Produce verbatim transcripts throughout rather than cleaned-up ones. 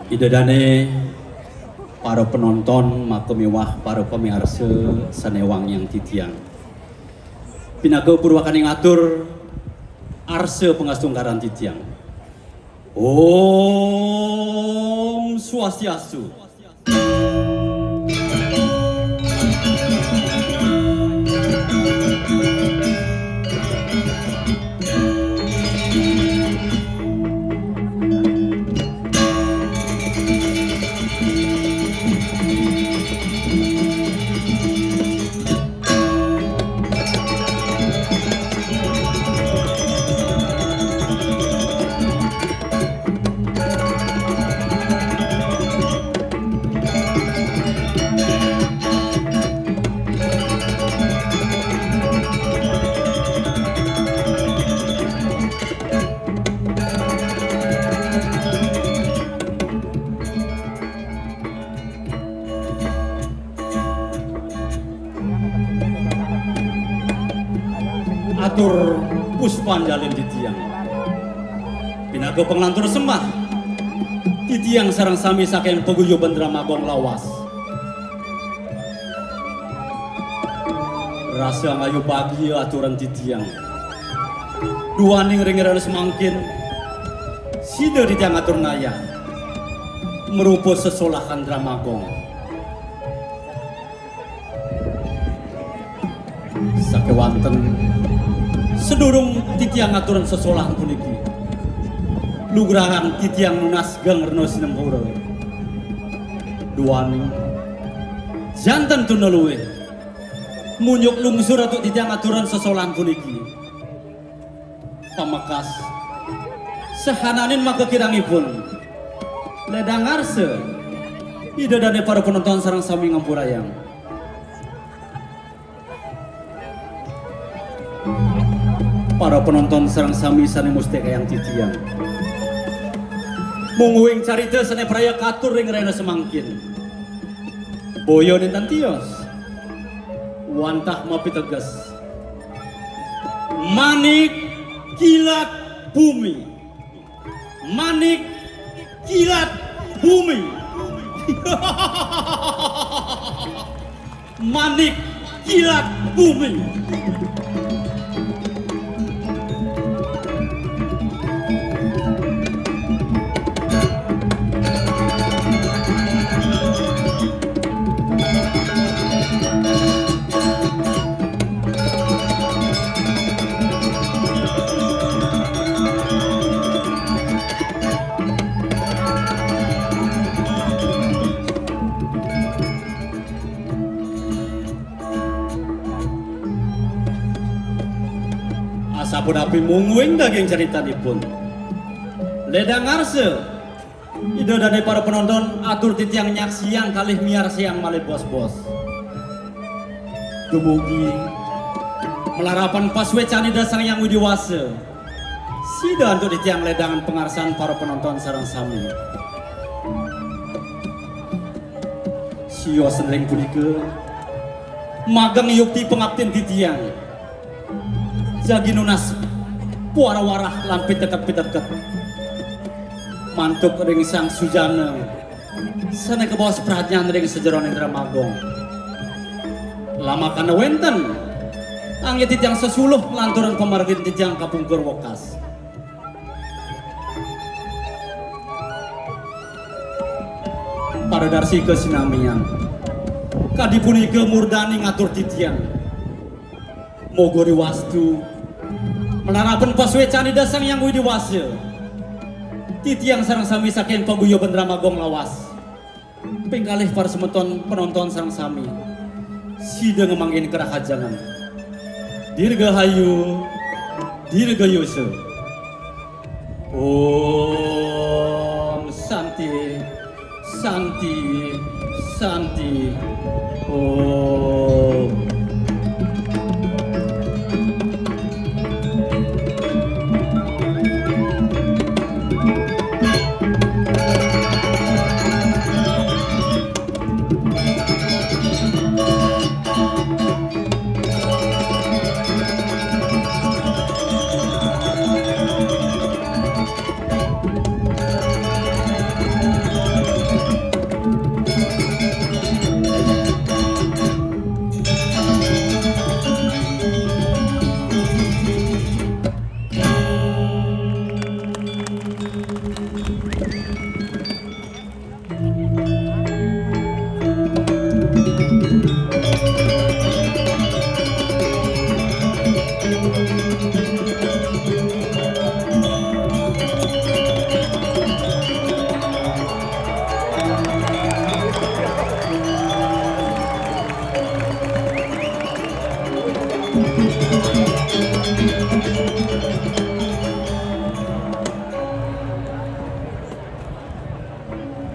Ida dane para penonton maka miwah para pamiarsa sane wangiang titiang. Pinaka purwakaning atur arsa pangastungkaran titiang. Om Swastiastu. Atur puspanjalin titiang. Pinaka panglantur sembah, titiang sareng sami saking paguyuban Drama Gong lawas. Rasa ngayu bagia aturan titiang. Duaning ring rena semangkin, sida titiang atur nayah marupa sesolahan Drama Gong. Sakewanten, sedurung titiang aturan sesolahan puniki, lugrahang titiang nunas geng rena sinempura. Duaning, janten tuna luih, munjuk lungsur antuk titiang aturan sesolahan puniki. Pamekas, sahananing maka kirangipun, ledang arsa, Ida dane para penonton sareng sami ngampurayang. Para penonton sareng sami sane mustikayang titiang. Mungguing carita sané praya katur ring rahina samangkin. Boya nénten tios. Wantah mapiteges. Manik kilat bumi. Manik kilat bumi. Manik kilat bumi. Asapunapi mungguing daging caritanipun. Ledang ngarsa, Ida dané para penonton, atur titiang nyaksiang kalih miarsayang malih bos-bos. Dumugi malarapan pasuécan Ida Sang Hyang Widi Wasa. Sida antuk titiang ledangan pangarsan para penonton sareng sami. Sios ring punika, mageng yukti pangaptin titiang. Jagi nunas puara warah lan piteket-piteket. Mantuk ring Sang Sujana, sané kabaos pradnyan ring sajeroning Drama Gong. Lamakana wénten, anggé titiang sesuluh lanturang pamargin titiang kapungkur wekas. Para darsika sinamian. Kadi punika murdaning atur titiang. Moga riwastu malarapan pasuécan Ida Sang Hyang Widi Wasa. Titiang sareng sami saking paguyuban Drama Gong lawas. Ping kalih para semeton penonton sareng sami. Sida ngamanggihin karahajengan. Dirgahayu, dirgayusa. Om Santi, Santi, Santi. Om.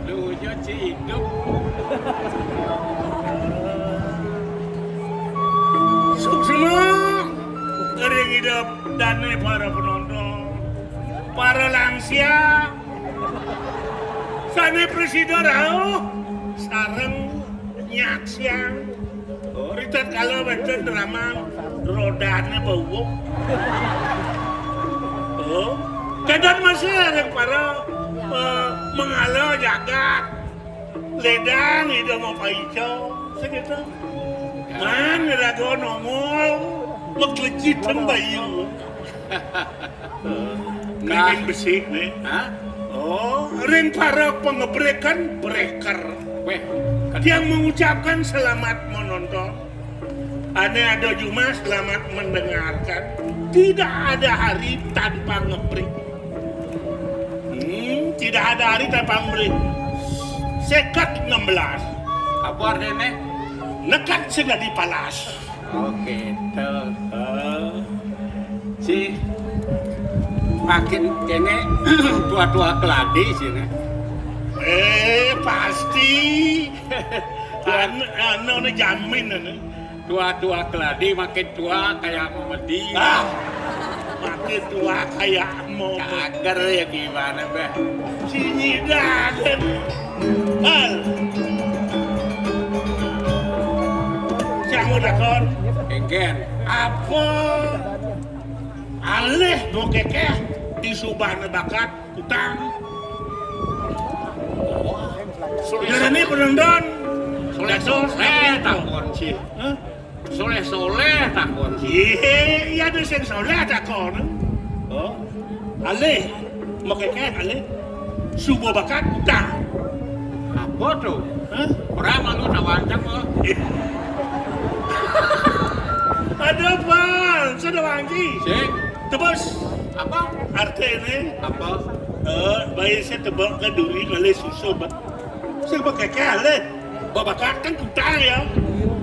Luhurnya ci hidup. Suksma ring Ida dané para penonton, para lansia, sané prasida rauh sareng nyaksiang. Oh, ritatkala wénten drama rodané bawuh. Oh, kadang masih ada para, eh, mengala jagat. Ledang Ida mapaica, segitu. Man raga nongol, maklejit bayu. Nah. Ning besi nih. Hah? Oh, ring para pengebrekan breaker. Wéh, kan tiang mengucapkan selamat menonton. Ané ada jumah selamat mendengarkan. Tidak ada hari tanpa ngebrek. Hmm, tidak ada hari tanpa ngebrek. Sekat enam belas. Apa artinya? Nekat sing dadi palas. Oh, gitu. Eh. Si makin kéné tua-tua keladi sini. Eh, pasti. Tua- An-, anu, anu jamin, anu. Tua-tua keladi makin tua kayak memedi. Ah, makin tua kayak mau. Cager ya gimana, Beh? Sini Tidak. Hal. Siang udah kon. Engken. Apa alih mau kekeh di subana bakat utang? Jadi ini penonton. Soleh, soleh, takon sih. Hah? Soleh-soleh takon. Iya, iya, ada sing soleh takon. Oh. Alih, makanya alih. Subuh bakat utang. Apa tuh? Hah? Orang malu tawancang kok. Ada apa? Sudah wangi. Sing. Tebus. Apa? Artinya? Apa? Eh, baik saya tebak ke duri ngalih susu, Pak. Saya pakai kele. Babakat kan kutang ya.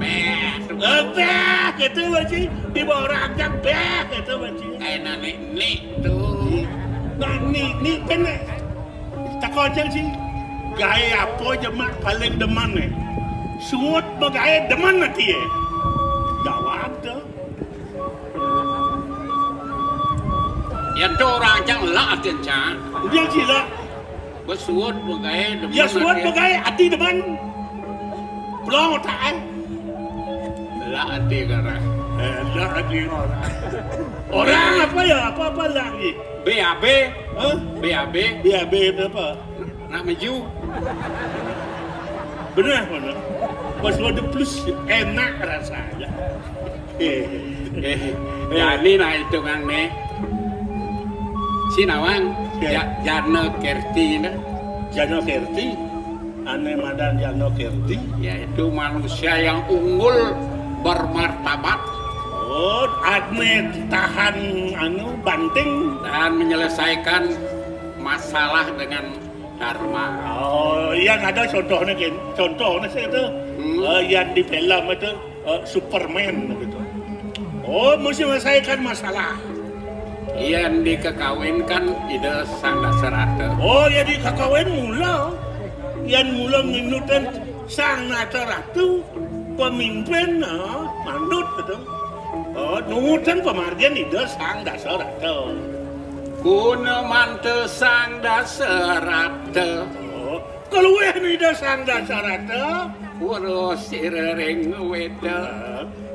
Beh. Eh, beh, gitu, Pak Ji. Di bawah ranjang, beh, gitu, Pak Ji. Kayak nenek nih tuh. Nah, nih, nih, kan, tak kocak sih. Gaya apa aja, Mak, paling demen nih. Suut begawe demen nanti ya. Jawab tuh. Ya tuh orang cang lah atin cang. Dia sih lah. Besuut begawe demen. Ya suut begawe ati demen. Belum tak eh. Lah ati orang. Eh, lah ati orang. Orang apa ya? Apa-apa lah ni. B A B. Hah? B A B. B A B itu apa? Nak maju. Benar, benar. Pas waduh plus enak rasanya. Eh, eh, jadi nah hitungan nih. Si Nawang, ya. Jana Kerti nah. Jana Kerti, ane madan Jana Kerti, yaitu manusia yang unggul bermartabat. Oh, ane tahan anu banting dan menyelesaikan masalah dengan Dharma. Oh, yang ada contohnya kan. Contohnya saya itu, hmm. Eh, yang di film itu, eh, Superman gitu. Oh, mesti menyelesaikan masalah. Yang dikekawinkan Ida Sang Dasarata. Oh, ya dikekawin mula. Yang mula nginutan Sang Dasarata, pemimpin, eh, mandut gitu. Oh, nuwutan pamargin Ida Sang Dasarata. Guna manta Sang Dasarata. Oh, kaluwih Ida Sang Dasarata. Pura sira ring weda.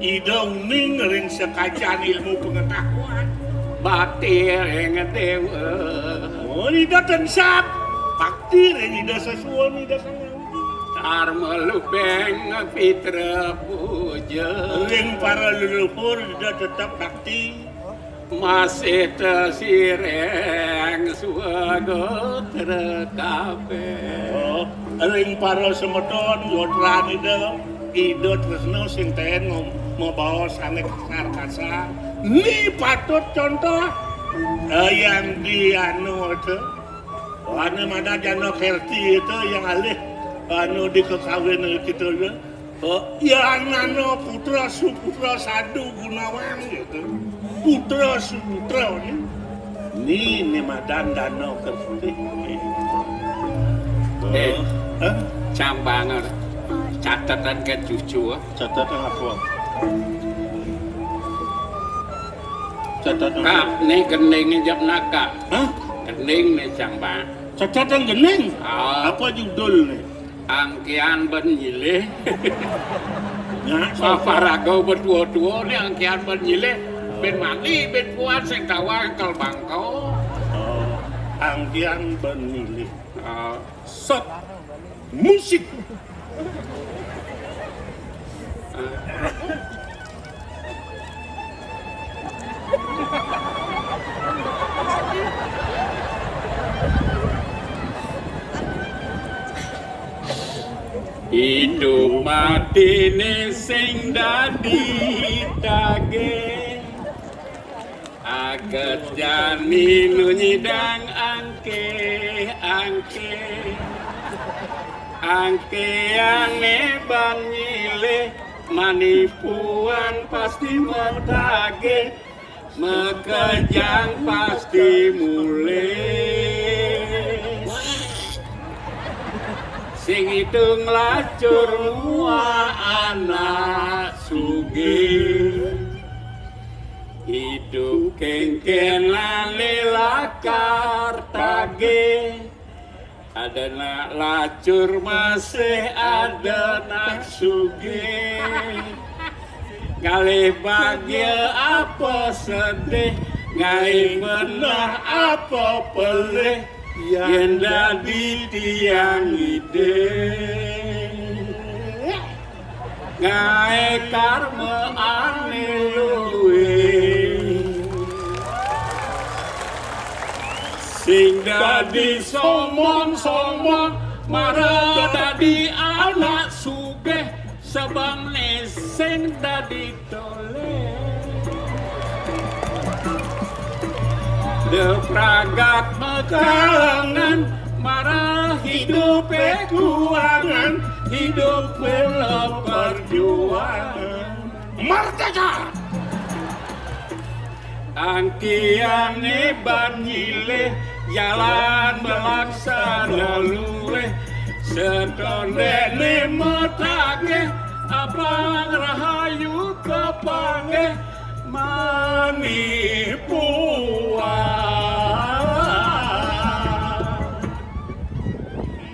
Ida uning ring sekacan ilmu pengetahuan. Bakti ring dewa. Oh, Ida tensat. Bakti ring Ida sesuwun Ida Sang Hyang Widhi. Dharma lubeng pitra puja. Ring para leluhur Ida tetep bakti. Masih tesireng swagotra kabeh. Oh, ring para semeton gotran Ida, Ida tresna sing ten ngom-, mabaos ané kasar-kasar. Ni patut contoh, eh, yang di anu itu. Anu mana Jana Kerti itu yang alih anu dikekawin kita ya. Oh, ya nana putra suputra sadu gunawan gitu. Putra suputra ni. Ni, ni madan Dana Kerti. Eh, hah? Cang banget. Catatan ke cucu, ah. Catatan apa? Catatan. Kak, ni gending jam naka. Hah? Gending ni cang bang. Catatan gending? Ah. Apa judul ni? Angkian ben nyilih. Nya, sapa? Paraga betua-tua ni angkian ben nyilih. Ben mani, ben puan sing tawang kel bangko. Oh, angkian ben nyilih. Ah. Sot. Musik. Ah. Idup matine sing dadi tage. Aget jani nu nyidang angke-angke. Angkeane ban nyilih manipuan pasti metagih. Makejang pasti mulih. Sing itung lacur mua anak sugih. Idup kengkenane lakar tagih. Ada nak lacur masih ada nak sugih. Ngalih bahagia apa sedih, ngalih benah apa pelih, yen dadi tiang idih. Ngae karma ane luwih. Sing dadi sombong-sombong, mara dadi anak sugih, sabane sing dadi toleh. Depragat mekalangan, mara hidupe kuangan, hidupe lo perjuangan. Merdeka! Angkiane ban nyilih, jalan melaksana luwih, setondene metagih, abang rahayu kepanggih, mani puas.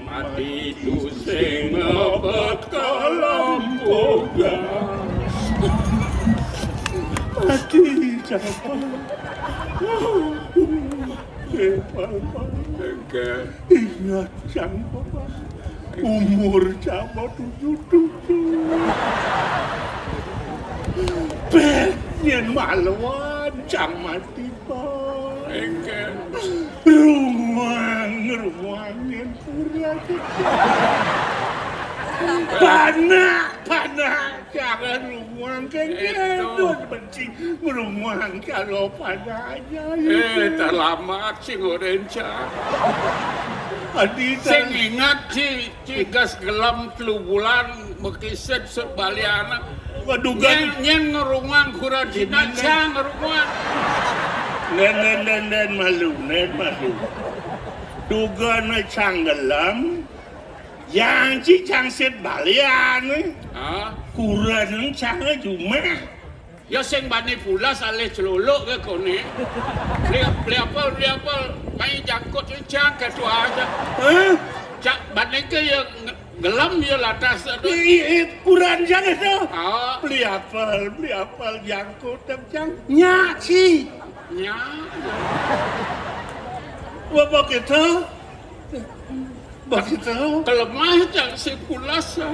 Mati tusing mabet kelompokan. Mati capa. Eh, Papa. Engke. Ingat cang, Papa. Umur capa tujuh tujuh. Peh, yen maloan cang mati. Engke. Runguang, runguang yen pura. Panak, panak, jangan runguang, engke. Itu. Benci runguang karo panak aja. Eh, terlambat sing oren, Cak. Adi, sing ingat, Ci. Cigas gelem telu bulan mekisit sebaliana. Waduh, nyen, nyen ngerungang kuran Cina, cang ngerungang. Nen, nen, nen, nen, malu, nen, malu. Dugane cang gelem, yang ci cang sit balian. Hah? Kuran cang jumah. Ya sing bani pulas alih celuluk ke kone. Beli, beli apa, beli apa? Mai jangkut cang ketua aja. Hah? Cak bani ke ya nge-, gelem ya latas tu. I, i, kuran cang itu. Ah. Beli apel, beli apel jangkut cang. Nyak ci. Nyak. Apa kita? Begitu. Kelemah cang si pulas, ah.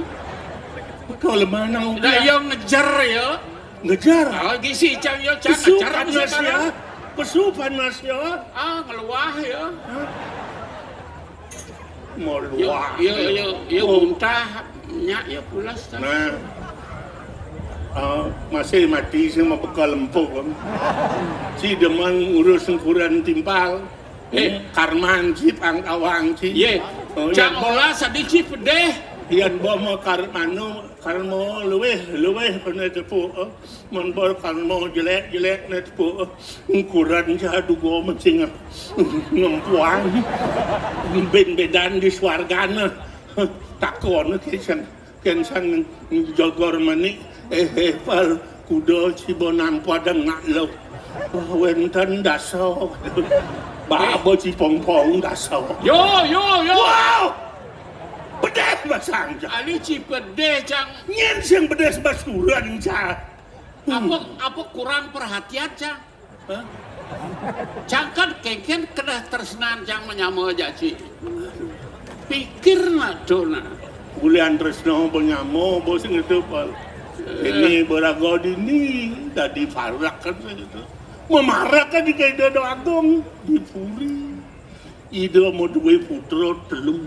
Kau lemah nang. Dah, iya ngejar ya. Ngejar. Ah, gisi cang ya, cang pesu ngejar panas ya. Pesu panas ya. Ah, ngeluah ya. Hah? Mau luah. Ya, ya, ya, ya, oh. Muntah, nyak ya pulas, cang. Nah. Ah, masih mati sih mau bekal empuk, kan. Si demen ngurus sengkuran timpal. Eh, karman ci pang awang ci. Ye. Oh, cang olah sadi ci pedeh. Yan bomo karmanu, karmo luweh, luweh pene tepuk. Mon bol karmo jelek, jelek ne tepuk. Ngkuran ca dugo mencing. Ngempuan. Ben-bedan di swargane. Takon ke cang. Ken sang jogor manik, eh, eh, pal, kuda ciba nampa deng nak lo. Wah, wenten dasa. Baba cipongpong dasa. Yo, yo, yo. Wow! Bedeh basang, cang. Ali ci pedeh, cang. Nyen sing bedeh basuran, cang. Apa, apa kurang perhatian, cang? Hah? Cang kan kengken kedah tresnan cang menyama jaci. Pikir nak dona. Bulian tresna menyama, bos ngetu, Pal. Eh. Ini beraga dini, dadi parak kan gitu. Memarak kan di Ida Agung, di puri. Ida mau duwe putra telu.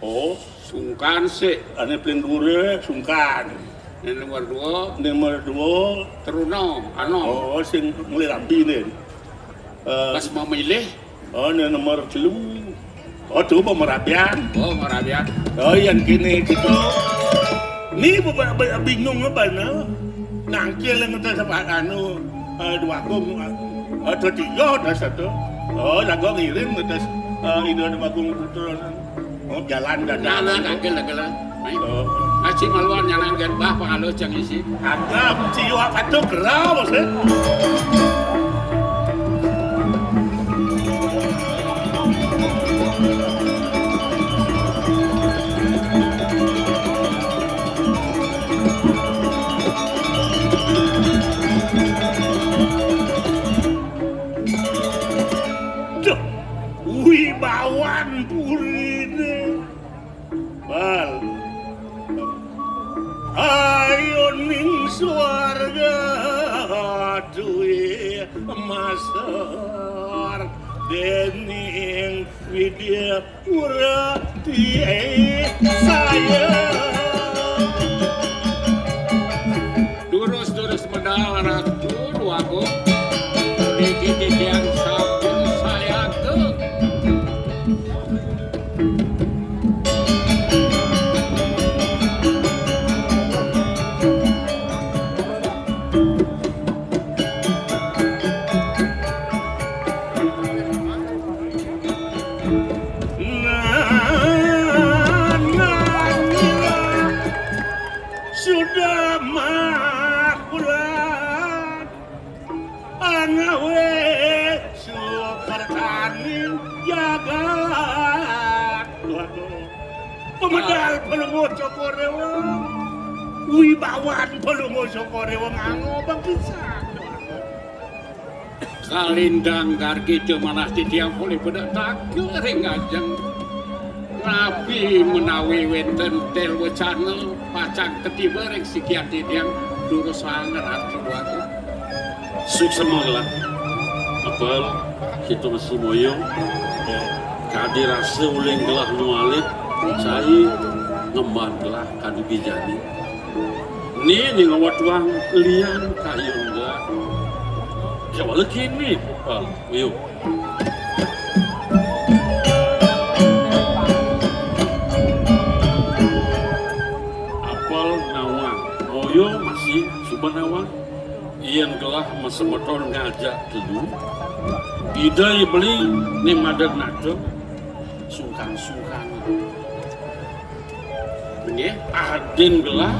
Oh, sungkan sik. Ane paling dhuwure sungkan. Ning nomor dua. Ning nomor dua. Teruna, Anom. Oh, sing mulai rabi ne. Eh, pas memilih. Oh, ning nomor telu. Oh, tuh pemerabian. Oh, pemerabian. Oh, yang kene gitu. Ni bu-, bu-, bu-, bingung apa, no? Nangkil yang ngetes apa, anu, eh, dua kong, eh, ada tiga, ada satu. Oh, lagu ngirim ngetes, eh, ini ada bagung putra. Oh, jalan dan nah, nah, jalan. Nangkil, nangkil, lah. Ayo. Oh. Aji maluan nyanan gen bah, pangalo jeng isi. Agam, ciwa patuk, gerau, sih. Wan purine. Bal. Ayo ning swarga duwe masar dening Widya Purati saya. Durus-durus medal Ratu Dwagung. Niki titiang sampun sayaga. Nah, nah, nah. Sudah makulan anawe sukertaning jagat. Waduh. Pemedal Palungguh Cokor Dewa. Wibawan Palungguh Cokor Dewa ngangobang pisan. Kalintang gargi manah titiang polih bedak takil ring ajeng. Napi menawi wenten tel wecana pacang ketiba ring sikian titiang durusang Ratu Dwagung. Suksma gelah. Apel, kita mesti moyong. Kadi rasa uling gelah nu alit, cai ngemban gelah kadi bijani. Ni, ni ngawat wang lian kayun gelah. Kewala kini, Apel, moyong. Apel nawang, moyong masih suba nawang. Yen gelah masemeton ngajak telu, Ida I Beli ning madeg nata, sungkan-sungkan. Nggih, adin gelah,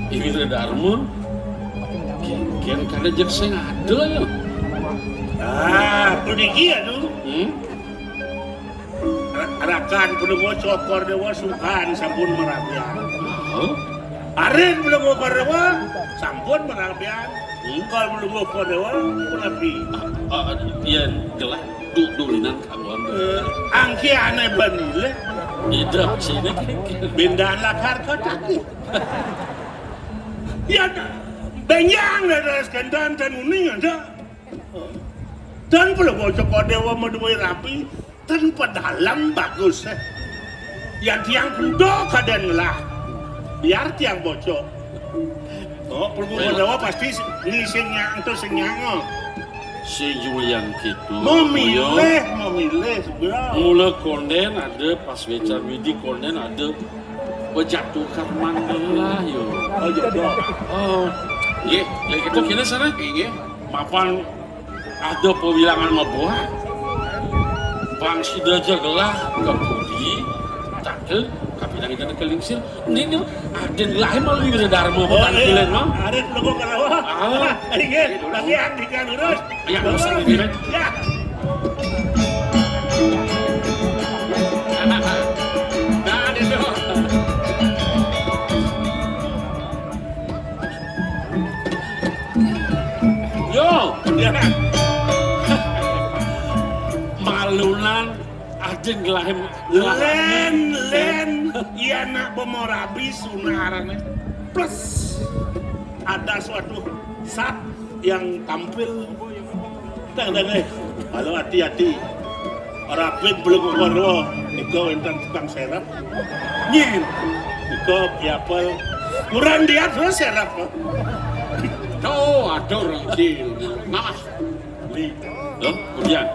I Wiredarma, ken, ken kada jeg sing ada ya. Ah, puniki ya, Tu. Hmm? Ra-, rakan Palungguh Cokor Dewa sungkan sampun marabian. Oh. Arin Palungguh Cokor Dewa sampun marabian. Hmm. Kal Palungguh Cokor Dewa punapi? Ah, ah, yen gelah du-, dulinan kanggoan. Eh, angkiane banile. Idep sini. Bendaan lakar kotaki. Ya, benjang dah terus kendan dan uning ada. Dan Palungguh Cokor Dewa maduwe rabi, ten pedalem bagus, eh. Yan tiang kuda kaden ngelah. Biar tiang bocok. Oh, Palungguh Cokor Dewa pasti s-, ni sing nyang, tu sing nyang, oh. Sing Julian kitu. Memilih, memilih, bro. Mula konden ada, pas wecan Widi konden ada, bejatuh karman gelah, yo. Oh, iya, iya. Oh, nggih, ya gitu kene sana. Nggih. Mapan ada pawilangan mabuah. Pang sida ja gelah ka puri, takil, kapinang ida ka lingsir. Ini, ini, ada gelah malu Wiredarma, oh, apa tangkilan, iya. Mah? Ada pelukuk karawa. Ah. Inggih, lagi yang tiga lurus. Ya, lurus, ini, ya. Nah, itu. Yo. Malunan ajeng gelahim. Len, len, iya nak bemorabi sunarane. Plus ada suatu zat yang tampil. Tang, tang, eh. Halo, hati-hati. Rapid belum keluar. Nika wenten tukang serap. Nyin. Nika piapel. Kurang diat lo serap. Tuh, aduh, rengkil. Mas. Beli. Loh, kemudian.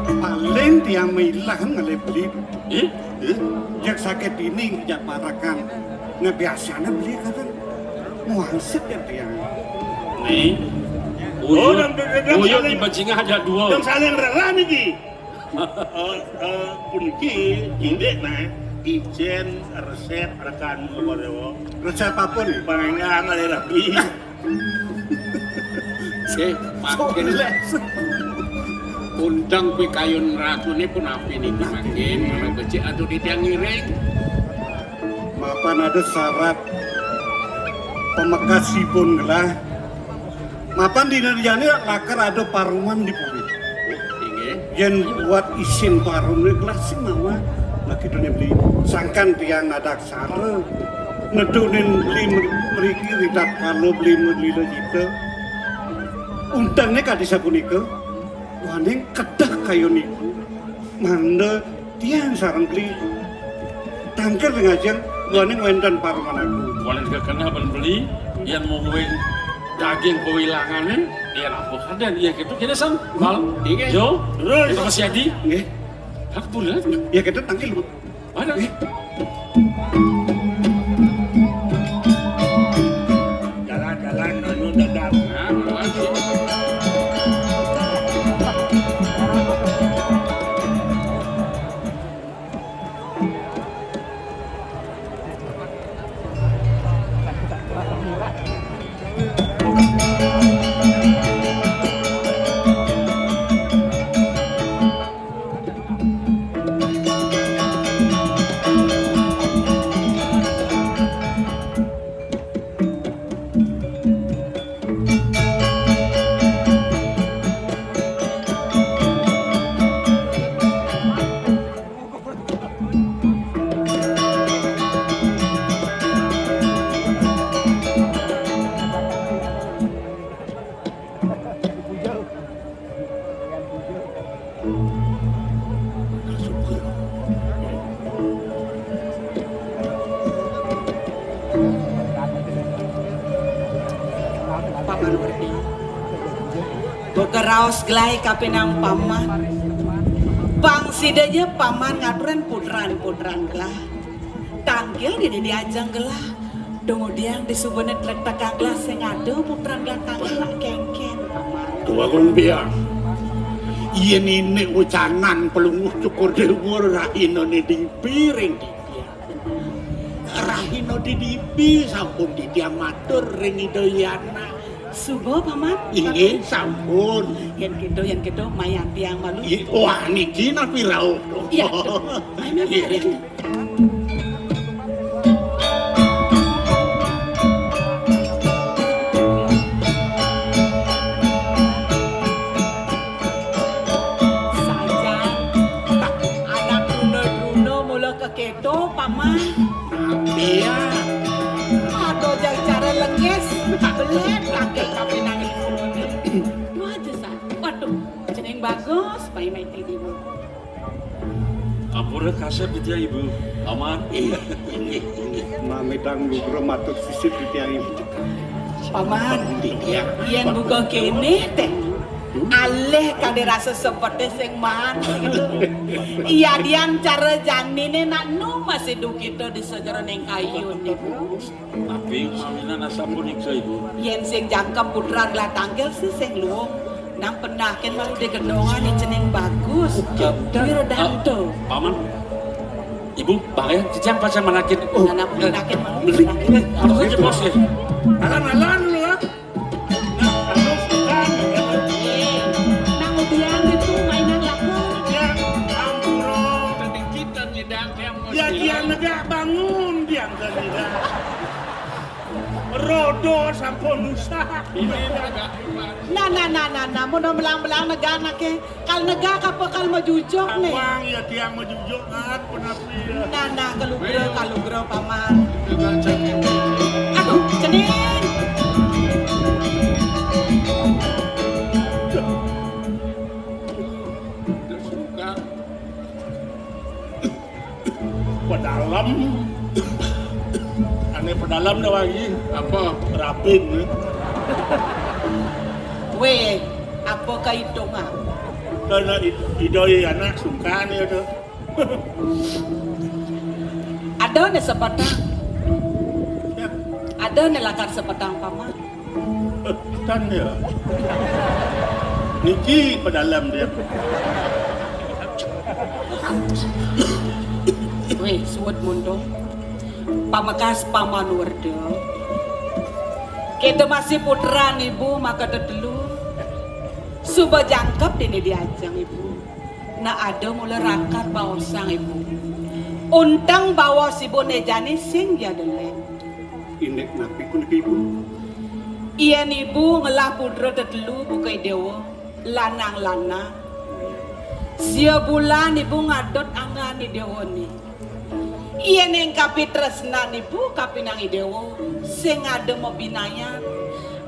Paling tiang mailang ngalih beli. Eh? Eh? Jak sakit ini, jak parakan. Nah, biasanya beli kadang wangsit ya tiang. Nih. Oh, buyut, dan, dan, dan buyut saling, di bajingah ada dua. Dan saling rela niki. Eh, eh, puniki, indik, nah, ijen resep rekan Korewo. Resep apa nih? Pangengang ngalih rabi. Sih, makin. Undang pikayun ratune punapi niki makin, kalau becik atuh di tiang ngiring. Mapan ada syarat pamekasipun gelah. Mapan dina jani lakar ada paruman di puri. Inggih. Yén buat isin parumné gelas sing mawa, nah, kidune beli. Sangkan tiang nadak sara nedunin beli mer-, mriki ridat kala beli melila cita. Untengné kadi sapunika, waning kedah kayun ibu. Mangda tiang sareng beli tangkil ring ajeng, waning wénten paruman agung. Waning kekenah ben beli, yén mungguing daging pawilangané, yén apa kadén, ya gitu, kene san, Bal. Inggih. Yo, terus. Kita masih adi. Nggih. Hak pun, ya? Ya, kita tangkil, Bu. Mana? Nggih. Jalan-jalan, anu, dadak. Nah, lagi. Paman Werdi. Boga raos gelah kapining paman. Pang sida ja paman ngaturin putran-putran gelah. Tangkil dini di ajeng gelah. Dong udiang di subane tletek gelah sing ada putran gelah tangkil nak kengken, paman. Tua Gung Biang. Yén inik wecanan Pelungguh Cukur Déwa rahinané dipi ring titiang. Rahina didipi sampun titiang matur ring Ida Hyang Anak. Suba, paman. Inggih, sampun. Yén kéto, yén kéto, mayan tiang malu. Wah, niki napi rauh? Iya, tuh. Ayo, ayo, ayo. Sajan, anak truna-truna mula kekéto, paman. Iya. Aduh, jai cara lengis, belet, laki kapining ibu. Tuh aja, San. Waduh, cening bagus, pai maiti ibu. Ampura kasép titiang, Ibu. Paman. Inggih, inggih, inggih. Mamitang lugra matur sisip titiang, Ibu. Paman. Inggih. Yén buka kéné téh, alih kadén rasa sepeté sing maan. Iya, dian cara janiné nak nu masih dukita di sajeroning kayun, Ibu. Tapi maminan asapunika, Ibu. Yén sing jangkep putran gelah tangkil sih sing luung. Nang pendakin malu digendongan di cening bagus. Oke. Wira danto. Ah, paman. Ibu, bahaya, cicing pacang manakin. Oh, anak pendakin malu. Beli. Pendakin. Apa saja, Bos, ya? Alan-alan lu, ya. Nah, aduh, kan. Eh, nang udian itu mainan laku. Ya, ampura. Tadi kita nyidang, ya, Bos. Ya, dia negak bangun, dia negak. Rodo sampun usah. Nah, nah, nah, nah, nah, mun melang-melang negak anaké. Kal negak apa kal majujuk né? Awang ya tiang majujuk kan, penapi ya. Nah, nah, kalugra, kalugra, paman. Aduh, cening. Pedalem. Ané pedalem dah lagi. Apa? Rapin. Wéh, apa kaitungan? Karena i-, idoi anak sungkan ya tuh. Ada né sepetang. Ya. Ada né lakar sepetang, paman. Tan ya. Niki pedalem dia. Wéh, suud muntung. Pamekas paman werda. Kita masih putran ibu maka tetelu. Suba jangkep dini diajeng ibu. Nah, ada mula rakat baosang ibu. Unteng baos ibu né jani sing jadeleng. Indik napi punika, Ibu? Yén ibu ngelah putra tetelu buka I Déwa, lanang-lanang. Sia bulan ibu ngadot anggan I Déwané. Yén ing kapitresnan ibu kapinang I Déwa, sing ada mabinayan.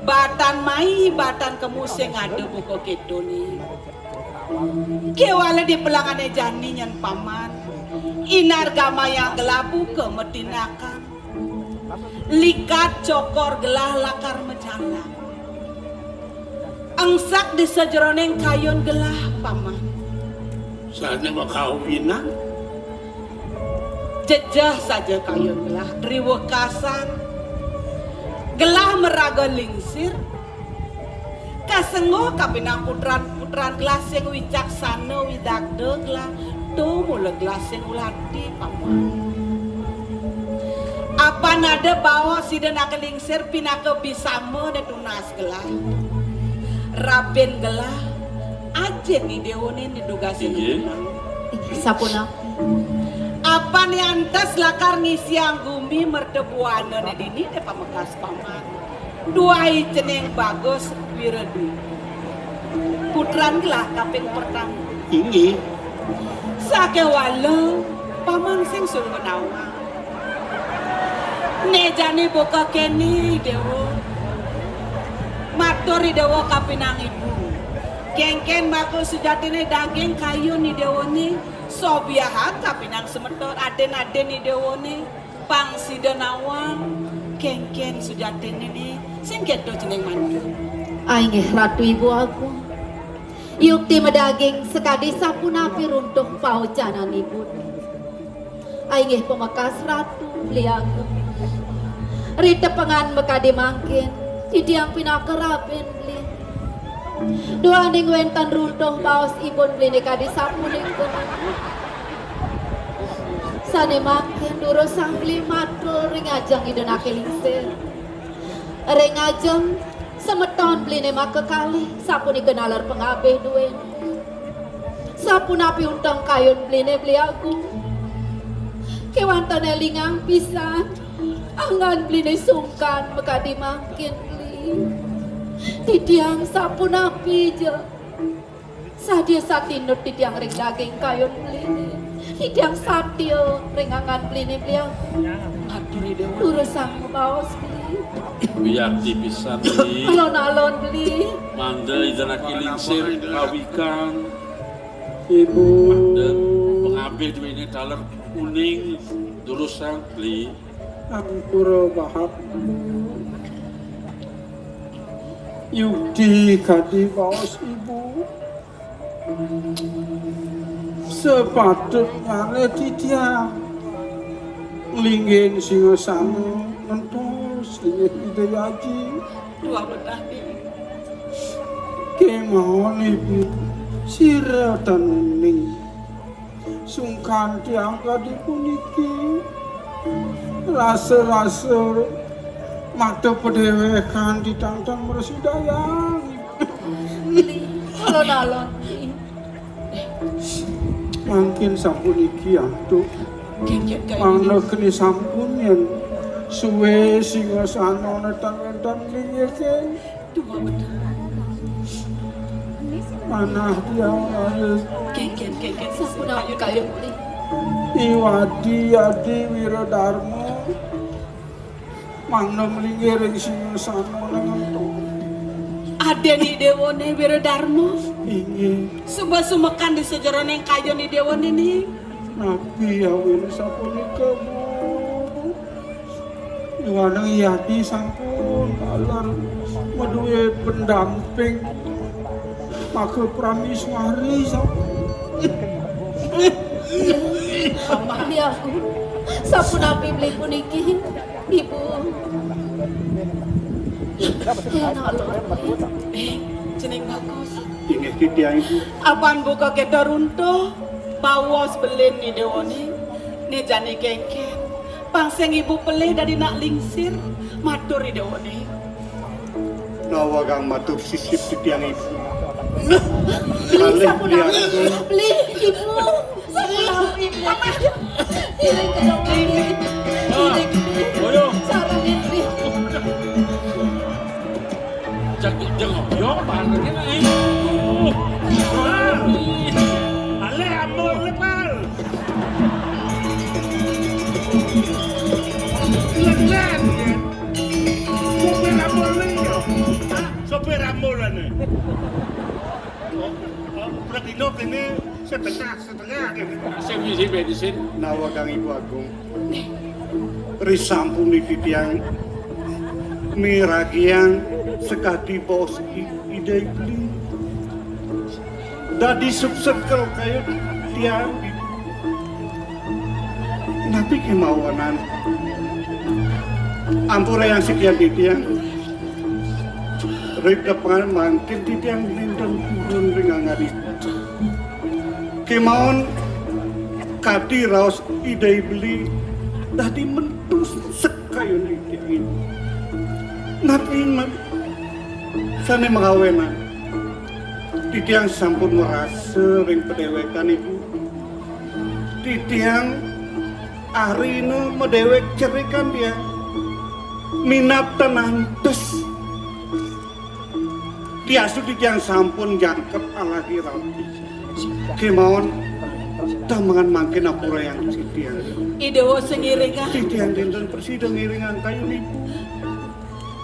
Batan mai, batan kemu sing ada buka kétoné. Kéwala di pelangané jani nyén paman. Inar gamayang gelah buka matinakan. Likat cokor gelah lakar majalan. Engsek di sajeroning kayun gelah, paman. Sané makawinan. Jejeh saja kayun gelah, riwekasan. Gelah maraga lingsir. Kasengguh kapinang putran-putran gelah sing wicaksana widagda gelah, tumula gelah sing ulati, paman. Apan ada baos Ida Naka Lingsir pinaka bisama né tunas gelah. Rabin gelah, ajin I Déwané né dugasina. Inggih. Menang. Sapunapi? Apan yantes lakar ngisiang gumi mertabuana né dini né pamekas paman. Duai cening bagus Wiradwi. Putran gelah kaping pertama. Inggih. Sakéwala paman sing sungguh nawang. Né jani buka kéné, Déwa. Matur I Déwa kapinang ibu. Kénkén maka sujatiné daging kayun I Déwané, sobiahang kapinang semeton adin-adin I Déwané. Pang sida nawang, kénkén sujatiné né, sing kéto cening mantu. Inggih Ratu Ibu Agung. Yukti madaging sakadi sapunapi runtuh paocanan ibu. Inggih pamekas Ratu Beli Agung. Ritepengan makadi mangkin, titiang pinaka rabin Beli. Duaning wénten runtuh baos ibun Beliné kadi sapunika. Sané mangkin durusang Beli matur ring ajeng Ida Naka Lingsir. Ring ajeng semeton Beliné makakalih sapunika naler pangabih duéné. Sapunapi unteng kayun Beliné Beli Agung. Kéwanten élingang pisan. Anggan Beliné sungkan makadi mangkin Beli. Titiang sapunapi ja. Sadia satinut titiang ring daging kayun Beliné. Titiang satia ring anggan Beliné Beli. Atur Ida. Durusang mabaos Beli. Wiakti pisan Beli. Alon-alon Beli. Mangda Ida Naka Lingsir pawikan. Ibu. Mangda pangabih duéné taler uning durusang Beli. Ampura bahap. Yukti kadi baos ibu. Sepatutnyané titiang nglinggihin singasana ngentos linggih Ida Aji. Tuah bedah, Ning. Kémaon ibu, sira tan uning. Sungkan tiang kadi puniki. Rasa-rasa mata padéwékan ditangtang mrasidayang. Alon-alon. Mangkin sapuniki antuk. Mangda keni sampun yén suwé singasana nénten-nénten linggih. Manah tiang raris. Sampun kayun Beli. Iwadi Adi Wiradarma. Mangda mlinggih ring singasana ngantos. Adin I Déwané Wiradarma. Inggih. Suba sumekan di sajeroning kayun I Déwané, Ning. Napi awin sapunika, Bu? Duaning yadi sampun taler madué pendamping. Maka prameswari sampun. Beli Agung. Sapunapi Beli puniki, Ibu? Alon-alon, Beli. Eh, cening bagus. Inggih titiang, Ibu. Apan buka kéto runtuh, baos belin I Déwané, né jani kénkén. Pang sing ibu pelih dadi nak lingsir, matur I Déwané. Nawegang matur sisip titiang, Ibu. Kalih sapunapi, Ibu. Sapunapi, Ibu. Iring kedong, Ibu. Iring, Ibu. Sareng, Ibu. Dina kéné setengah, setengah kéné. Sing misi bensin. Nawegang Ibu Agung. Risampun titiang miragiang sakadi baos I-, Ida Beli. Dadi subsekel kaya tiang. Napi kémawanan? Ampurayang sikian titiang. Ri tepengan mangkin titiang nénten purun ring anganipun. Kémaon kadi raos Ida Beli dadi mentus sekayun titiang. Napi man-, sané mangawénan? Titiang sampun marasa ring padéwékan, Ibu. Titiang arina madéwék cerikan tiang. Minab tan antes. Diastu titiang sampun jangkep alagi rabi. Kémaon, tamengan mangkin ampurayang titiang. Ida Wa sing ngiringang. Titiang dinten prasida ngiringang kayun Ibu.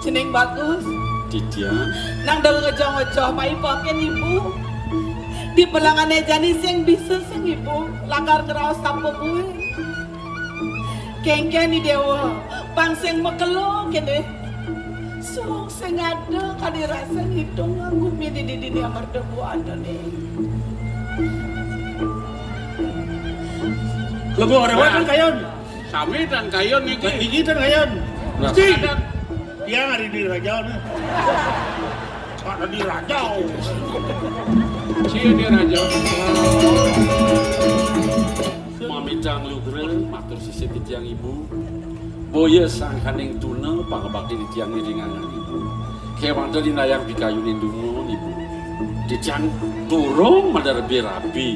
Cening bagus. Titiang. Nang da ngejoh-ngejoh maipakin Ibu. Di pelengané jani sing bisa sing Ibu. Lakar ngraos tapa buin. Kénkén Ida Wa, pang sing makelo kéné. Suung sing ada kadi rasa ngitung nganggo mini di dini amarta buana né. Lebu rewatan kayun. Sami tan kayun niki. Niki tan kayun. Nah, mesti. Tiang ari di raja né. Ada di raja. Sia di raja. Mamitang lugra, matur sisip titiang Ibu. Boya sangkaning tuna pangabakti titiang ngiringang Ibu. Kéwanten indayang pikayunin dumun Ibu. Titiang durung maderbe rabi.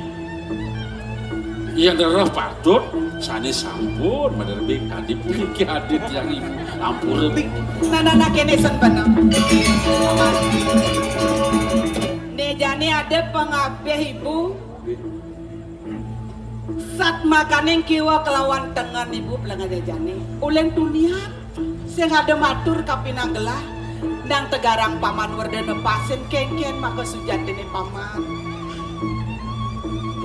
Yén rereh patut, sané sampun maderbe kadi puniki adat tiang Ibu. Ampura. Nah, nah, nah, kéné sen beneh. Né jani ada pangabih Ibu. Sat makaning kiwa kelawan tengen Ibu pelengah jani. Ulin tunian. Sing ada matur kapining gelah, nang tegarang Paman Werdana Pasin kénkén maka sujatiné Paman.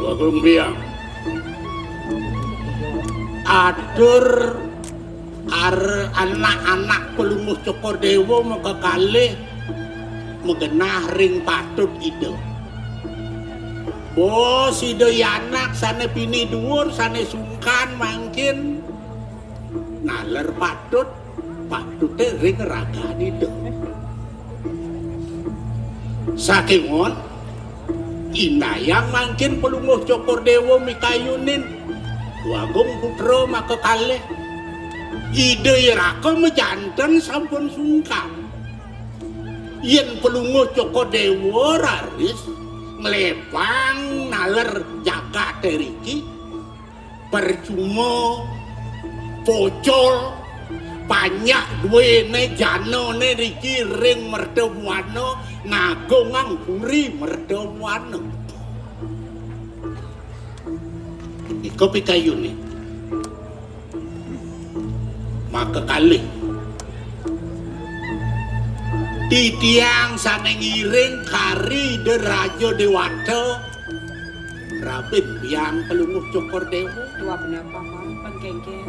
Bagong Biang. Atur ar-, anak-anak Palungguh Cokor Déwa makakalih magenah ring patut Ida. Bos Ida yanak sané pinih duur, sané sungkan mangkin naler patut, patuté ring ragan Ida. Sakéwon, indayang mangkin Palungguh Cokor Déwa mikayunin Wagung Putra makakalih. Ida iraka majanten sampun sungkan. Yén Palungguh Cokor Déwa raris nglebang naler jagaté riki, percuma, pocol, panjak duéné janané riki ring mertabuana, ngagongang puri mertabuana. Ika pikayuné. Makakalih. Titiang sané ngiring kari Ida Raja Déwata, rabin biang Palungguh Cokor Déwa. Tuah bener, Paman, pang kénkén.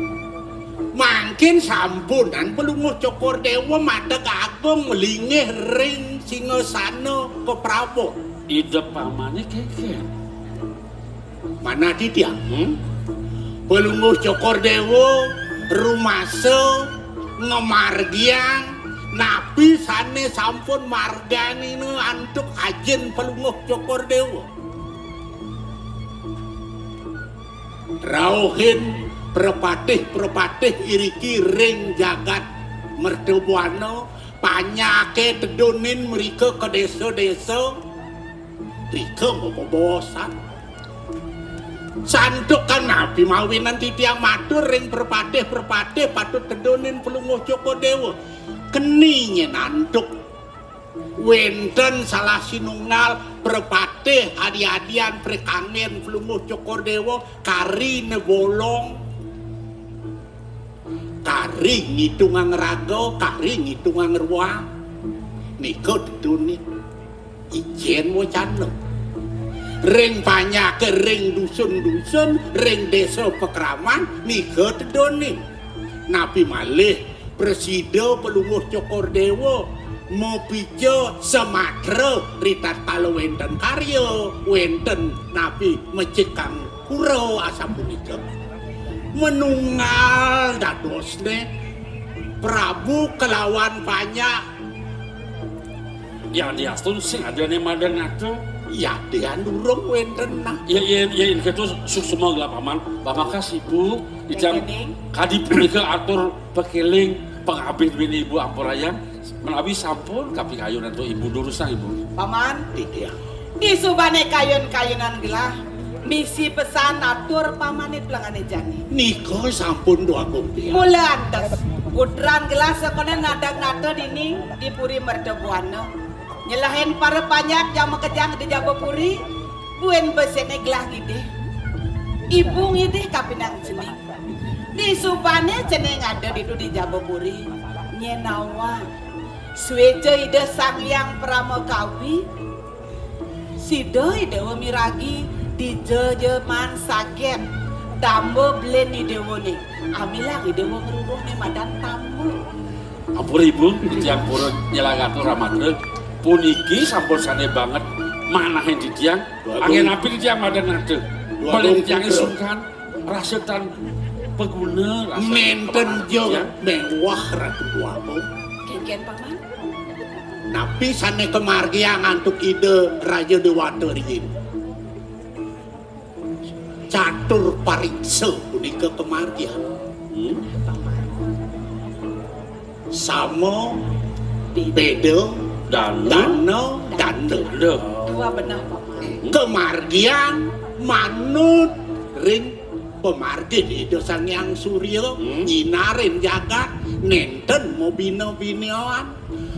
Mangkin sampunan Palungguh Cokor Déwa madeg agung malinggih ring singasana kaprawa. Ida pamané kénkén. Manah titiang, hmm? Palungguh Cokor Déwa rumasa ngamargiang napi sané sampun marganina antuk ajin Palungguh Cokor Déwa. Rauhin prapatih-prapatih iriki ring jagat Mertabuana, panjaké tedunin mrika ka désa-désa, rika mabebaosan. Santukan napi mawinan titiang matur ring prapatih-prapatih patut tedunin Palungguh Cokor Déwa. Keni nyén antuk wénten salah sinunggal prapatih adi-adian prikangin Palungguh Cokor Déwa kari né bolong. Kari ngitungang raga, kari ngitungang ruang. Nika teduné. Ijin wacana. Ring panyaké, ring dusun-dusun, ring désa pakraman, niga tedone. Napi malih prasida Palungguh Cokor Déwa mapica samatra ritatkala wénten karya, wénten napi mecikang pura asapunika. Manunggal dadosne Prabu kelawan panyak. Yadiastun sing adane madang nata. Yadian durung wénten nah. Ya, ya, ya, yen keto suksma gelah Paman. Pamakas Ibu, ijang kadi punika atur pakeling pangabih duwene Ibu ampurayang menawi sampun kapikayun antuk Ibu durusang Ibu. Paman, titiang. Disubane kayun-kayunan gelah, misi pesan atur pamane pelengane jani. Nika sampun Dwagung Tiang. Mula antes, putran gelah sakone nadang nata dini di Puri Mertabuana. Nyelahin para panjak jama kejang di jaba puri, buin besene gelah ngidih. Ibu ngidih kapinang cening. Disubane cening ada ditu di jaba puri, nyenawa. Sueca Ida Sang Hyang Parama Kawi, sida Idewa miragi dija ja maan saget tamba belin Idewane. Amilang Idewa ngruruhne madan tamba. Ampura Ibu, titiang purun nyelagatu ramatra. Puniki sampun sane banget manahin titiang. Anggen api titiang madan nata. Balen titiange sungkan, rasa tan paguna, rasa nenten ja mewah Ratu Dwagung. Kengken Paman. Napi sane kamargiang antuk Ida Raja Dewata riin? Catur pariksa punika kamargiang. Hmm? Sama, beda, dana, dana, dana. Dua benah, Paman. Kamargiang manut ring pamargin Ida Sang Hyang Surya, hmm, nyinarin jagat, nenten mabina-binaan.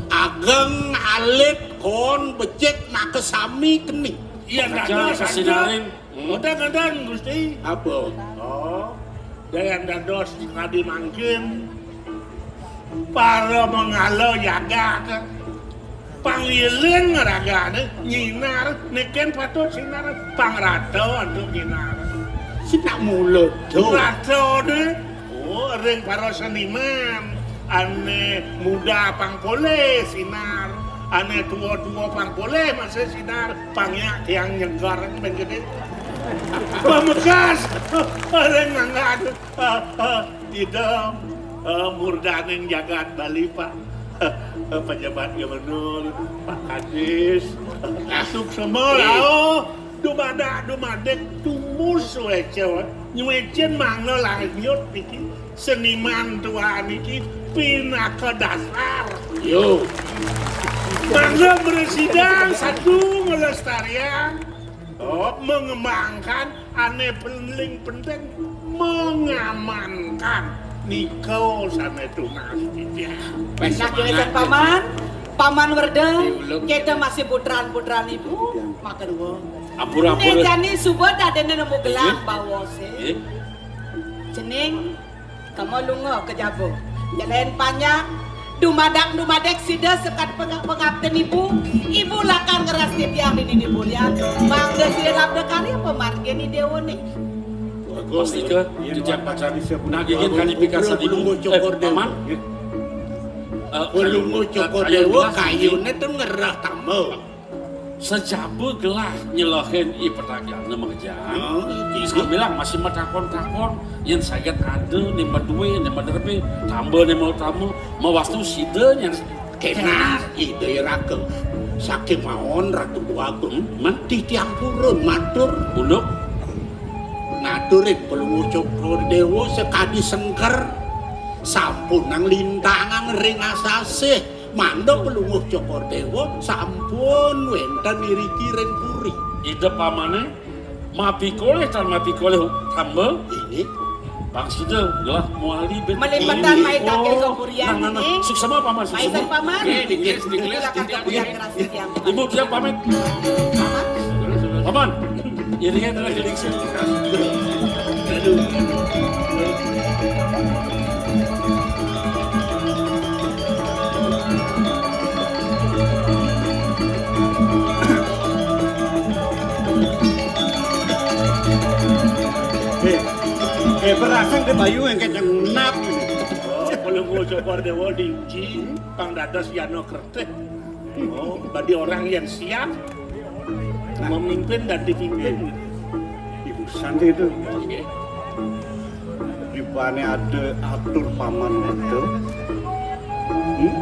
Ageng, alit, kon, becik, makasami keni. Iya, dados sinarin. Hmm. Ngoten, ngoten, Gusti. Apa? Oh, dayan dados kadi mangkin para mangala jagat. Pangiling ragane nyinar, neken patut sinar, pangrata antuk nyinar. Sinak mula, Duk. Ratane, oh, ring para seniman, ane muda pang polih sinar, ane tua-tua pang polih masih sinar, pangyak tiang nyegar men gede. Pamekas, ring mangga, ah, ah, Ida, eh, murdaning jagat Bali, Pak. Eh, pejabat gubernur, Pak Kadis, eh, suksema, eh, rauh, dumadak, dumadik, tumus sueca, nyuecin mangda lanjut niki, seniman tua niki, pinaka dasar. Yo. Mangda mresidang satu ngelestarian, oh, mengembangkan, ane paling penting mengamankan nika sane tunas titiang. Nah, kene Paman, Paman Werda, kita masih putran-putran Ibu, makarua. Ampura, ampura. Jani suba dadene nemu gelah bawose. Nggih. Cening Kama lunga ka jaba. Nyelain panjak, dumadak-dumadik sida sekadi pengabten ibu, ibu lakar ngrastiti dini di bulian. Mangda sida labda karya pamargin idewa nika. Pastika titiang pacang nagingin kadi pikasan ibu. Eh, Paman. Eh, Palungguh Cokor Dewa kayune ten ngerah tamba. Sajaba gelah nyelehin i petagihan makejang. Oh, iya. Sambilang masih matakon-takon, yen saget ada, ne maduwe, ne maderbe, tamba, ne mautama, mawastu sida nyen kenak. Ida iraka. Saking mawon Ratu Agung, hmm? Mati tiang purun matur. Unduk. Ngaturin Palungguh Cokor Dewa sekadi sengker, sampunang lintangan ring asasih. Mangda Palungguh Cokor Dewa sampun wenten iriki ring puri. Ida pamane, mapikolih tan mapikolih tamba. Inggih. Pang sida gelah mawali ben. Malimpatan maitake kapurian. Nah, nah, nah. Inggih. Suksema Paman, suksema. Maisan Paman. Inggih, inggih, inggih. Silakan kapurian ngeras titiang. Ibu, tiang pamit. Paman. Paman. Iringan adalah geling sini. Aduh. Eh, berasang di bayu yang kenyang nap. Oh, kalau mau coba dewa diuji, pang dados Yano Kertih. Oh, bagi orang yang siap memimpin dan dipimpin. Ibu Santi itu. Oke. Ribane ada atur paman itu. Hmm?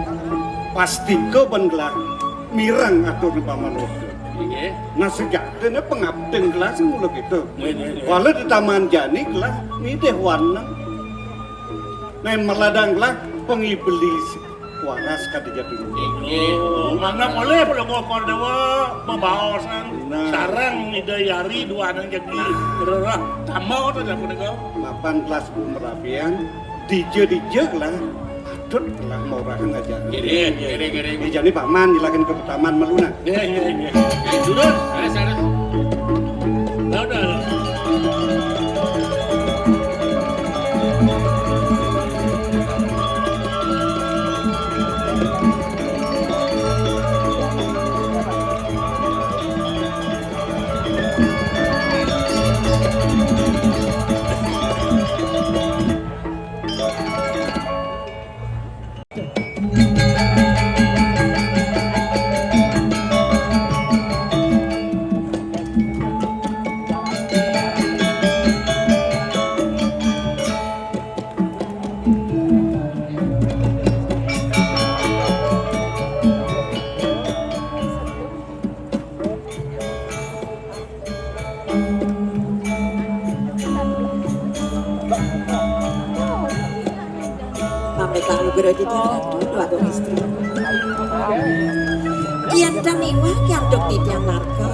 Pasti ke ben gelah mireng atur paman itu. Nggih. Nah, sejatine pengabden gelah sing mula gitu. Nggih, nggih, nggih. Walau di taman jani gelah nitih warna. Nah, meladang gelah pengiblis waras kadi jati. Nggih. Mangga boleh Palungguh Cokor Dewa bebaosan. Nah. Sareng Ida Yari dua anak jagi rerah tambah to jago nika. Mapan kelas merapian, dija-dija lah, atut lah maurahan aja. Nggih, nggih, nggih, nggih. Dijani paman, dilakin ke taman melunan. Nggih, nggih, nggih. Nggih, durus. Ada, ada. Lah, udah, lah. Pamit anugerah titiang Ratu Dwagung Istri. Yen tan iwak antuk titiang narka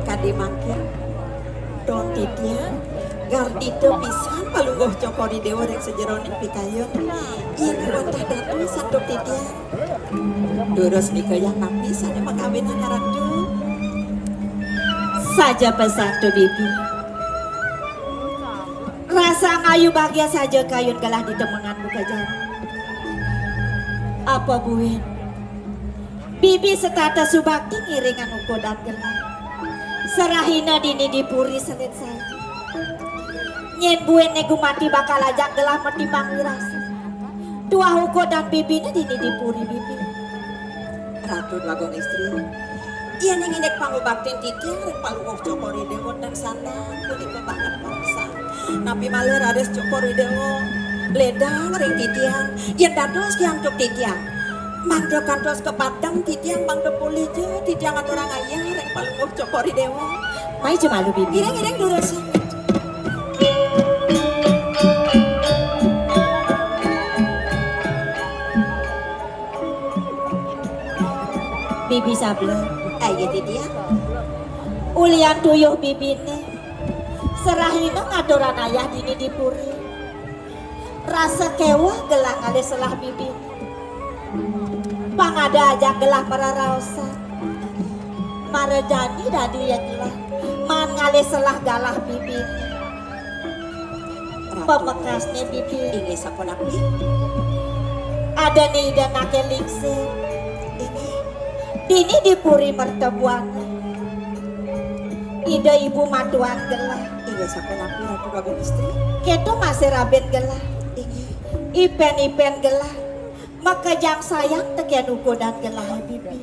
kadi mangkin. Don titiang, gardita pisan Palungguh Cokor I Dewa ring sajeroning pikayun. Yen wantah dados antuk titiang. Durus nika yang napi sane makawinan Ratu? Saja pesan tu bibi. Rasa ngayu bagia saja kayun gelah ditemengan muka jani. Apa buin? Bibi setata subakti ngiringan ukodan gelah. Serahina dini di puri selin saya. Nyen buin ne gumati bakal ajak gelah matimbang wirasa. Tuah ukodan bibine dini di puri bibi. Ratu Dwagung Istri, yen indik pangubaktin titiang ring Palungguh Cokor I Dewa tan sandang punika banget pangsan. Napi malih raris Cokor I Dewa ledang ring titiang, yen dados ki antuk titiang. Mangda kantos kapadem titiang, mangda polih ja titiang aturang ayah ring Palungguh Cokor I Dewa. Mai ja malu, Bibi. Ngiring-ngiring durus. Bibi Sabla. Ayo, titiang. Ulian tuyuh bibine. Serahina ngaturan ayah dini di puri. Rasa keweh gelah ngalih selah bibi. Pang ada ajak gelah mararaosan. Mara jani dadi ya gelah. Maan ngalih selah galah bibi. Pamekasne bibi. Inggih sapunapi? Ada ni ida nake lingsir. Inggih. Dini di puri mertebuan. Ida ibu matuan gelah. Inggih sapunapi Ratu Agung Istri? Keto masih rabin gelah. Inggih. Ipen-ipen gelah. Makejang sayang teken ukodan gelah, bibi.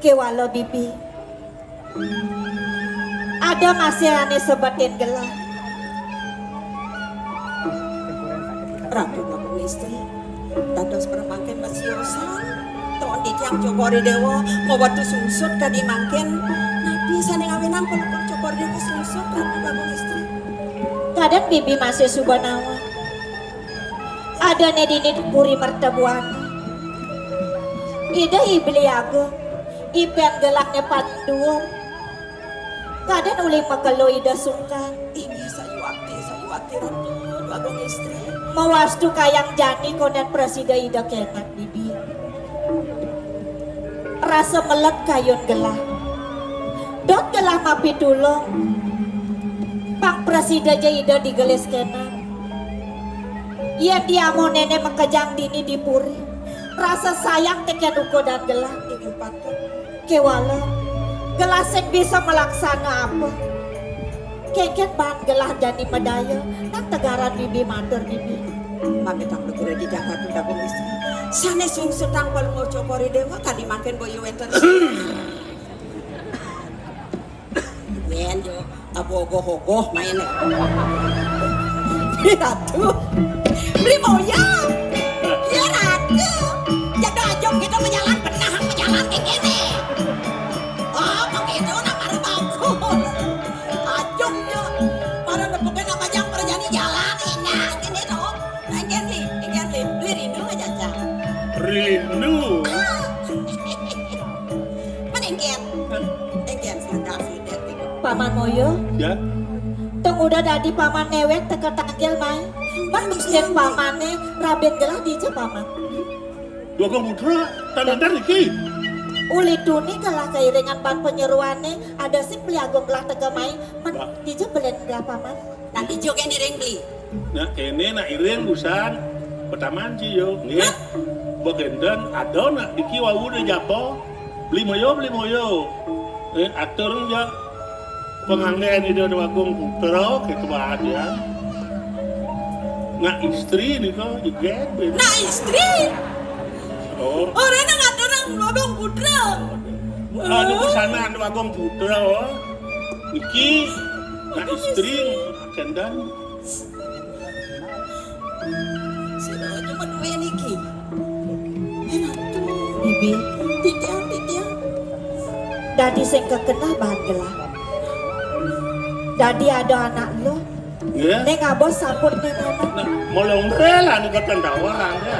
Kewala bibi. Ada masih ane sebetin gelah. Ratu Agung Istri. Dados pramangkin masiosan. Ton titiang Cokor I Dewa, mawetu sungsut kadi mangkin. Napi sane ngawinang Palungguh Cokor I Dewa sungsut, Ratu Agung Istri? Kadang bibi masih suba nawang. Adane dini di puri mertebuan. Ida I Beli Agung, ipen gelahne paling duur. Kadang uli makelo ida sungkan. Inggih sayuwakti, sayuwakti Ratu Agung Istri. Mawastu kayang jani konden prasida ida kenak, bibi. Rasa melet kayun gelah. Dot gelah mapitulung. Pang prasida ja ida digelis kenak. Yen diamonene makejang dini di puri, rasa sayang teken ukodan gelah. Inggih patut. Kewala, gelah sing bisa malaksana apa? Kénkén baan gelah jani madaya, nang tegaran bibi matur bibi. Mamitang luhur di jagat Undang Istri. Sané sungsutang Palungguh Cokor I Déwa kadi mangkin boya wénten. Yén yo, abogoh-ogoh main. Ratu. Beli mau ya. Ya, Ratu. Ya, dah, ajong kita menjalan, pernah menjalan kayak gini. Oh, begitu, nak baru bagus. Ajong ya. Baru nepukin nama jang perjani jalan, enak ini tuh. Engken li, engken li. Beli rindu aja, Cang. Rindu? Ah. Mén engken. Engken, sedap, sedap. Paman Moyo. Ya. Tong udah dadi paman néwék teka tanggel mai. Pan mesti pamané rabin gelah dija paman. Dua Agung Putra, tan entar niki. Uli tuni gelah kairingan baan panyeruané, ada sing Beli Agung gelah teka mai. Mén dija belen gelah paman. Nah, dija kéné ring Beli. Nah, kéné nak iring usan petaman ci yo, nggih. Hah? Bagénten ada nak diki wau da japa. Beli Moyo, Beli Moyo. Eh, atur ya. Panganggén Ida Dwagung Putra, kéto bahagian. Nak istri nika jegég, beda. Nak istri? Oh. Ora nang aturang Dwagung Putra. Anu pesanan Dwagung Putra. Niki nak istri kénten. Sira aja madué niki. Bibi, titiang, titiang. Dadi sing kekenah baan gelah. Dadi ada anak lu. Nggih. Ning abos sampun ning anak. Nah, molong rela nika tentawang, ya.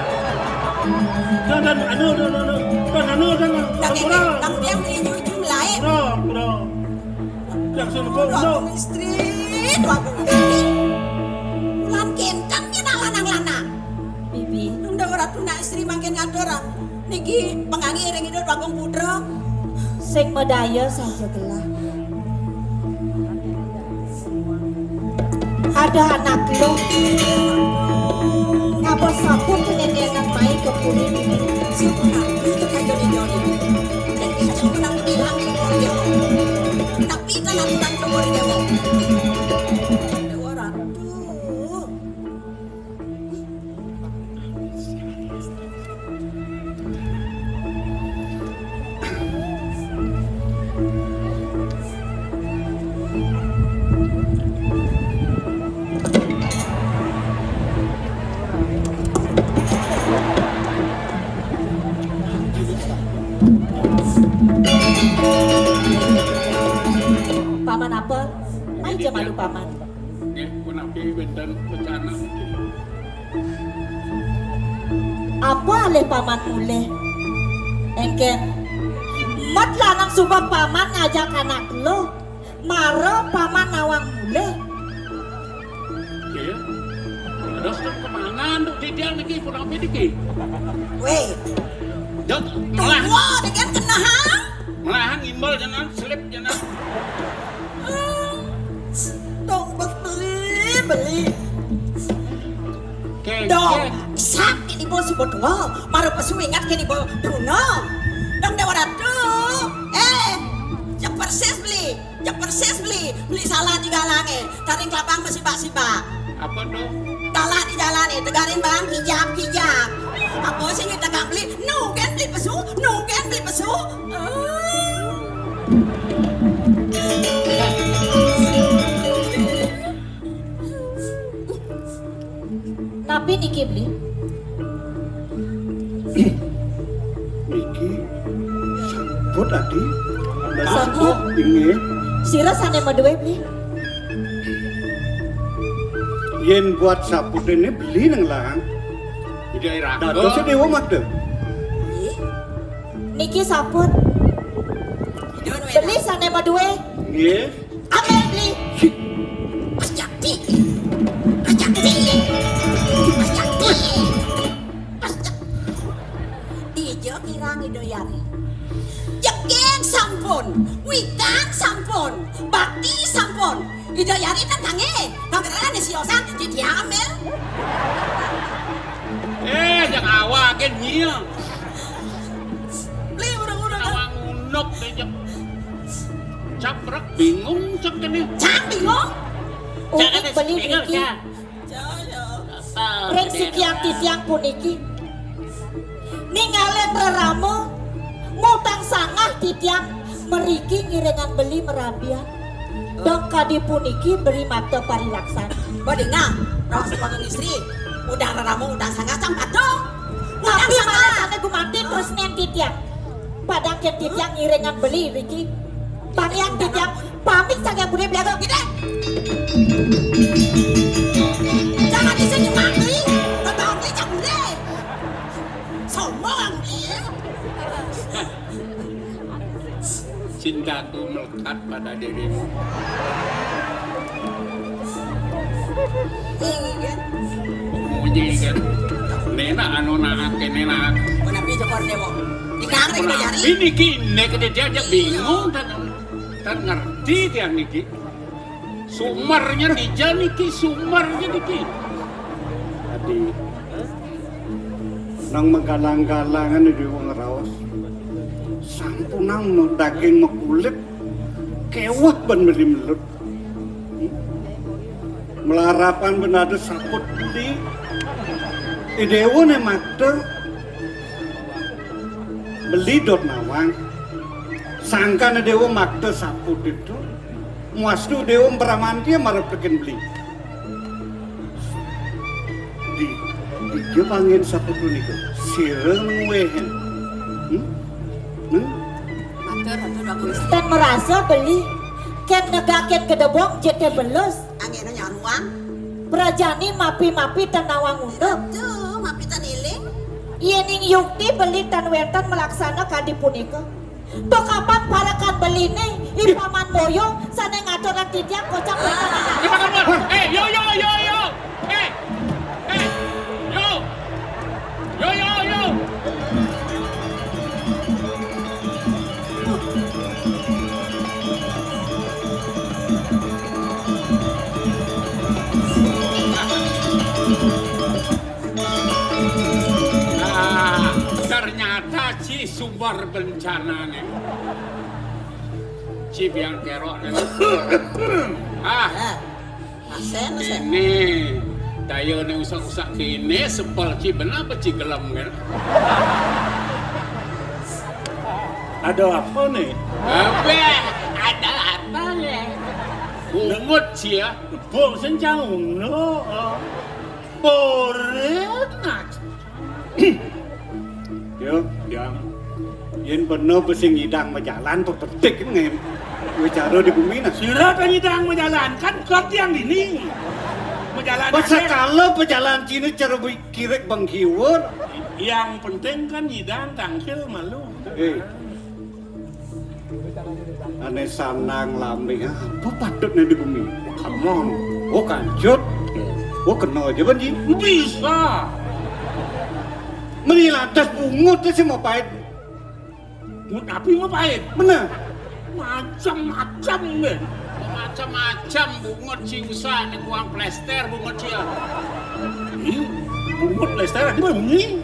Dan, dan, anu, anu, anu, anu. Dan, anu, dan, anu. Lagi, ampura. Nang tiang menuju jumlah, eh. Ampura, ampura. Yang sing kok, Dok. Istri, Dwagung istri. Wulan kénten nyenak lanang-lanang. Bibi. Nunda ora tunak istri mangkin ngatur, ah. Niki pangangge ring Ida Dwagung Putra. Sing madaya saja gelah. Ada anak lu. Ngapa sampun kenendenan mai ke puri ini? Siapa itu kajo di jauh ini? Dan itu pun aku bilang ke puri jauh. Tapi tanah bukan ke puri jauh. Dewa Ratu. Paman apa? Aja malu paman. Nggih, punapi wénten rencana mungkin. Apa alih paman mulih? Engken. Mat lanang suba paman ngajak anak lu. Mara paman nawang mulih. Nggih. Terus kan kemana nduk titiang niki, punapi niki? Wéh. Jok, melah. Tuwa dengan kenahang. Melahang imbal jenengan, selip jenengan. Dong beli, beli. Oke, dong, oke. Sat kini bos ibu tua, mara pesu ingat kini bos Bruno. Dong Dewa Ratu. Eh, cek persis beli, cek persis beli. Beli salah di galange, taring kelabang masih bak-sibak. Apa tuh? Salah di jalane, tegarin bang, kijap, kijap. Apa sih kita beli? Nungken beli pesu, nungken beli pesu. Napi niki, Bli? Niki saput, Adi. Saput? Inggih. Sira sane maduwe, Bli? Yen buat saput ini beli nang larang. Tidak iraga. Dados dewa mata. Niki saput. Beli sane maduwe. Nggih. Ambil, Bli. Mas Jakti. Mas Jakti. Mas Jakti. Mas Jakti. Dija kirang Ida Yari. Jegeg sampun, wikan sampun, bakti sampun. Ida Yari tentange, pangeran siosan diambil. Eh, yang awak nyil. Beli urang-urang. Awak ngunuk deh, Jek. Caprek bingung cek kene. Cang bingung? Ugi beli niki. Ring sikian titiang puniki. Ningalin rerama, ngutang sangah titiang mriki ngiringang beli marabian. Dong kadi puniki beli makta parilaksana. Badingang, raos sebagai istri, ngutang rerama, ngutang sangah, cang patuh. Tapi malah sane gumanti terus nen titiang. Padahal ken titiang ngiringang beli niki. Pamian titiang pamit saking budhe belaga. Gede. Jangan di sini mati. Kebangli cak budhe. Sombong dia. Cintaku melekat pada dirimu. Munyi kan. Nena anu naake nena. Menapi jokor dewo. Dikang rek bajari. Ini kine kene dia aja bingung dan dan ngerti dia niki. Sumernya dija niki, sumernya niki. Adi, nang magalang-galangan di wong raos. Sampunang daging makulit, keweh ban beli melut. Melarapan ben ada saput beli. Idewa ne makta beli dot nawang. Sangkane dewa makta saput itu. Muastu dewa mpramanti marep teken beli. Di, di dia pangin saput niku. Sira nguwehen. Hmm? Hmm? Matur, Ratu Dagung. Tan merasa beli, ken negakin gedebong jete belus. Angena nyaruang. Prajani mapi-mapi tan nawang unduk. Tuh, mapi tan iling. Yening yukti beli tan wenten melaksana kadi punika. Tukapan parekan beline, ipaman moyo, sane ngaturang titiang kocap. Ipaman moyo. Eh, yo, yo, yo, yo. Eh, eh, yo. Yo, yo, yo. Nah, ternyata ci sumber bencana nih. Ci biang kerok nih. Ah. Asen, asen. Ini daya ne usak-usak kini sepel ci benar apa ci gelem kan? Ada apa nih? Apa? Ada apa nih? Bungut ci ya. Bok sencang uno. Borenak. Yo, yang yen bener sing nyidang majalan to tetik ngem. Wicara di bumi nah. Sira ta nyidang majalan kan katiang dini. Majalan. Pasakala pejalan cine cara kirik bengkiwur. Yang penting kan nyidang tangkil malu. Eh. Ane sanang lambe apa patutne di bumi? Come on. Oh kancut. Oh kena aja banji. Bisa. Meni lantas bungut sih mau pahit. Bungut api mau pahit. Bener. Macam-macam deh. Macam-macam bungut sih usah nih kuang plester bungut sih ya. Ih, bungut plester ada bunyi.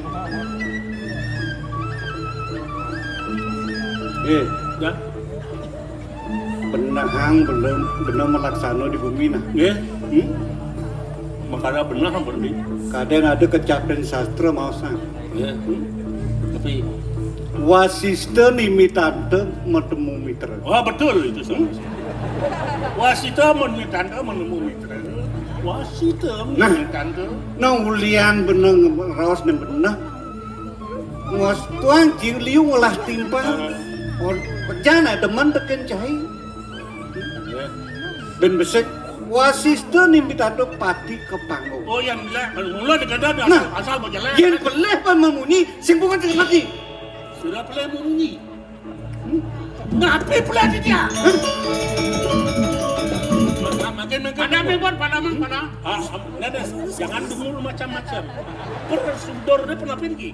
Eh, ya. Benahang belum benar melaksana di bumi nah. Nggih. Hmm? Makanya benar berarti. Kadang ada kecapen sastra mau sang. Nggih. Tapi wasista nimitanta matemu mitra. Wah betul itu sama. Wasita nimitanta matemu mitra. Wasita nimitanta. Nah ulian benang raos dan benah. Ngos tuang cing liu ngolah timpang. Oh, pejana demen teken cai. Ben besek wasista nimitanta pati ke panggung. Oh yang bilang mula dikada nah, asal berjalan. Yen peleh pan memunyi sing bukan sing mati. Sudah peleh memunyi. Ngapi pula dia? Makin makin. Padam pun padam padam. Ah, nada, jangan dulu macam-macam. Persudor dia pernah pergi.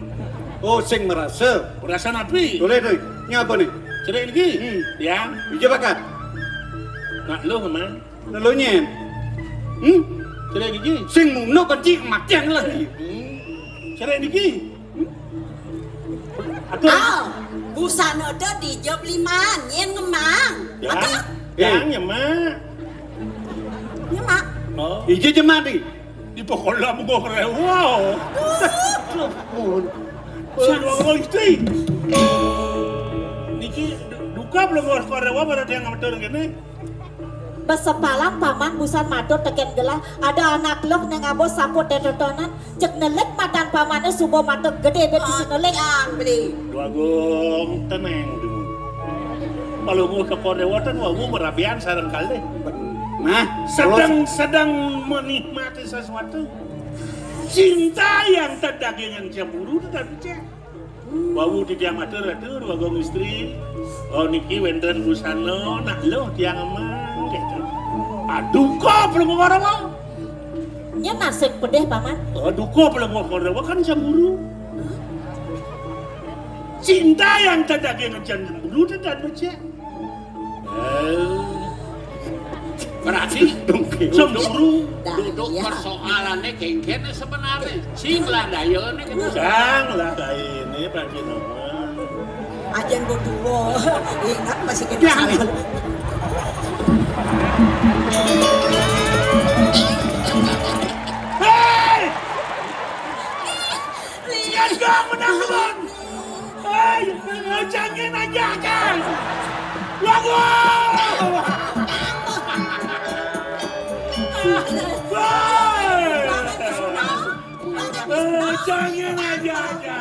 Oh, sing merasa. Merasa napi? Boleh deh. Ini apa nih? Cerai lagi. Hmm. Ya. Ija bakat. Nak lu mana? Lalu nyen. Hmm? Cerai lagi. Sing muno benci matian lagi. Hmm. Cerai lagi. Atur. Aw, busana da dija beliman, nyen ngemang. Yang, atur. Yang nyemak. Nyemak. Ija jemati. Di pokola mengko rewa. Mun. Sing wong istri. Niki duka belum ngor rewa pada tiang amatur kene. Besepalan paman busan matur teken gelah, ada anak luh neng abo saput detotonan, cek nelik matan pamane suba matuk gede bet isi nelik. Yang beli. Wagung teneng dulu. Kalau mau ke Korea Watan, wagung merabian sareng kali. Nah, sedang sedang menikmati sesuatu. Cinta yang tak dagingan cemburu tetapi cek. Wau titiang matur, atur, wagung istri. Oh, niki wenten busana, nak lo tiang emang gitu. Aduh, kok belum orang mau. Nya nasib pedih, Paman. Aduh, kok belum orang mau kan cemburu. Cinta yang tak dagingan cemburu tidak percaya. Eh, berarti cemburu. Duduk persoalannya kengkene sebenarnya. Sing lah dayone gitu. Sang lah ini bagi nomor. Ajen ku tuwa. Ingat masih kita salah. Hei! Sian gak menang, Bang. Hei, jangan aja kan. Lagu. Hei. Eh, jangan aja aja.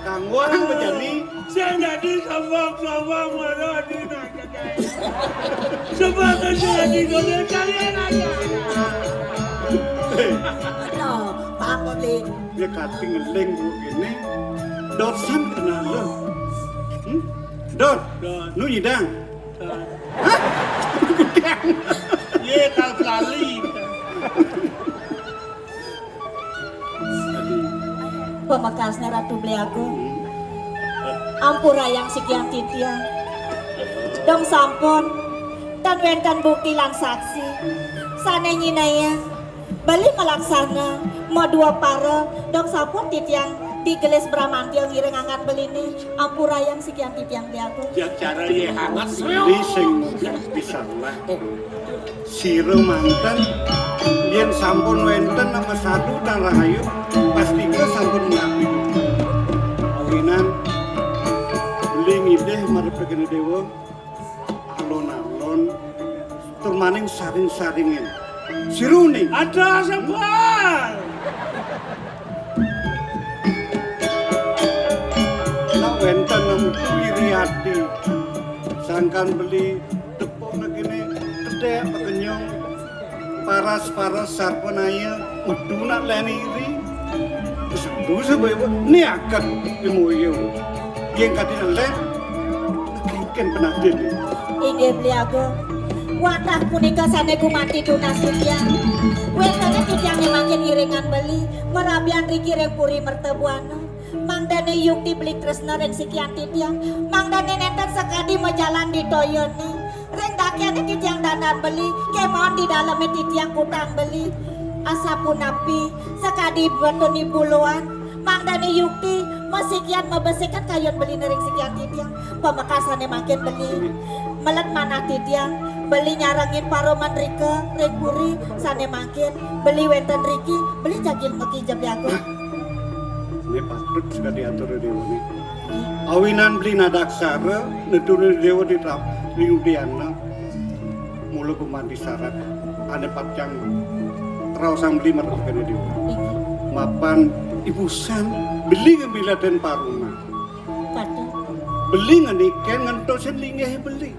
Kang Wang menjadi. Saya jadi sombong-sombong, malah di. Sebab saya jadi gode, jangan aja. Aduh, Pak Publik. Dia kati ngeling bu ini. Dosan kenal lo. Hmm? Dor, Dor. Nu nyidang. Dor. Hah? Ye, kal kelali. Pamekasne Ratu Beli Agung. Ampura yang sikian titiang. Dong sampun, tan wenten bukti lan saksi. Sane nyinaya, beli malaksana, madua para, dong sampun titiang digelis bramantil ngiring angan beline. Ampura yang sikian titiang Beli Agung. Ya cara ye hangat. Ini sing bisa lah. Sira manten, yen sampun wenten nama sadu tan rahayu, pastika sampun mengabdi. Awinan, beli ngidih marep kene dewa, alon-alon, tur maning saring-saringin. Siruning. Ada sambal. Nak wenten nemtu iri ati. Sangkan beli tepuk negene kedek pekenyong. Paras-paras sarpanaya metu nak leni iri. Sendu sebaya niaket imuyu. Yen kati len kengken penadin. Inggih Beli Agung. Watah punika sane gumanti tunas titiang. Wetene titiang nemakin iringan beli, merabian riki ring puri mertebuana. Mangdane yukti beli tresna ring sikian titiang. Mangdane nenten sakadi majalan di toyone. Ring dakyane titiang dandan beli, kemawon di daleme titiang kutang beli. Asapunapi, sakadi betuni buluan, mangdane yukti, masikian mabesikan kayun beline ring sikian titiang. Pamekasane mangkin beli, melet manah titiang, beli nyarengin paruman rika, ring puri, sane mangkin, beli wenten riki, beli jagin mekijep yago. Ini patut sekali atur dewa ini. Awinan beli nadaksara, nedune dewa di trap, di udiana. Mula gumanti syarat, ane patjang raosang beli marep kene dewa. Inggih. Mapan ibusan, beli ngemiladen paruna. Padha. Beli ngeniken ngentosin linggih beli.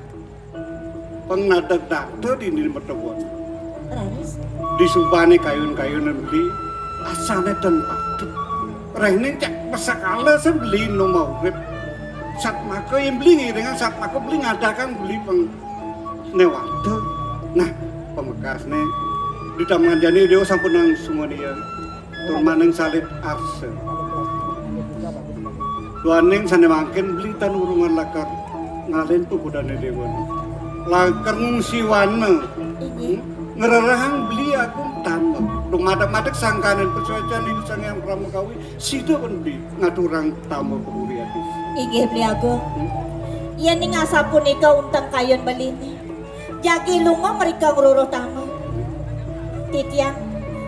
Pang nadeg dakta dini mertewon. Raris. Disubane kayun-kayunan beli, asane ten patut. Rehning cek pesakala sebeli no mau urip. Satmaka yang beli ngiringan satmaka beli ngadakan beli pang newata. Nah, pamekasne ditamangan jani dewa sampun nang sumania. Tur maning salit arsa. Duaning sane mangkin beli tan urungan lakar ngalen pupudane dewa. Lakar ngungsi wana. Inggih. Ngrerehang beli aku tamba. Dumadeg-madeg sangkaning pasuecan ing Sang Hyang Pramakawi, sida pun beli ngaturang tamba puri ati. Inggih, Beli Agung. Hmm? Yen ning asapunika unteng kayun beline. Jagi lunga mrika ngruruh tama. Titiang,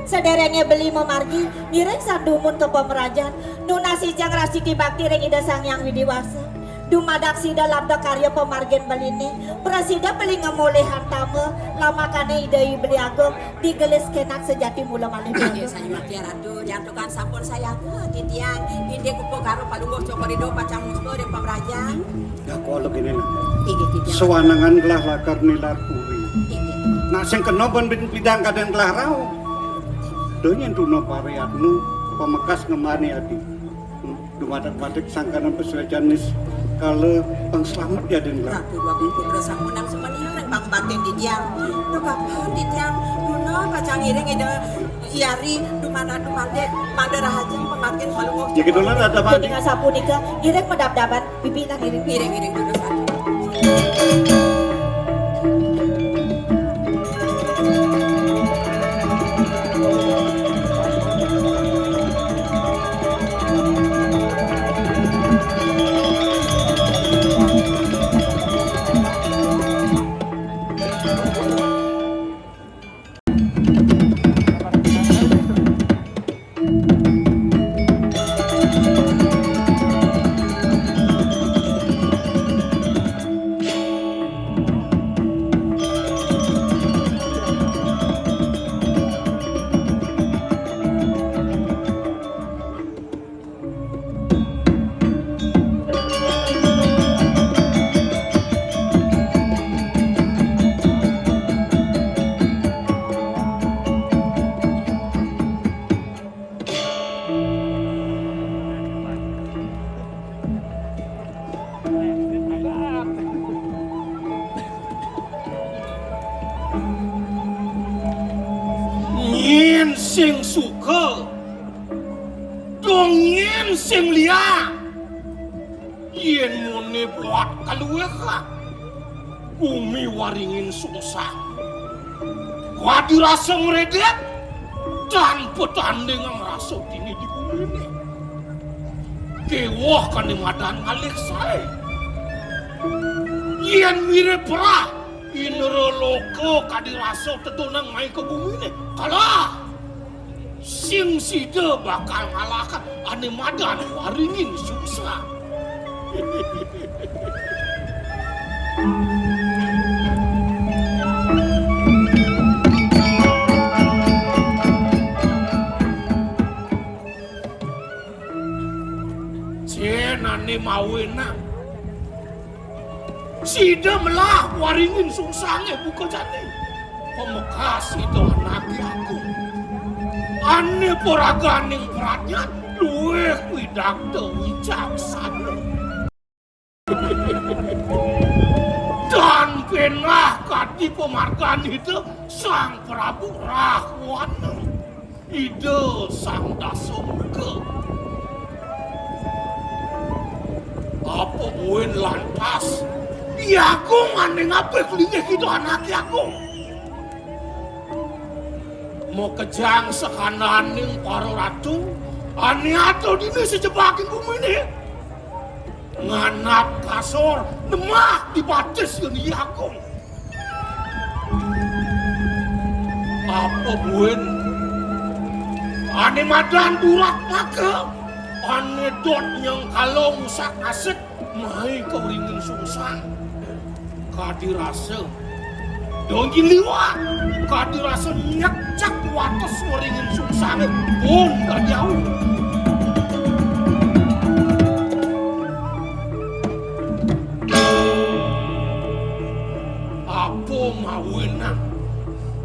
sadéréngé beli mamargi, ngiring sang dumun ka pamrajan, nunas icang rastiti bakti ring Ida Sang Hyang Widhi Wasa. Dumadak sida labda karya pamargin beliné, prasida beli ngamolihang tama, lamakané Ida I Beli Agung, digelis kénak sejati mula malih. Inggih, Agung. Sayuwakti Ratu, nyantukan sampun sayaga, titiang, indik upakara Palungguh Cokor I Dua pacang musta ring pamrajan. Ya, kala kéné, nah. Inggih, titiang. Sawanengan gelah lakar nilar puri. Inggih. Nah, sing kena ban bin pidang kadén gelah rauh. Da nyén tuna pariyatna, pamekas ngemané adi. Hmm, dumadak-madik sangkaning pasuécan niskala pang slamet ya, Dén Gelah. Ratu Dwagung Putra sampunang sumaniar ring pangbatin titiang. Dukakan titiang, tuna pacang ngiring Ida Hyang Widhi, dumadak-dumadik, mangda rahajeng pamargin Palungguh. Ya, gitu lah, ada apa? Jadi ngasapunika, ngiring madabdaban, bibi nang ngiring. Ngiring, ngiring, dudu satu. Nyén sing suka, dong nyén sing liak. Yén muné buat kaluihan, gumi waringin sungsang. Kadi rasa ngredep, tan patandingang rasa dini di guminé. Kéweh kané madan ngalih saé. Yén mirib perah, indra loka kadi rasa tedunang mai ka guminé. Kalah! Sing sida bakal ngalahang ané madan waringin sungsang. Cén ané mawinan. Sida melah waringin sungsangé buka jani. Pamekas sida anaké agung. Ané paraganing pradnyan luih widagda wicaksana. Tan pénah kadi pamargan Ida Sang Prabu Rahwana. Ida Sang Dasamuka. Apa buin lantas, I Agung ané ngabih linggih Ida anaké agung? Makejang sakananing para ratu, ané ada dini sajebaking guminé. Nganap kasor, nemah di batis yén I Agung. Apa buin? Ané madan durat maka, ané dot nyengkala ngusak-asik, mai ka waringin sungsang. Kadi rasa dongin liwat, kadi rasa nyekcek wates waringin sungsangé pun kajauh. Apa mawinan?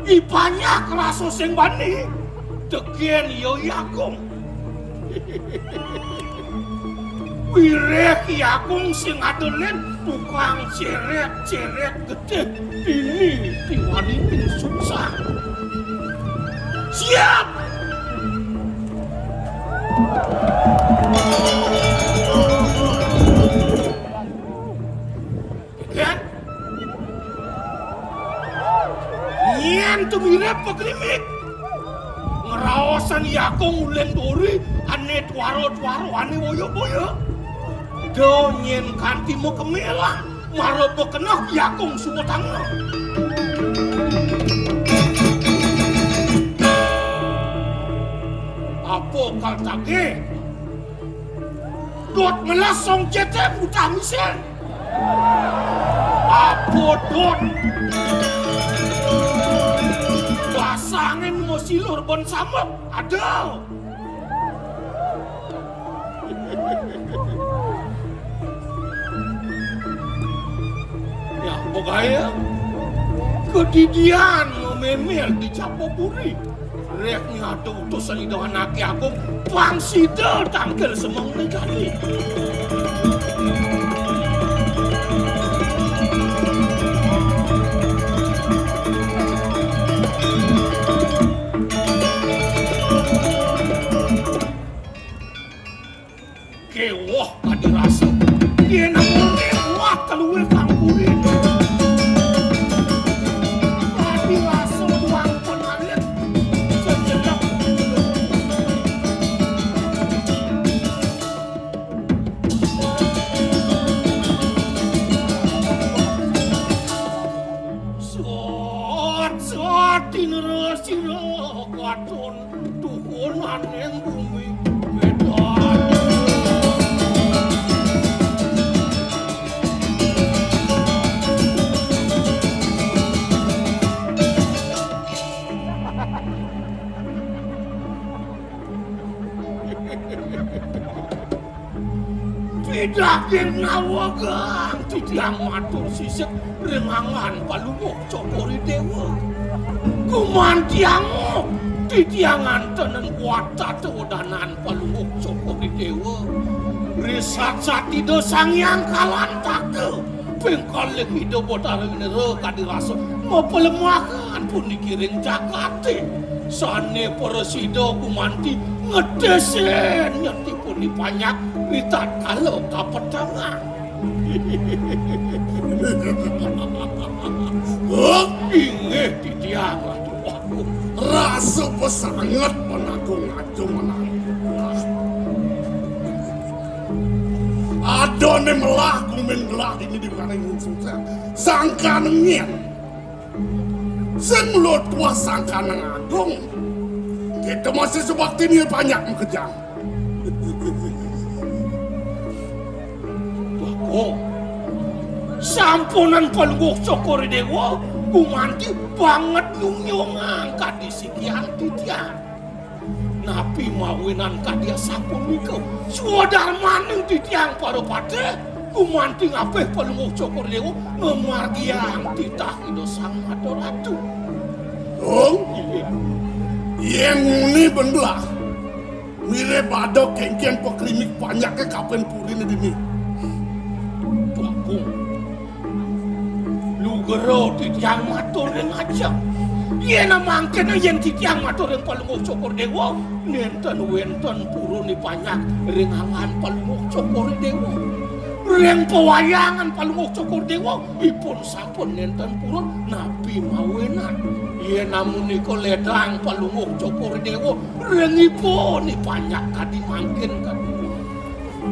Ipanyak rasa sing bani, tekén ya I Agung. Wiréh I Agung sing ada lén tukang cérét-cérét getih dini di waringin sungsang. Siap! Nyén? Nyén tumirip pagrimik. Ngraosan I Agung uling duri, ané tuara-tuara, ané boya-boya. Da nyén kanti makemé lah, mara bekeneh I Agung suba tangah. Kal tagih. Dot ngelas song cetem utamisin. Apa dot? Basangin masilur ban sambek. Aduh. Ya, pokoknya kedidian mememel di Japapuri. Rek nyata utusan Ida Anake Agung, pang sida tangkil semeng negani. Kéweh kadi rasa. Yén aku kéweh kaluwih kang kuwi. Kadi rasa duang penalit sejelek. Sot, sot, tinere sira katon. Tuhunaning bumi Medan. Pidaging nawegang titiang matur sisip ring anggan Palungguh Cokor I Déwa. Gumantiang titiang antenan kuat tata wedanan Palungguh Cokor I Déwa. Risat satida Sang Hyang Kalantaka ping kalih Ida Batara Indra kadi rasa mapalemahan puniki ring jagaté. Sané prasida gumanti ngetisin nyetipun I Panyak ritatkala kapetengan. Hah? Inggih titiang Ratu Agung. Rasa pesanget panagung aja menawi. Adané melah gumin gelah dini di wikareng sungsang. Sangkan nyén. Sing luwih tuah sangkaning agung. Kita masih sebakti nih banyak makejang. Bagong. Sampunan Palungguh Cokor I Déwa gumanti banget nyungyungang kadi sikian titiang. Napi mawinan kadi asapunika? Swadarmaning titiang para patih gumanti ngapih Palungguh Cokor I Déwa ngamargiang titah Ida Sang Nata Ratu. Dong, yén nguni ben belah, mirib ada kénkén pakrimik panyaké kapin puriné dini. Bagong. Lugra titiang matur ring ajeng. Yén mangkena yén titiang matur ring Palungguh Cokor I Déwa, nénten wénten purun I Panyak ring anggan Palungguh Cokor I Déwa. Ring pawayangan Palungguh Cokor I Déwa, ipun sampun nénten purun napi mawinan. Yén amunika ledang Palungguh Cokor I Déwa, ring ipun I Panyak kadi mangkin kadi.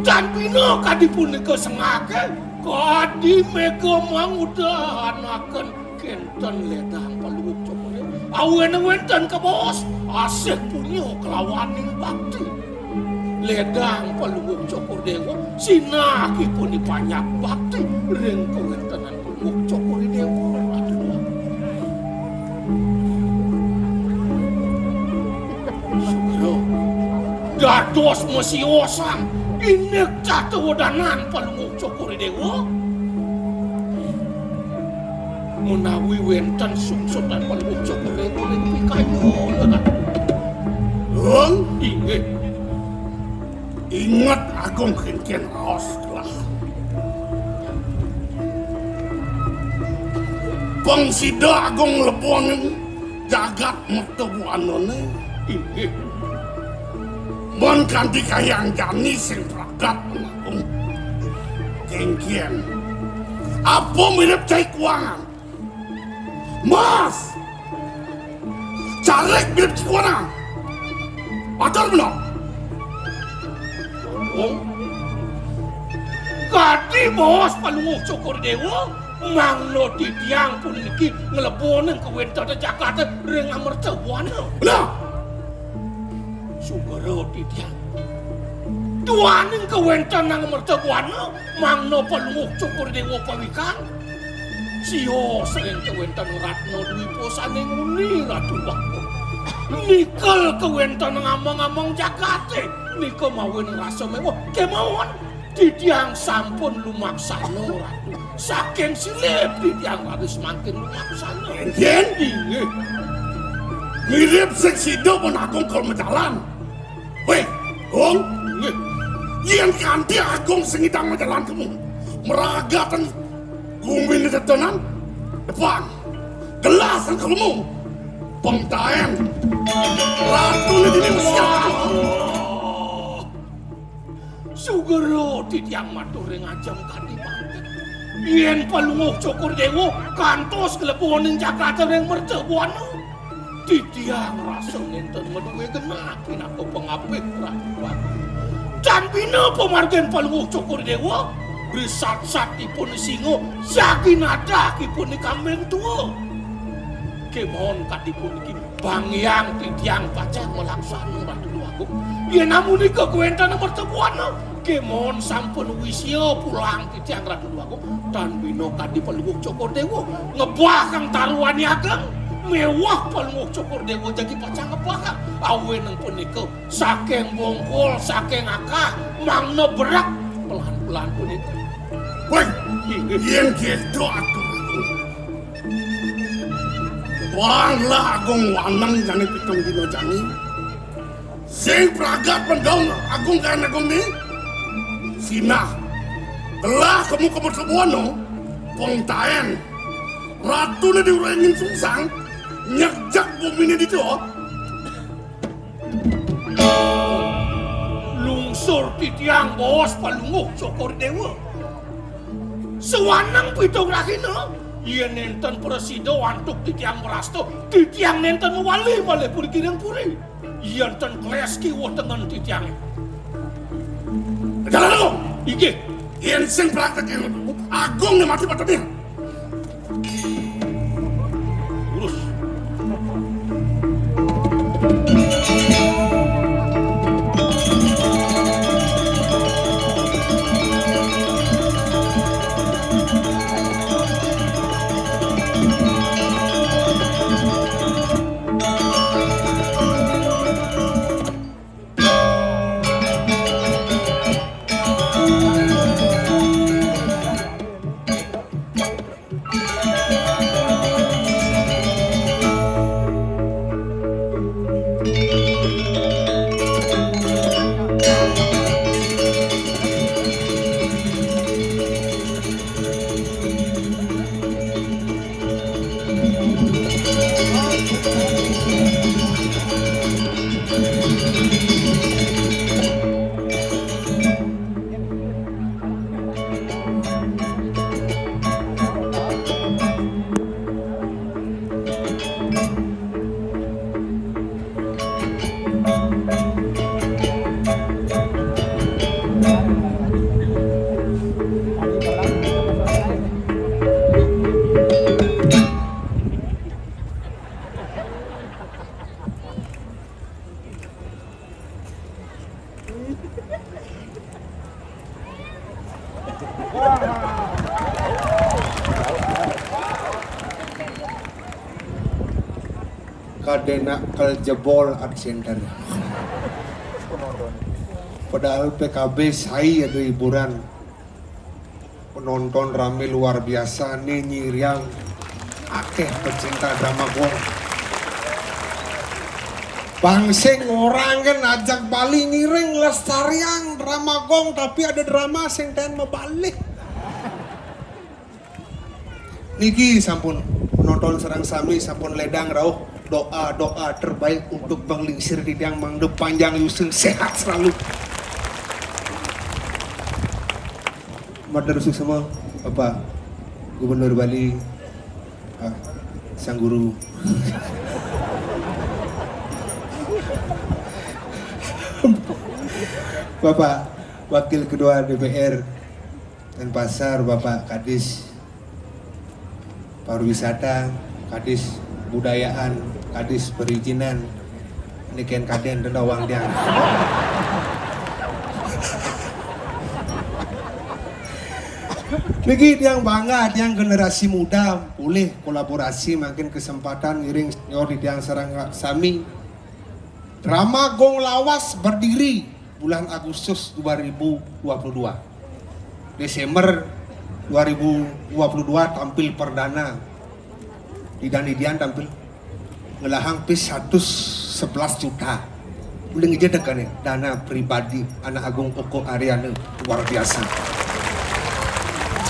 Tan bina kadi punika sengake, kadi mega mangudanaken kénten ledang Palungguh Cokor I Déwa. Awéné wénten kabaos, asih punya kelawaning bakti. Ledang Palungguh Cokor I Déwa, sinah ipun I Panyak bakti ring kawéntenan Palungguh Cokor I Déwa. Aduh. Sugra. Dados masiosan indik cata wedanan Palungguh Cokor I Déwa. Menawi wénten sungsutan Palungguh Cokor I Déwa ring pikayunan. Hong, inggih. Inget Agung kénkén raos gelah. Pang sida Agung nglebonin jagat merta buanané. Inggih. Mun kanti kahyang jani sing pragat Agung. Kénkén. Apa mirib cai kuangan? Mas. Carik mirip cikuana. Atur meno. Oh. Kadi baos Palungguh Cokor I Déwa, mangda titiang puniki nglebonin kawéntenan jagaté ring amerta buana. Nah. Sugara titiang. Duaning kawéntenan mercabuana, mangda Palungguh Cokor Déwa pawikan. Sia sering kawéntenan Ratna Dwipa sané nguni Ratu Déwa Agung. Nika kawéntenan amang-amang jagaté, nika mawinan rasa méweh. Kémaon titiang sampun lumaksana, Ratu. Saking silih titiang raris mangkin lumaksana. Énjén? Inggih. Mirib sing sida pun Agung kal majalan. Wéh, Gung. Inggih. Yén kanti Agung sing ngidang majalan kemu, mragatang guminé tetenan, depan. Gelasang kemu. Pengtaén. Ratuné dini mesti. Sugara titiang matur ring ajeng kadi mangkin. Yén Palungguh Cokor Déwa kantos klebuhaning jagaté ring mercabuana, titiang rasa nénten madué genah pinaka pangapih Ratu Agung. Tan bina pamargin Palungguh Cokor Déwa, risatsat ipun singa, jagi nadah ipun kambing tua. Kémaon kadipun iki Bang Hyang titiang pacang malaksana Ratu Déwa Agung. Yén amunika kawéntenan mercabuana, kémaon sampun wisia pulang titiang Ratu Déwa Agung. Tan bina kadi Palungguh Cokor Déwa ngebahang taruané ageng, méweh Palungguh Cokor Déwa jagi pacang ngebahang. Awinan punika saking bongkol, saking akah, mangda berek pelan-pelan punika. Wéh, yén kéto atur. Banglah Agung waneng jani pitung dina jani. Sing pragat pendong Agung kaén Agung ni. Sinah. Telah kemu kemu sebuana. Pengtaén. Ratuné di Urengin Sungsang. Nyekjek guminé ditu. Lungsur titiang baos Palungguh Cokor Déwa. Sawaneng pitung rahina, yén nénten prasida antuk titiang mrasta, titiang nénten mawali malih puri kiring puri. Yén ten klés kiwuh tengen titiangé. Jalan Agung. Inggih. Yén sing praktek Agung né mati patutnya. Lurus. Kadéna kel jebol at center. Padahal P K B sai ada hiburan. Penonton ramé luar biasa nih, nyiriang akéh pecinta drama gong. Bang sing orang kan ajak Bali ngiring lestariang drama gong, tapi ada drama sing ten mabalik. Niki sampun penonton sareng sami sampun ledang rauh doa-doa terbaik untuk Bang Lingsir titiang mangda panjang yuswa sehat selalu. Matur suksma Bapak Gubernur Bali, ah, Sang Guru. Bapak Wakil Ketua D P R Denpasar, Bapak Kadis Pariwisata, Kadis Budayaan, Kadis Perizinan, Niken kaden denda wang tiang. Niki tiang bangga, tiang generasi muda, boleh kolaborasi, makin kesempatan ngiring senior di tiang sareng sami. Drama Gong Lawas berdiri bulan Agustus dua ribu dua puluh dua. Desember dua ribu dua puluh dua tampil perdana. Didan-didian tampil ngelahang pis seratus sebelas juta. Uling aja dekane dana pribadi anak agung Oko Aryana luar biasa.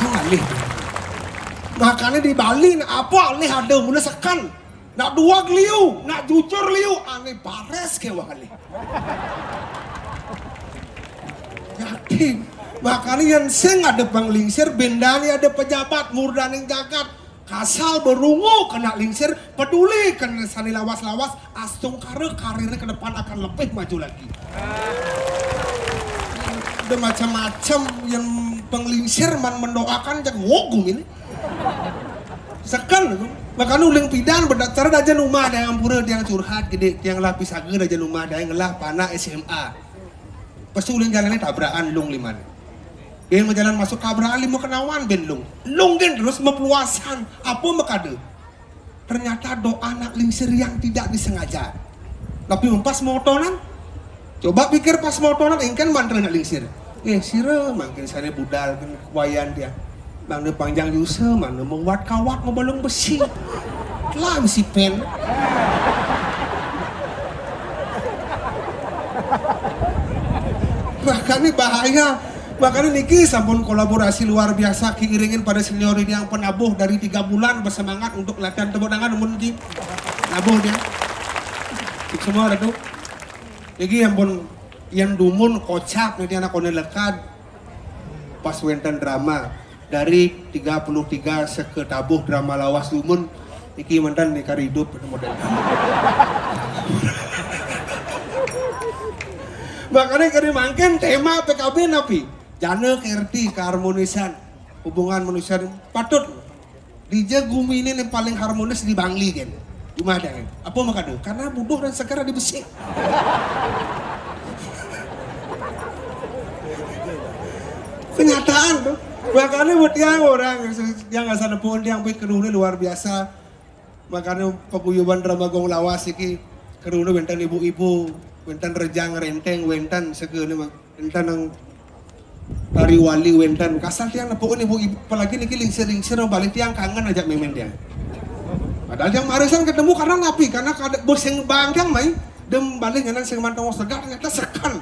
Jangan nih. Makanya di Bali nak apa nih ada mula sekan. Nak dua liu, nak jujur liu, ane bares ke wali. Yakin. Makanya yang sing ada panglingsir, bendani ada pejabat, murdaning jagat, kasal berungu kena lingsir, peduli kena sani lawas-lawas, astungkara karirnya ke depan akan lebih maju lagi. Ada macam-macam yang penglingsir man mendoakan jago gum ini. Sekan tu. Makanya uling pidan bedak cara dajan rumah ada yang ampura, ada yang curhat gede, ada yang lapis harga dajan rumah ada yang ngelah panak S M A. Pas tu uling jalannya tabrakan lung lima. Dia berjalan masuk tabrakan lima kenawan ben lung. Lung gen terus mepeluasan. Apa makada? Ternyata doa nak lingsir yang tidak disengaja. Tapi mempas motonan. Coba pikir pas motonan ingkan mantra nak lingsir. Eh, sira mangkin sana budal kan kuayan dia. Mana panjang yusa, mana mewat kawat, mau balung besi. Telah mesti pen. Makanya bahaya. Makanya niki sampun kolaborasi luar biasa, kiiringin pada senior ini yang penabuh dari tiga bulan bersemangat untuk latihan. Tepuk tangan mun ki. Nabuh dia. Semua ada tu. Niki yang pun yang dumun kocak niki anak konen lekad. Pas wenten drama dari tiga puluh tiga seke tabuh drama lawas dumun, niki mantan nih kari hidup model. Makanya kari mangkin tema P K B napi? Jana kerti keharmonisan hubungan manusia patut. Dija gumi ini yang paling harmonis di Bangli kan. Cuma ada kan. Apa makanya? Karena buduh dan segar di besi. Kenyataan tuh. Makanya buat tiang orang yang asal nepun tiang buat kedua luar biasa. Makanya paguyuban drama gong lawas iki kedua wenten ibu-ibu, wenten rejang renteng, wenten segala. Enten nang tari wali wenten kasar tiang nepuk ini bu, apalagi niki lingsir-lingsir balik tiang kangen aja memen tiang. Padahal tiang marisan ketemu karena napi karena kada bos yang bangkang mai dem balik ngenan sing mantong segar ternyata sekan.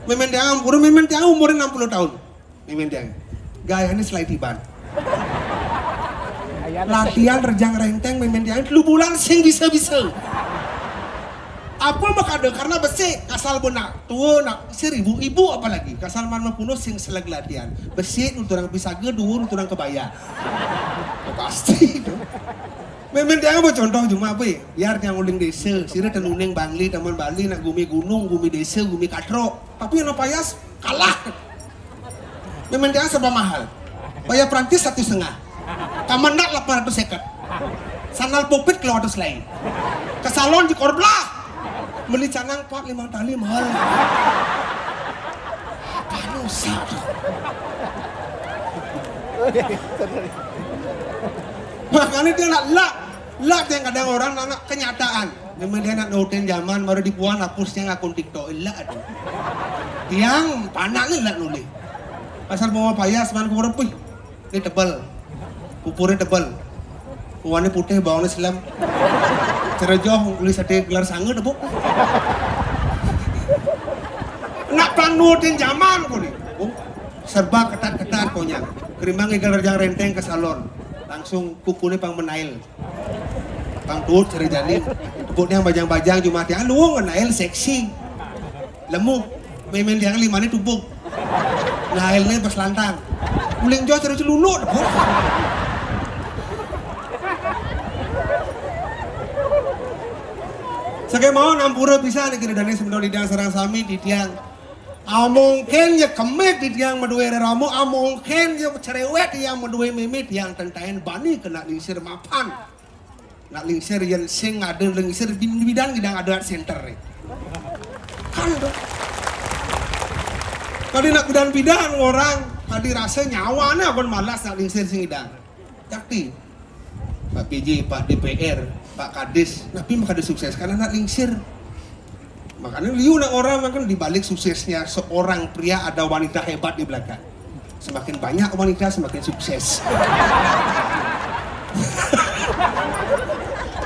Memen tiang ampura memen tiang umur enam puluh tahun. Memen tiang gaya ini selai tiban. Latihan rejang renteng memen tiang telu bulan sing bisa-bisa. Apa makada karena besi kasal benak tua nak seribu ibu apalagi kasal man mapuno sing selag latihan besi untuk orang pisaga dua untuk orang kebaya. Pasti itu. Memen tiang apa contoh cuma apa ya? Biar tiang uling desa, sira tenuning Bangli, Taman Bali, nak gumi gunung, gumi desa, gumi katrok. Tapi yang payas kalah. Memen tiang serba mahal. Bayar Prancis satu setengah. Kamendak lapan ratus seket. Sandal popit kalau ada selain. Ke salon di korblah. Beli canang empat lima tali mahal. Apa nusa? Makanya dia nak lak, lak yang kadang orang nak, nak kenyataan. Memang dia nak nurutin zaman baru dibuang hapus yang akun TikTok lak tu. Tiang panak ni lak nulis. Pasal bawa payas man kurang pih. Ini tebal. Pupurnya tebal. Warnanya putih, bawangnya selam. Cerejoh, uli sate gelar sanga tepuk. Nak pang nurutin zaman kau ni. Oh, serba ketat-ketat konyang. Kerimbang igal rejang renteng ke salon. Langsung kukunya pang menail. Pang tuut seri jani. Tepuk tiang bajang-bajang cuma tiang luung menail seksi. Lemu. Memen tiang lima ni tubuk. Nail ni pas lantang. Uling jos seri celuluk tepuk. Sakai mau nampura bisa ni kira dani sebenarnya tiang sarang sami di tiang. Amongken ya kemit di tiang medue reramo, amongken ya cerewet yang medue mimit yang tentain bani kena lingsir mapan. Nak lingsir, yén sing ada lingsir, bin-, bidan ngidang ada center. Kan tuh. Kadi nak bidan-bidan orang, kadi rasa nyawane ampun malas nak lingsir sing ngidang. Yakti. Pak P J, Pak D P R, Pak Kadis, napi makada sukses karena nak lingsir. Makanya liu nak orang kan di balik suksesnya seorang pria ada wanita hebat di belakang. Semakin banyak wanita, semakin sukses.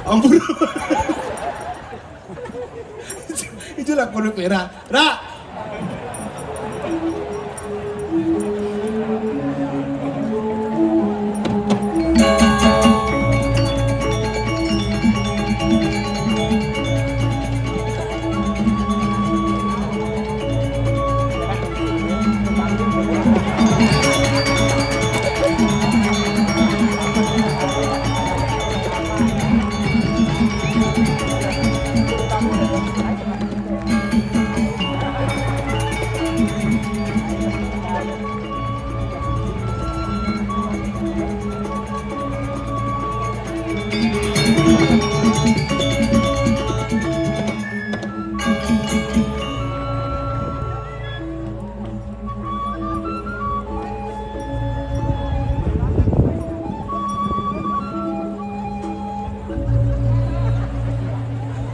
Ampun. Itulah kudu pera. Ra.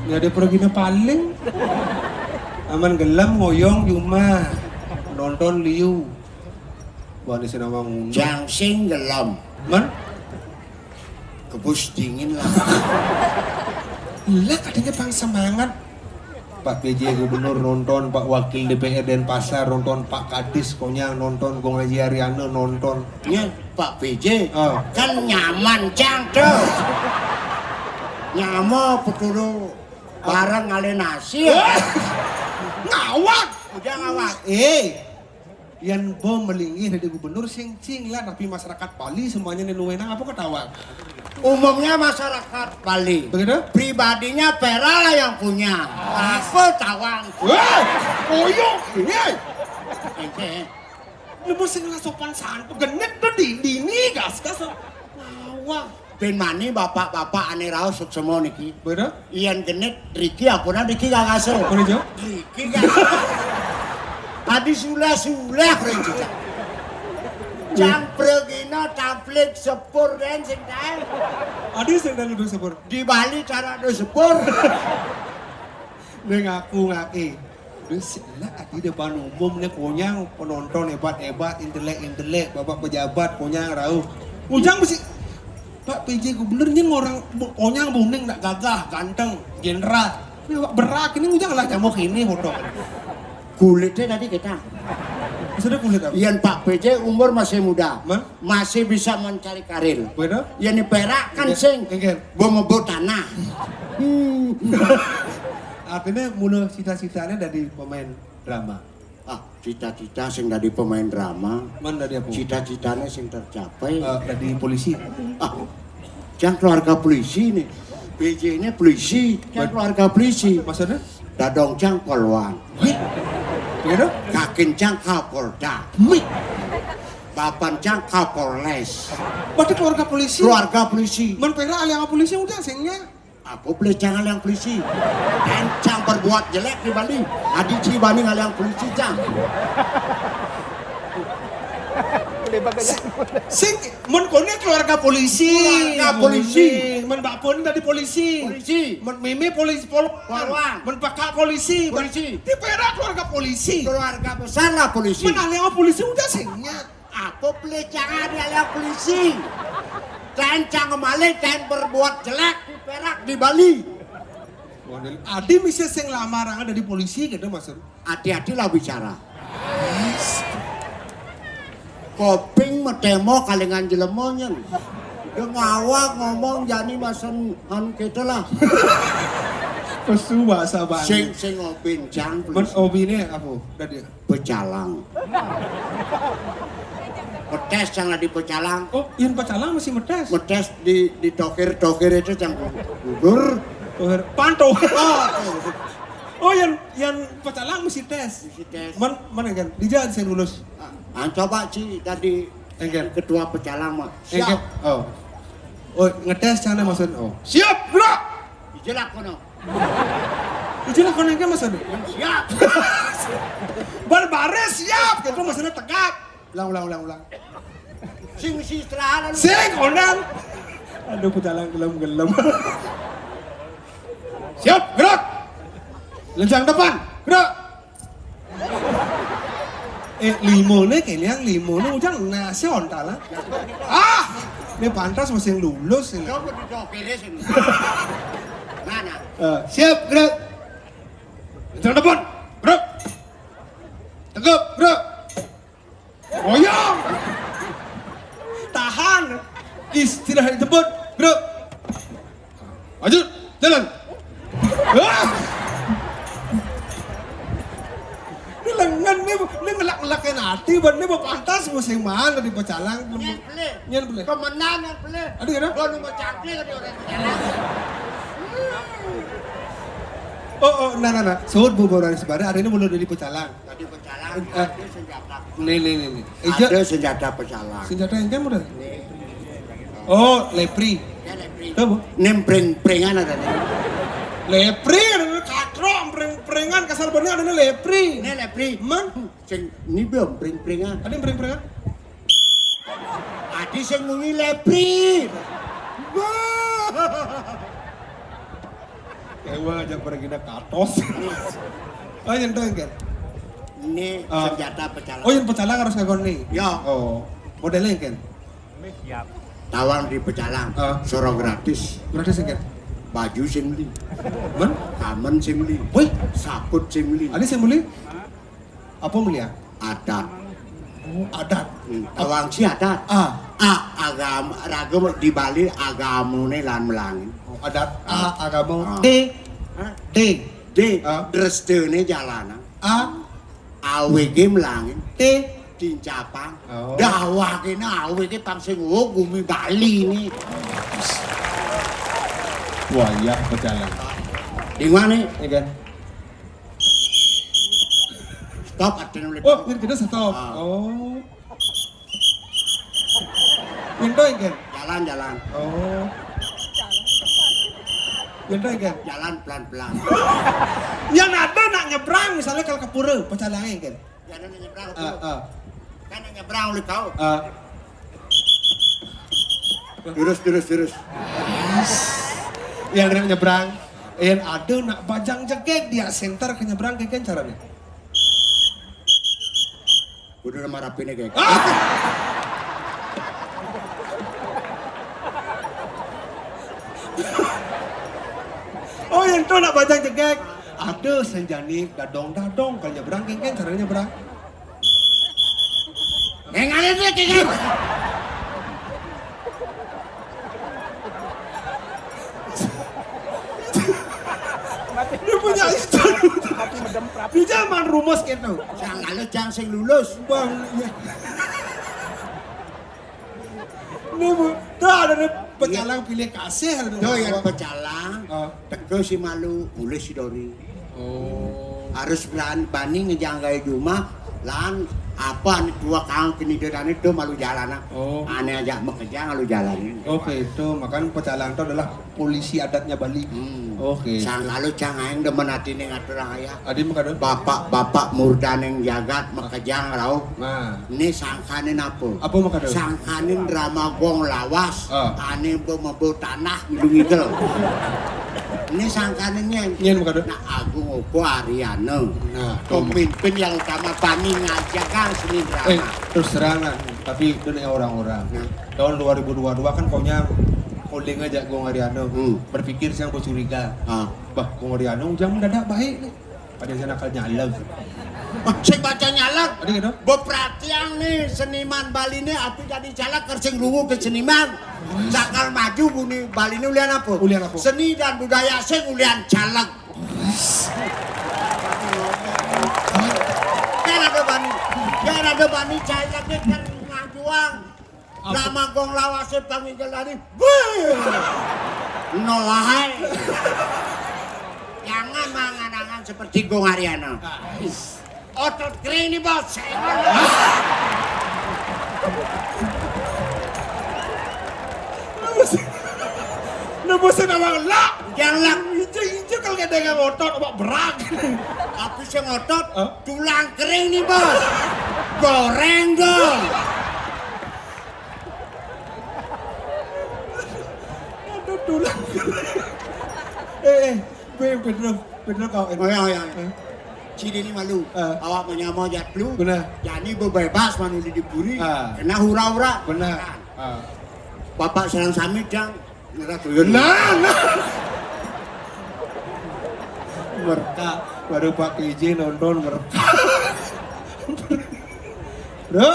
Ya ada pergina paling aman gelem ngoyong di rumah nonton liu. Wah, ini sing nawang ngundang. Jang sing gelem. Man? Kebus dingin lah. Lah katanya pang semangat. Pak P J Gubernur nonton, Pak Wakil D P R Denpasar nonton, Pak Kadis konyang nonton, Gong Haji Ariana nonton. Nya, Pak P J, ah, kan nyaman cang tuh. Nyama peturu bareng ngalih nasi. Wah, ngawak. Udah ngawak. Eh, yan bo melinggih dari gubernur sing-sing lah, tapi masyarakat Bali semuanya nenuenang apa ketawa? Umumnya masyarakat Bali. Begitu? Pribadinya Pera lah yang punya. Apa tawang? Wah, koyok ini. Ente. Nemu sing lah sopan santun, genit tuh di dini gas-gas. Ngawak. Bin mani bapak-bapak ane raos suksema niki. Bener? Yen genit riki ampun riki kagase. Apa nih, Jo? Riki kan. Adi sulah-sulah riki. Cang pragina tamplik sepur den sing tae. Adi sing den lebih sepur. Di Bali cara do sepur. Ning aku ngake. Wis lah, adi depan umum nih konyang, penonton hebat-hebat, intelek-intelek, bapak pejabat konyang rauh. Ujang mesti Pak P J Gubernur nyen orang bu-, konyang buning nak gagah, ganteng, jenderal. Ini awak berak ini ujang lah nyamuk ini foto. Kulitnya tadi kita. Sudah kulit apa? Ian Pak P J umur masih muda. Man? Masih bisa mencari karir. Bener? Ian di Perak kan sing. Enggak. Bom tanah. Hmm. Artinya mula cita-citanya dari pemain drama. Ah, cita-cita sing dari pemain drama. Man dari apa? Cita-citanya sing tercapai. Eh, dari polisi. Ah, yang keluarga polisi nih. P J ini polisi, yang keluarga polisi. Maksudnya? Dadong cang polwan. Wih. Begitu? Kakin cang Kapolda. Wih. Bapan cang Kapolres. Berarti keluarga polisi. Keluarga polisi. Man Perak aliang polisi udah singnya. Apa boleh jangan yang polisi? Kencang berbuat jelek di Bali. Adi ci bani ngaliang polisi cang. Sing, men kone keluarga polisi. Keluarga polisi. Men bakpon tadi polisi. Polisi. Men meme polisi pol. Polwan. Men pakak polisi. Polisi. Di Perak keluarga polisi. Keluarga besar lah polisi. Men aliang polisi udah singnya. Apa boleh jangan aliang polisi? Kencang malih, kencang berbuat jelek di Perak, di Bali. Adi misi sing lamar ada di polisi gitu, Mas. Hati-hatilah bicara. Koping metemo kalingan jelema nyen. Dia ngawak ngomong jani masen anu kita lah. Pesu bahasa Bali. Sing, sing obin cang. Men obine apa? Tadi. Pecalang. Metes cang adi pecalang. Oh, yang pecalang masih metes. Metes di, di tokir-tokir itu cang gugur. Tokir panto. Oh, oh, yang, yang pecalang masih tes. Masih tes. Man, mana kan? Di jalan saya lulus. Ah, ah, coba ci tadi. Enggak. Ketua pecalang mah. Enggak. Siap. Oh. Oh, ngetes cara maksud. Oh. Siap, gerak. Ijelak kono. Ijelak kono engké maksudnya. Siap. Bar baris siap, gitu maksudnya tegap. Ulang, ulang, ulang, ulang. Sing si istirahat. Sing, ondan. Aduh, pecalang gelem-gelem. Siap, gerak. Lencang depan, gerak. Eh, limoné, kéné yang limoné, ujang nasi ontalan. Ah, ini pantas masih lulus ini. Coba dicokerin sini. Mana? Eh, siap, gerak. Lencang depan, gerak. Tegap, gerak. Goyang. Tahan. Istirahat tempat. Gerak. Maju. Jalan. Wah. Ini lengan nih, ini ngelak-ngelakin hati, ban ini mau pantas musim mana di pecalang. Nyén beli. Nyén beli. Kemenangan beli. Aduh, ya, nah. Gua nunggu cangkir di orang pecalang. Oh, oh, nah, nah, nah. Suhun bu orang sebarang, hari ini mulai dari pecalang. Tadi pecalang, eh, ada senjata. Nih, nih, nih, nih. Eh, ada senjata pecalang. Senjata yang kamu dah? Nih. Oh, lepri. Ya, lepri. Tahu, Bu? Nih, pring-pringan ada nih. Lepri, ada katro, pring-pringan, kasar bener ada lepri. Ini lepri. Man? Sing, ini belum pring-pringan. Ada yang pring-pringan? Adi sing muni lepri. Wah. Ewa aja pergi katos. Oh, yang tahu kan? Ini, ah, senjata pecalang. Oh, yang pecalang harus ngagoni. Ya. Oh, modelnya kan? Tawang di pecalang. Ah. Soro gratis. Gratis kan? Baju sing beli. Men? Kamen sing beli. Wih. Saput sing beli. Ada sing beli? Apa beli ya? Adat. Oh, adat. Hmm, tawang si adat. Ah. A, agama, ragam di Bali agamane lan melangin. Oh, adat. A, agama. Ah. D. Hah? D. D. Ah. Drestene jalanan. A. Awege melangin. T. Dincapang. Oh. Dawakene awege pang sing, oh, gumi Bali ini. Wah, iya, pecalang. Di mana? Iya kan? Stop, ada nulis. Oh, ini kita stop. Ah. Oh. Pintu kan? Jalan, jalan. Oh. Pintu kan? Jalan pelan-pelan. Yang ada nak nyebrang, misalnya kalau ke pura, pecalange kan? Yang ada nak nyebrang. Ah, ah. Kan nak nyebrang oleh kau. Ah. Terus, terus, terus. Yang ada nak nyebrang. Yang ada nak bajang jegeg, dia center ke nyebrang, kayak kan caranya. Udah nama rapine, kayak. Ah! Oh, yang tu nak bajang jegeg. Ada senjani dadong-dadong, kalau nyebrang, kayak kan caranya nyebrang. Yang ada dia, kayak kan. Dia punya istri. Di zaman rumus gitu. Jangan lu jangan sing lulus. Bang, iya. Ini, Bu. Tuh ada nih pecalang pilih kasih. Tuh yang pecalang. Oh. Teko si malu, mulih si Dori. Oh. Harus berani, bani ngejanggai jumah, lan apa nih dua kang kini dodane do malu jalan, ah. Oh. Ane aja makejang malu jalanin. Oke, itu makanya pecalang itu adalah polisi adatnya Bali. Hmm. Oke. Sangka lu cang aing demen atine ngatur ayah. Adi makado? Bapak-bapak murdaning jagat makejang rauh. Nah. Ini sangkanin apa? Apa makado? Sangkanin drama gong lawas. Ah. Ane bo mebo tanah ngidung-ngidel. Ini sangkanin nyen. Nyen makado? Nah, Agung Opo Ariano. Nah, pemimpin yang utama bani ngajagang seni drama. Eh, terus terang lah, tapi dunia orang-orang. Nah. Tahun dua ribu dua dua kan konyang, holding aja Gong Ariano. Hmm. Berpikir siang bercuriga. Ah. Bah, Gong Ariano ujang mendadak baik nih. Ada yang nakal nyaleg. Sing baca nyaleg. Ada gitu? Beperhatian nih seniman Bali nih, api jadi caleg kersing rungu ke seniman. Cakal maju buni Bali ini ulian apa? Ulian apa? Seni dan budaya sing ulian caleg. Kan ada bani, kan ada bani caleg kan ngajuang. Apa? Nama gong lawase panginggil tadi. Wih. No wae. Jangan mangan-angan seperti Gong Ariana. Ah. Otot kering nih, Bos. Lu mesti, Bos, nawang lak. Jangan lak. Injek-injek kalau ada yang ngotot, awak berang. Tapi sing ngotot, hah? Tulang kering nih, Bos. Goreng dong. Aduh, tulang kering. Eh, eh, gue Pedro, Pedro kau. Oh, ya, ya, ya. Eh? Ciri ini malu. Eh. Awak menyamar jat flu. Benar. Jadi bebas manuli di puri. Ah. Kena hura-hura. Benar. Ah. Bapak sareng sami dang. Nah, nah. Mereka baru pakai izin nonton mereka. Bro.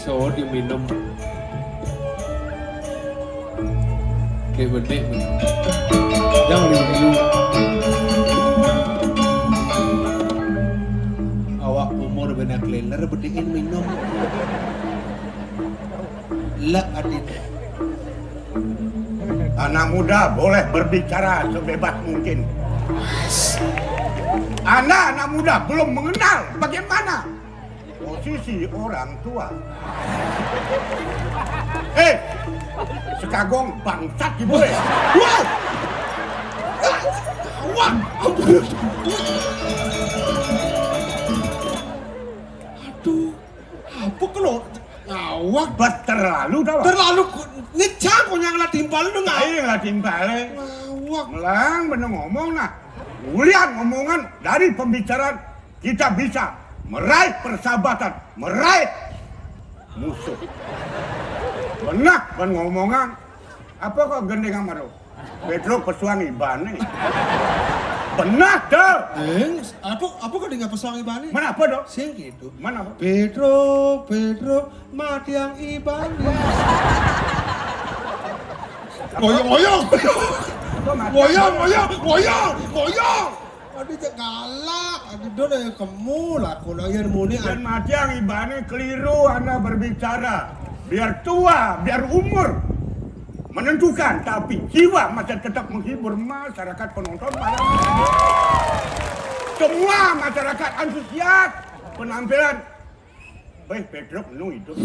So diminum. Kayak bedik. Jangan diminum. Awak umur bena keleler bedikin minum. Lek adit. Anak muda boleh berbicara sebebas mungkin. Anda anak muda belum mengenal bagaimana posisi orang tua. Eh, sekagong bangsat di boy. Wah! Wah! Aduh, apa kalau ngawak? Bas terlalu dah. Terlalu ku-, ngejang kau yang lah timpal tu ngawak. Ayo lah timpal, eh. Ngawak. Melang bener ngomong nah. Ulian ngomongan dari pembicaraan kita bisa meraih persahabatan, meraih musuh. Benah ban ngomongan. Apa kau gendeng amaru? Pedro pesuang Iban ni. Benah tu. Eh, apa, apa kau dengar pesuang Iban ni? Mana apa tu? Sing gitu. Mana apa? Pedro, Pedro, mati yang Iban ni. Apa? Goyong, goyong. Apa mati? Goyong, goyong, goyong, goyong. Aduh, cek galak. Aduh, dah, dah, kamu lah, kalau yang muni. Dan mati yang Iban ni keliru anda berbicara. Biar tua, biar umur menentukan, tapi jiwa masih tetap menghibur masyarakat penonton malam. Semua masyarakat antusias penampilan. Weh, Pedro nu hidup.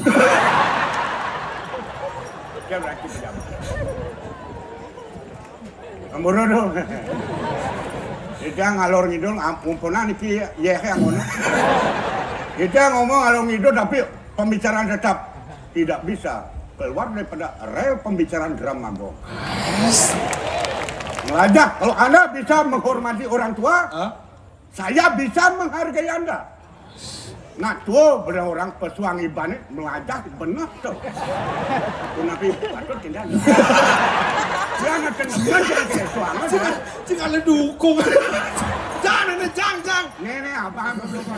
Dia berarti pejabat. Ampura tu. Kita ngalor ngidul, am-, umpunan iki, ya, ya, ngono. Kita ngomong ngalor ngidul, tapi pembicaraan tetap tidak bisa keluar daripada rel pembicaraan drama gong. Melajah, kalau Anda bisa menghormati orang tua, hah? Saya bisa menghargai Anda. Nah, tu benar orang pesuang Iban ni melajah benar tu. Aku nabi patut tinggal. Dia nak kena belajar pesuang. Jangan, jangan le dukung. Jangan, jangan, jangan. Ni, ni, apa, apa, apa.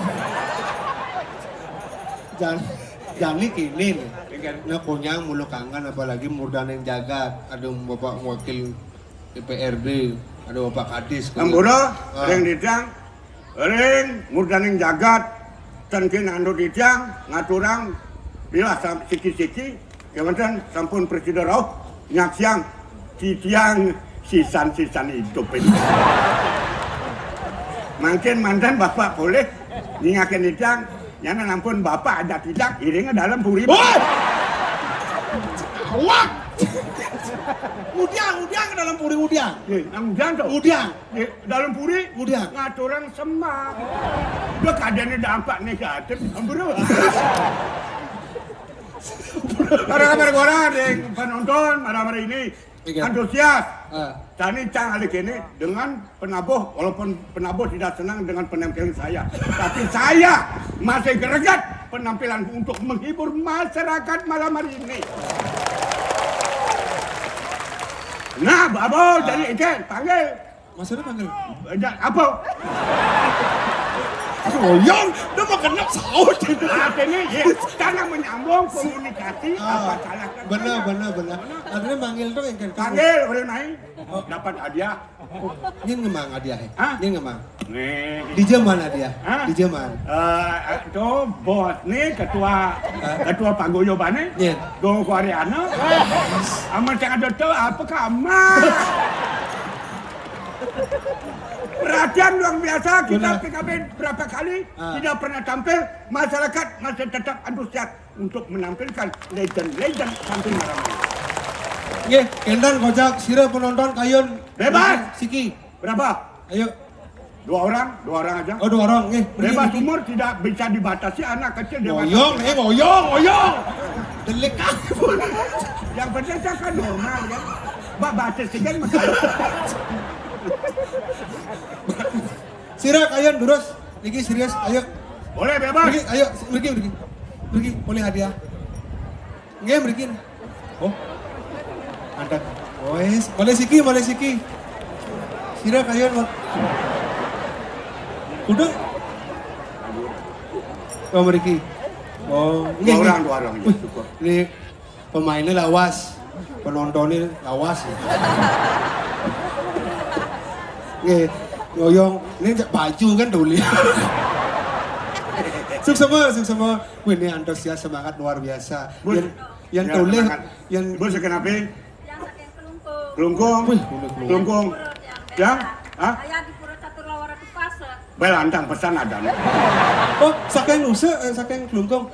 Jangan, jangan ni kini ni. Nak kunyang mulu kangen, apalagi murdaning jagat. Ada bapak wakil D P R D, ada bapak kadis. Ampura, ah. Ring didang, ring murdaning jagat, ten kin anu didang, ngaturang, bila sam-, siki-siki, kemanten sampun presida rauh, nyaksiang, titiang sisan-sisan hidup ini. Mangkin manten bapak boleh, nyingakin didang, nyana nampun bapak ada tidak, iringnya dalam puri. Woi! Awak! Udiang, udiang ke dalam puri, udiang. Ye, nang udiang tu? Udiang. Ye, dalam puri? Udiang. Ngaturang semak. Dah keadaannya dampak negatif, ampura. Para kabar gua, deng, penonton, para hari ini. Iya. Antusias. Ah. Tani cang alik ini dengan penabuh, walaupun penabuh tidak senang dengan penampilan saya. Tapi saya masih greget. penampilan untuk menghibur masyarakat malam hari ini. Nah, Babo, jadi engke panggil. Maksudnya panggil? Apa? Soyong, udah mau kena saut. Artinya, ya, karena menyambung komunikasi, ah, apa salah kan? Bener, bener, bener. Artinya panggil tuh yang kan. Panggil, udah naik. Oh. Dapat hadiah. Nyen ngemang hadiah, eh? Hah? Nyen ngemang. Nih. Di zaman hadiah. Hah? Di zaman. Eh, itu bos nih, ketua, hah? Ketua paguyuban nih. Nyen. Go Koreana. Amun cang ada tuh apa kamar? Perhatian luar biasa, kita benar. P K B berapa kali, ah, tidak pernah tampil, masyarakat masih tetap antusias untuk menampilkan legend-legend Samping Maramaya. Nggih, kénten kocap sira penonton kayun. Bebas. Siki. Berapa? Ayo. Dua orang, dua orang aja. Oh, dua orang, nggih. Bebas umur, tidak bisa dibatasi, anak kecil dewasa. Ngoyong, eh, ngoyong, ngoyong. Delik. Yang penting saya kan normal, ya. Mbak baca sekian, Mas. Sira kayun durus. Niki serius, ayo. Boleh bebas. Mriki, ayo, mriki, mriki. Mriki, boleh hadiah. Nggih, mriki. Oh. Ada. Wes, boleh siki, boleh siki. Sira kayun, Pak. Kudu. Oh, mriki. Oh, nggih, dua orang, nggih. Dua orang, ya, wih, cukup. Ini pemainnya lawas, penontonnya lawas. Nggih, ngoyong, ini cek baju kan tuli. Suksema, suksema. Wih, ini antusias semangat luar biasa. Bos, yang, yang ya, tuli, semangat. Yang bos, kenapa? Yang saking Klungkung. Klungkung. Wih, Klungkung. Klungkung. Yang? Hah? Saya di Pura Catur Lawara Tukasa. Bel, antang pesan ada nih. Oh, saking Nuse, eh, saking Klungkung.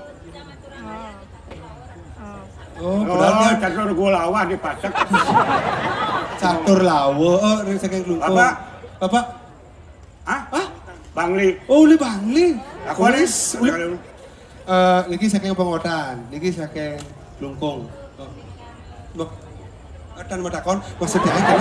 Oh, oh, berarti catur gua lawah di Pasek. Catur lawa, oh, dari saking Klungkung. Bapak? Bapak? Hah? Hah? Bangli. Oh, uli Bangli. Aku uli, uli. Eh, niki saking Pongotan, niki saking Klungkung. Oh. Mbok, atan mau takon, maksudnya aja.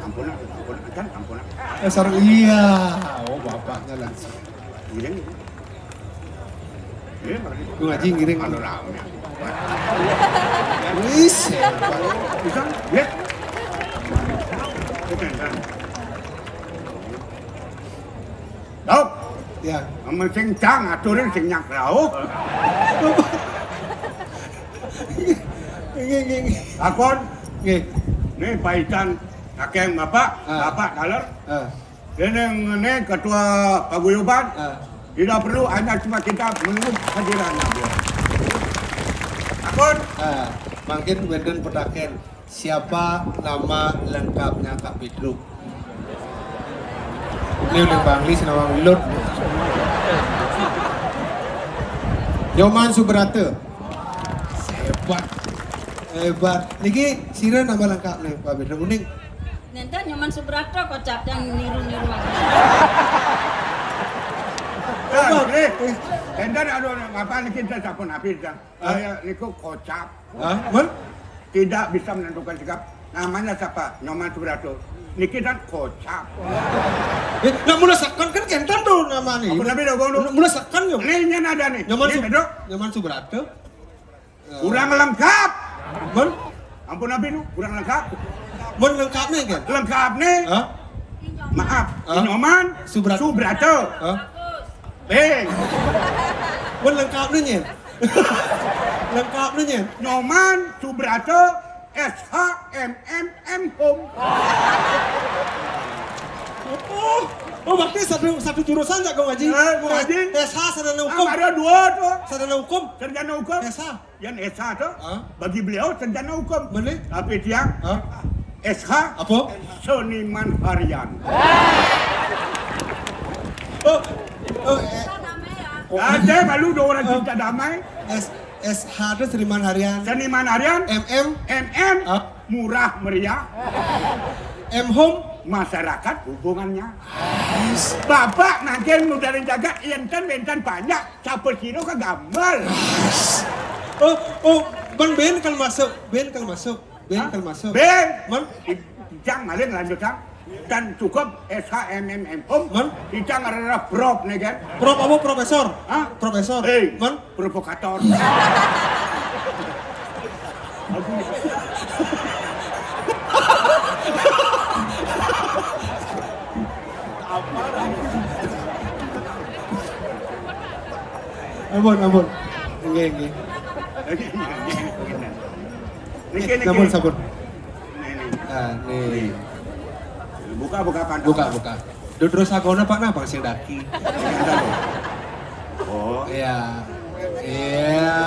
Ampun, ampun, ampun, ampun. Eh, sareng iya. Oh, bapaknya langsung. Iya. Lu ngaji ngiring. Anu rame. Wis, hebat. Bisa, ya? Oke, kan. Dok. Ya. Amun sing cang aturin sing nyak rauh. Nggih, nggih, nggih. Takon. Nggih. Nih paitan kakek bapak, ah, bapak kaler. Ah. Ini, ini ketua paguyuban, ah, tidak perlu, hanya cuma kita menunggu hadirannya, Bu. Ampun. Ah, mungkin wénten petaken, siapa nama lengkapnya Kak Petruk? Ini udah Bangli, Sinawang Wilut. Nyoman Subrata. Hebat. Hebat. Niki sira nama lengkap nih, Pak Petruk. Uning. Nénten Nyoman Subrata kocap yang niru-niru aku. Nah, ini, nénten anu, apa niki kita sampun habis, ya. Hah? Saya niku kocap. Hah? Mun? Tidak bisa menentukan sikap. Namanya siapa? Nyoman Subrata. Niki kan kocap. Eh, lah mula sakan kan kénten tuh namanya. Apa namanya, Bang? Mula sakan yo. Ini, ini ada nih. Nyoman Ini Sub-, Pedro. Nyoman Subrata. Kurang lengkap. Mun? Ampun, apa itu? Kurang lengkap. Mun lengkap nih, kan? Lengkap nih. Hah? Maaf, hah? Nyoman Subrat-, Subrata. Hah? Beng. Mun lengkap nih, Nyen. Lengkap nih, Nyen. Nyoman Subrata S H M M M Home. Oh, oh, berarti satu, satu jurusan jak, Kang Haji? Eh, Kang Haji. S H sarjana hukum. Ah, ada dua tuh. Sarjana hukum. Sarjana hukum. S H. Yang S H tuh, hah? Bagi beliau sarjana hukum. Bener? Tapi dia, hah? S H, apa? Seniman harian. Oh, oh, eh. Ada malu dua orang, oh, cinta damai. S, S H tuh seniman harian. Seniman harian. M M. M M. Hah? Murah meriah. M Home. Masyarakat hubungannya. Bapak nanti mudarin jaga, enten, enten banyak. Siapa sih lo kagambal? Oh, oh, Pan ben kal masuk, ben kal masuk, ben kal masuk. Ben. Man? Ijang maling lanjut, Jang. Dan cukup S H M M M hum. Man? Ijang ada prop nih kan. Prop apa, profesor? Hah? Profesor. Hei, man? Provokator. Ampun, ampun. Nggih, nggih. Niki, niki. Sampun, sampun. Nih, nih. Ah, nih. Buka, buka pantun. Buka, buka. Duh, terus aku napa, napa sing daki? Oh. Iya. Iya.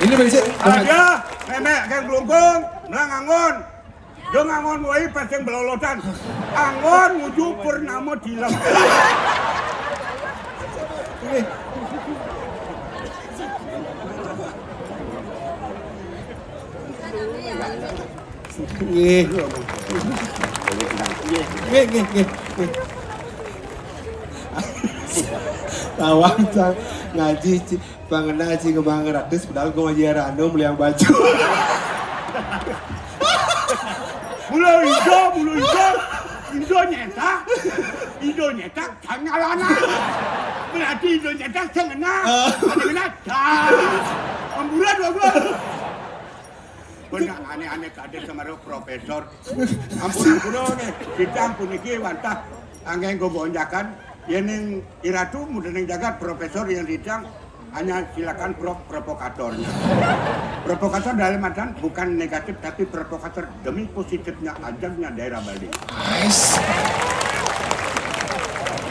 Ini berisi. Aja, memek kan glungkung, melang angon. Yo ngangon wae pas sing belolotan. Angon nuju purnama dilem. Nggih. Nggih. Nggih, nggih, nggih, nggih. Tawang, Cang. Ngaji, Ci. Pangena, Ci, kembang gratis, padahal gua ngaji era anu, beli yang baju. Mula ijo, mula ijo. Ijo nyetak. Ijo nyetak, jangan lana. Berarti ijo nyetak, jangan kena. Oh. Ada kena, dah. Amburan, bagus. Benar, aneh-aneh, kadek sama profesor. Ampun, ampun, nih. Kita ampun, niki wantah. Angge nggo gonjakan. Yening Iratu, mudaning jagat, profesor yang ridang, hanya silakan pro-, provokatornya. Provokator dalam artian bukan negatif, tapi provokator demi positifnya, ajaknya daerah Bali. Nice.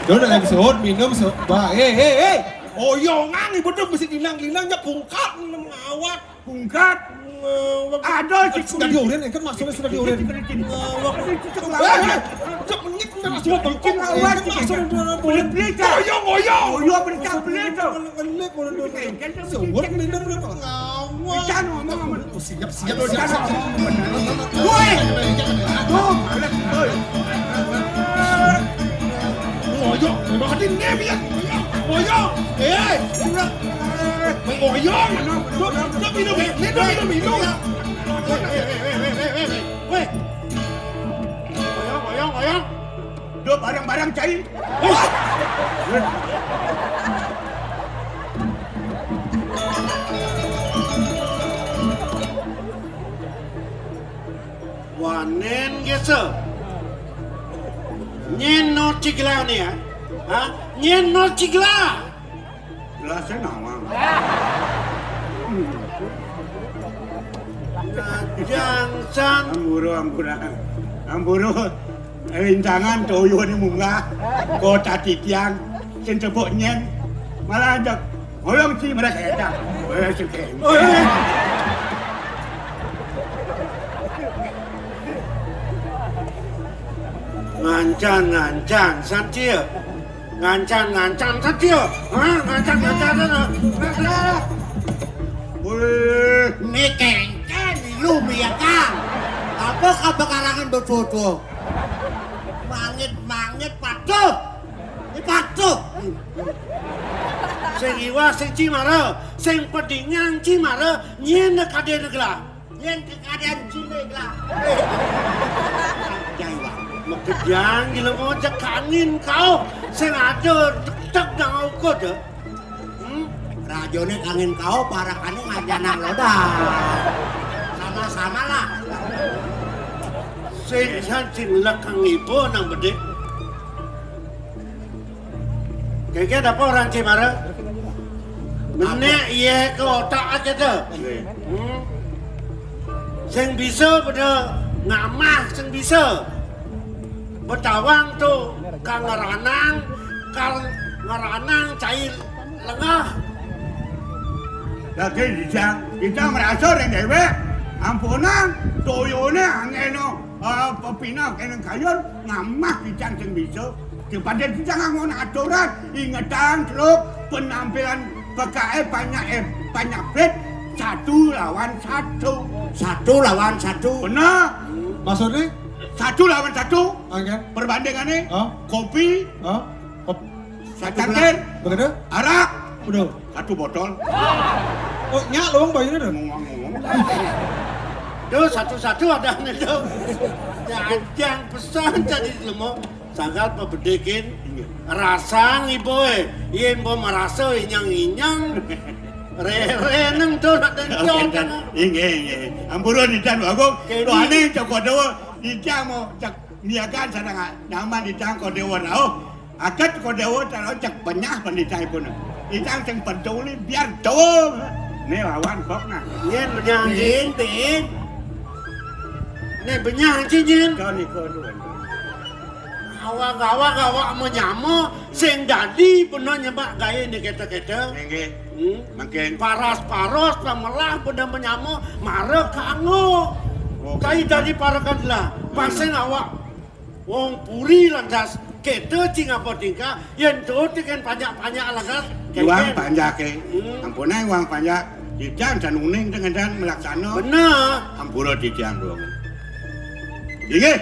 Dia udah lagi sehut, minum, sehut. Bah, eh, eh, eh. Oyongan ibu tuh mesti linang-linangnya bungkat, ngawak. Bungkat. Ngawak. Aduh, si sudah kulit. Diurin, kan maksudnya sudah diurin. Ngawak. Cek menit, kan maksudnya bungkat. Cek ngawak, kan maksudnya beli-beli, kan. Oyong, oyong. Oyong, beli-beli, kan. Sewot minum udah ngawak. Jangan ngomong, ngomong. Siap, siap, siap, siap. Woi! Aduh, woi. Ngoyong, ngoyong, hati nem ya. Ngoyong. Eh, ngoyong. Minum, minum, minum, minum. Woi. Ngoyong, ngoyong, ngoyong. Duh, barang-barang cai. Wanen gese. Nyen no cigla ne ya. Ha? Nyen no cigla. Gelasnya nawang. Nah, jangsan. Amburu, amburu. Amburu. Rintangan toyo ni munggah. Kota titiang. Sing tepuk nyen. Malah ajak. Ngolong si mereka eta. Ngolong si kayak ini. Ngancan, ngancan, santia. Ngancan, ngancan, santia. Ha, ngancan, ngancan, santia. Wih. Ini kengken, lu biakang. Apa kabakarangan betul-betul? Mangit-mangit patuh. Ini patuh. Sing iwah, sing cimara, sing pedingan cimara, nyen kadene gelah. Nyen kekadean cine gelah. Jai, Bang. Makejang gila mau jek angin kau. Sing ada tek-tek nang ukur deh. Hmm? Rajone angin kau, parakane ngajanang loda. Sama-sama lah. Sing san sing lekang ibu nang bedik. Kengken apa orang Cemara? Menek iye ke otak aja tuh. Hmm. Sing bisa pada ngamah, sing bisa. Betawang tuh kang ngeranang, kang ngeranang cair lengah. Dadi dijang, kita merasa ring dewek. Ampunang, toyone angeno, eh, pepinah kene kayun, ngamah dijang sing bisa. Dipandhe dijang ngangon aturan, ingetan, Truk, penampilan pekae banyak, eh, banyak bet, satu lawan satu. Satu lawan satu. Bener. Maksudnya? Satu lawan satu. Oke. Perbandingannya, hah? Kopi, hah? Kop-, satu cangkir. Begitu? Arak. Udah. Satu botol. Oh, nyak luang bayune to. Duh, satu-satu adané to. Jajang pesan tadi lemo. Sangkal pabedhikin rasa ngiboé. Yén mbok marasa inyang-inyang. Réréneng to nak dencok. Inggih, inggih. Ampura Didan Bagong. Kéné. Rohane Cokor Dewa, Didan mau cek niagan sareng nyaman Didan Cokor Dewa rauh. Adat Cokor Dewa terus cek benyah pendhitaipun. Didan sing peduli biar dawa. Né lawan kok nah. Yén benyah, Din, Din. Né benyah, Din. Kau niku nuwun. Awak-awak, awak menyama sing dadi bener nyebak gaé né kéto-kéto. Nggih. Hmm. Mangkin. Paras-paros pamelah bener menyama mara kanggo. Oh. Kai dadi parekan lah. Hmm. Pasing awak wong puri lantas kéto cing apa tingkah, yén to tiken panjak-panjak lantas. Iwang kénkén. Panjaké. Hmm. Ampun aé iwang panjak. Didan dan uning dengan dan melaksana. Bener. Ampura Didan dong. Inggih.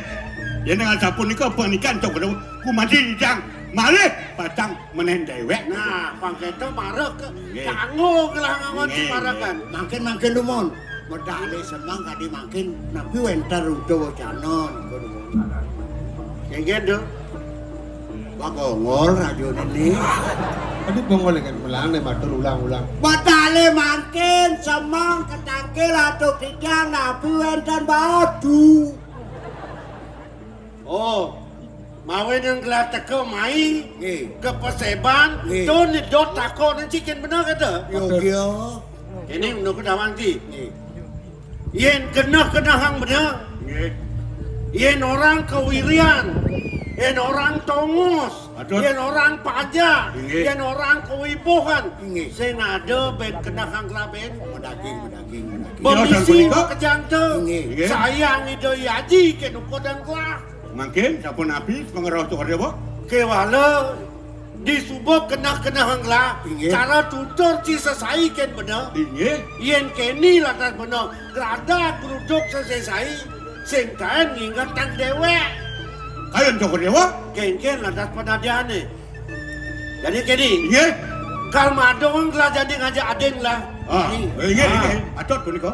Yén dengan sapunika panikan cok kumadhi Didan. Malih padang menén déwék. Nah, pangkéto marek. Nggih. Kanggo gelah ngangon. Nggih, parekan. Nggih. Mangkin-mangkin dumun. Medale semeng kadi mangkin napi wénten Rudra Wacana niku dumun. Nggih, nggih, Nduk. Wah, bongol rajoné ni. Tadi bongol kan ulang deh matur ulang-ulang. Medale mangkin semeng ketangkil atuk titiang napi wénten badu. Oh, mawi nang gelah teka mai. Nggih. Kepeseban. Nggih. To nedot takon cikin bener kata. Yo, yo. Ini menurut dawang ti. Nggih. Yén genah-genahang bener. Nggih. Yén orang kewirian, yén orang tongos, aduh. Yén orang pajak, nggih. Yén orang kewibuhan, nggih. Sing ada ben genahang gelah ben. Medaging, medaging, medaging. Bemisi. Kira sampun kejang tu. Nggih. Nggih. Sayang Ida Yaji kén ukur dan gelah. Mangkin sapunapi pangrauh Cokor Dewa? Kéwala disuba kenah-kenahang gelah. Inggih. Cara tutur ci sesai kén bener. Inggih. Yén kéné lantas bener, gladak gruduk sesai, sing kaén ngingetang déwék. Kayun Cokor Dewa? Kénkén lantas padadiané. Jani kéné. Inggih. Kal madung gelah jani ngajak ading lah. Ah, inggih, inggih. Patut punika.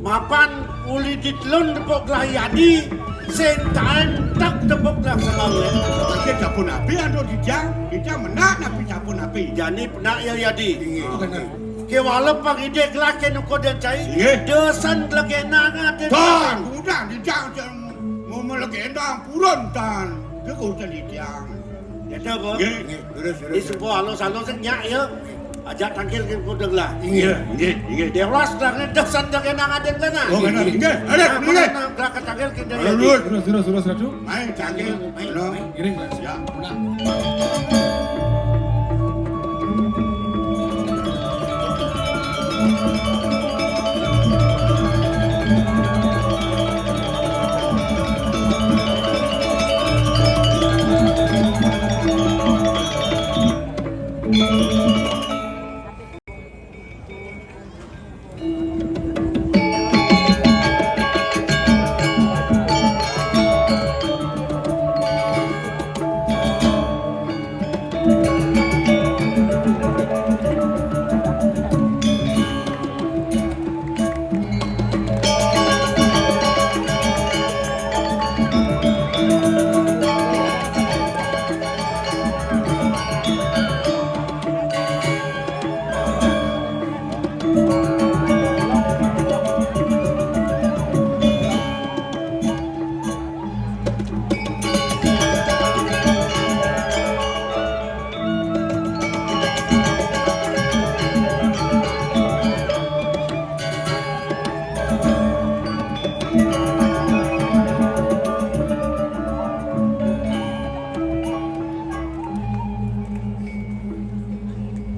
Mapan uli ditelun tepuk gelah yadi, sing kaén tak tepuk gelah selawe. Mangkin sapunapi anu Didan, Didan menak napi sapunapi. Jani penak ya yadi. Inggih. Ah. Kéwala pang idih gelah kén ukur dan cai. Inggih. Desan gelah genang atin. Tan, udah Didan sing mau melegendang purun tan. Dia kau jadi Didan. Ya, dah, Bos. Nggih. Nggih, terus, terus. Ini sebuah halus-halus nyak ya. Ajak tangkil kén kudeng lah. Inggih, inggih, inggih. Dewas lah, ngedah sandang yang nang adeng lah, nah. Oh, benar. Inggih, ada, nah, inggih. Mana nang gerak tangkil kén. Terus, terus, terus, terus, Ratu. Main tangkil, main, main. Giring, Mas. Ya. Nah.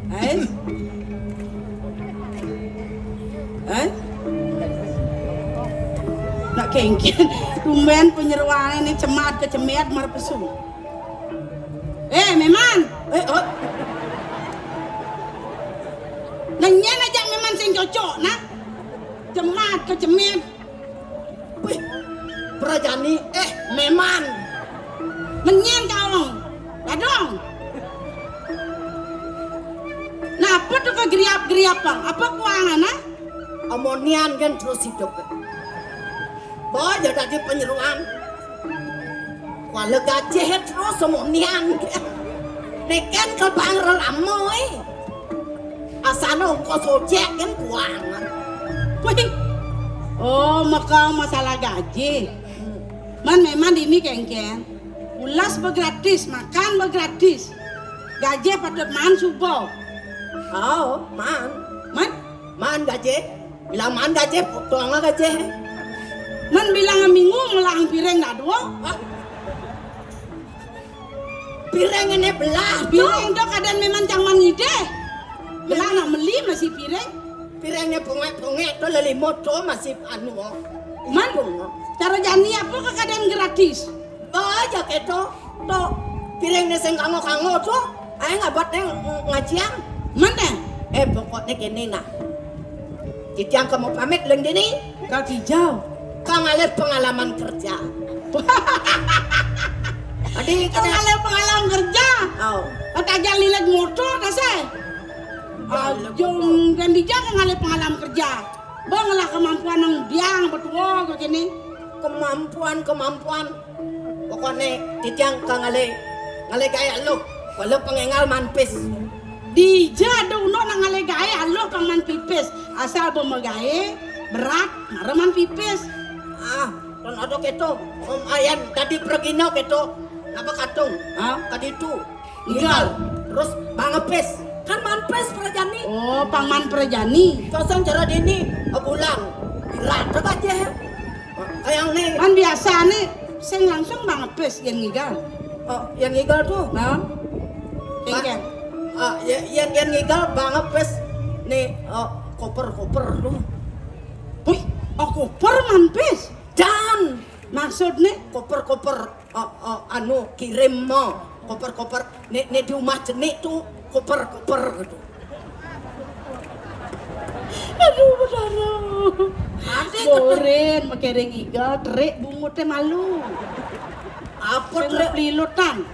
Hai. Hai. Nak kénkén, tumbén penyeruané ni cemat kecemét marpesu. Eh, Méman. Eh, oh. Nang nyén ajak Méman sing cocok, nah. Cemat kecemét. Wih, prajani, eh, Méman. Nang nyén kaong. Dadong. Nah, Apa tuh kegeriap-geriap, Bang? Apa kuangan, ah? Amonian kan terus hidup. Boy, ya tadi penyeruan. Kuala gajah terus amonian. Neken ke bang relamo, eh. Asana ongkos ojek kan kuangan. Wih. Oh, maka masalah gaji. Man memang dini kengkeng. Ulas begratis, makan begratis. Gaji patut man subo. Oh, man. Man? Man gaji. Bilang man gaji, potong gaji. Man bilang minggu melang piring dah dua. Hah? Piring ini belah tu. Piring tu kadang memang cang man ngideh. Belah nak meli masih piring. Piring ni pungek-pungek tu lelimo tu masih anu. Man, cara jani apa ke kadang gratis? Baja keto. Tu piring ni sing kango-kango tu. Ai ngabat neng ngajiang. Mana? Eh, pokoknya kini nah. Titiang kamu pamit leng dini. Kak Kijau. Kang alih pengalaman kerja. Adi kang alih pengalaman kerja. Oh. Kata aja lilit motor dah saya. Ajung dan dija kang alih pengalaman kerja. Bang lah kemampuan nang diang betua kau kini. Kemampuan, kemampuan. Pokoknya titiang kang alih, ngalih gaya lu. Walau pengengal manpis. Dija ada uno nak ngalih gaya lu kang man pipis. Asal bemegaya berat, mara man pipis. Ah, kan ada keto. Om ayan tadi pergino keto. Apa katung? Hah? Tadi tu. Ngigal. Terus bang epis. Kan manpis perjani. Oh, pang man perjani. Kosong cara dini, bulan. Berat aja. Kayang ni. Man biasa ni, sing langsung bang epis yang ngigal. Oh, yang ngigal tu. Nah. Kengkeng. Ah, ya, yang yang ngigal bang epis ni, oh, koper-koper tu. Wih, oh, koper manpis. Dan maksud ni koper-koper, oh, oh, anu kirim mo. Koper-koper ni, ni di rumah jenik tu koper-koper gitu. Aduh, berdarah. Nanti Borin, makereng iga, terik bungut teh malu. Apa terik? Lilutan.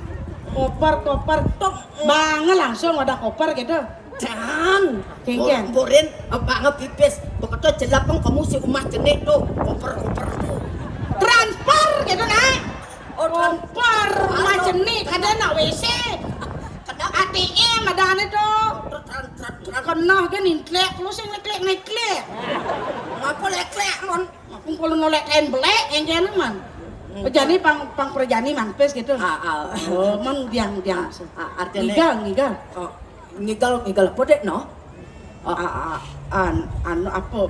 Koper, koper, tok. Bang langsung ada koper gitu. Dan. Kengkeng. Borin, bang pipis. Beketo jelap bang kamu si rumah jenik tu. Koper, koper tu. Transfer gitu, nak. Oh, koper, rumah jenik, ada nak W C. Ada A T M, ada ane tu. Kena kan intlek, lu sing leklek-leklek. Ngapa leklek, Mon? Aku kalau ngolek kain belek, yang kena, Man. Hmm. Oh, jadi pang, pang perjani manpis gitu. Ah, ah. Oh, man diang, diang. Ah, ah, artinya ngigal, ngigal. Oh, ngigal, ngigal apa dek, no? Ah, ah, ah, an, anu apa?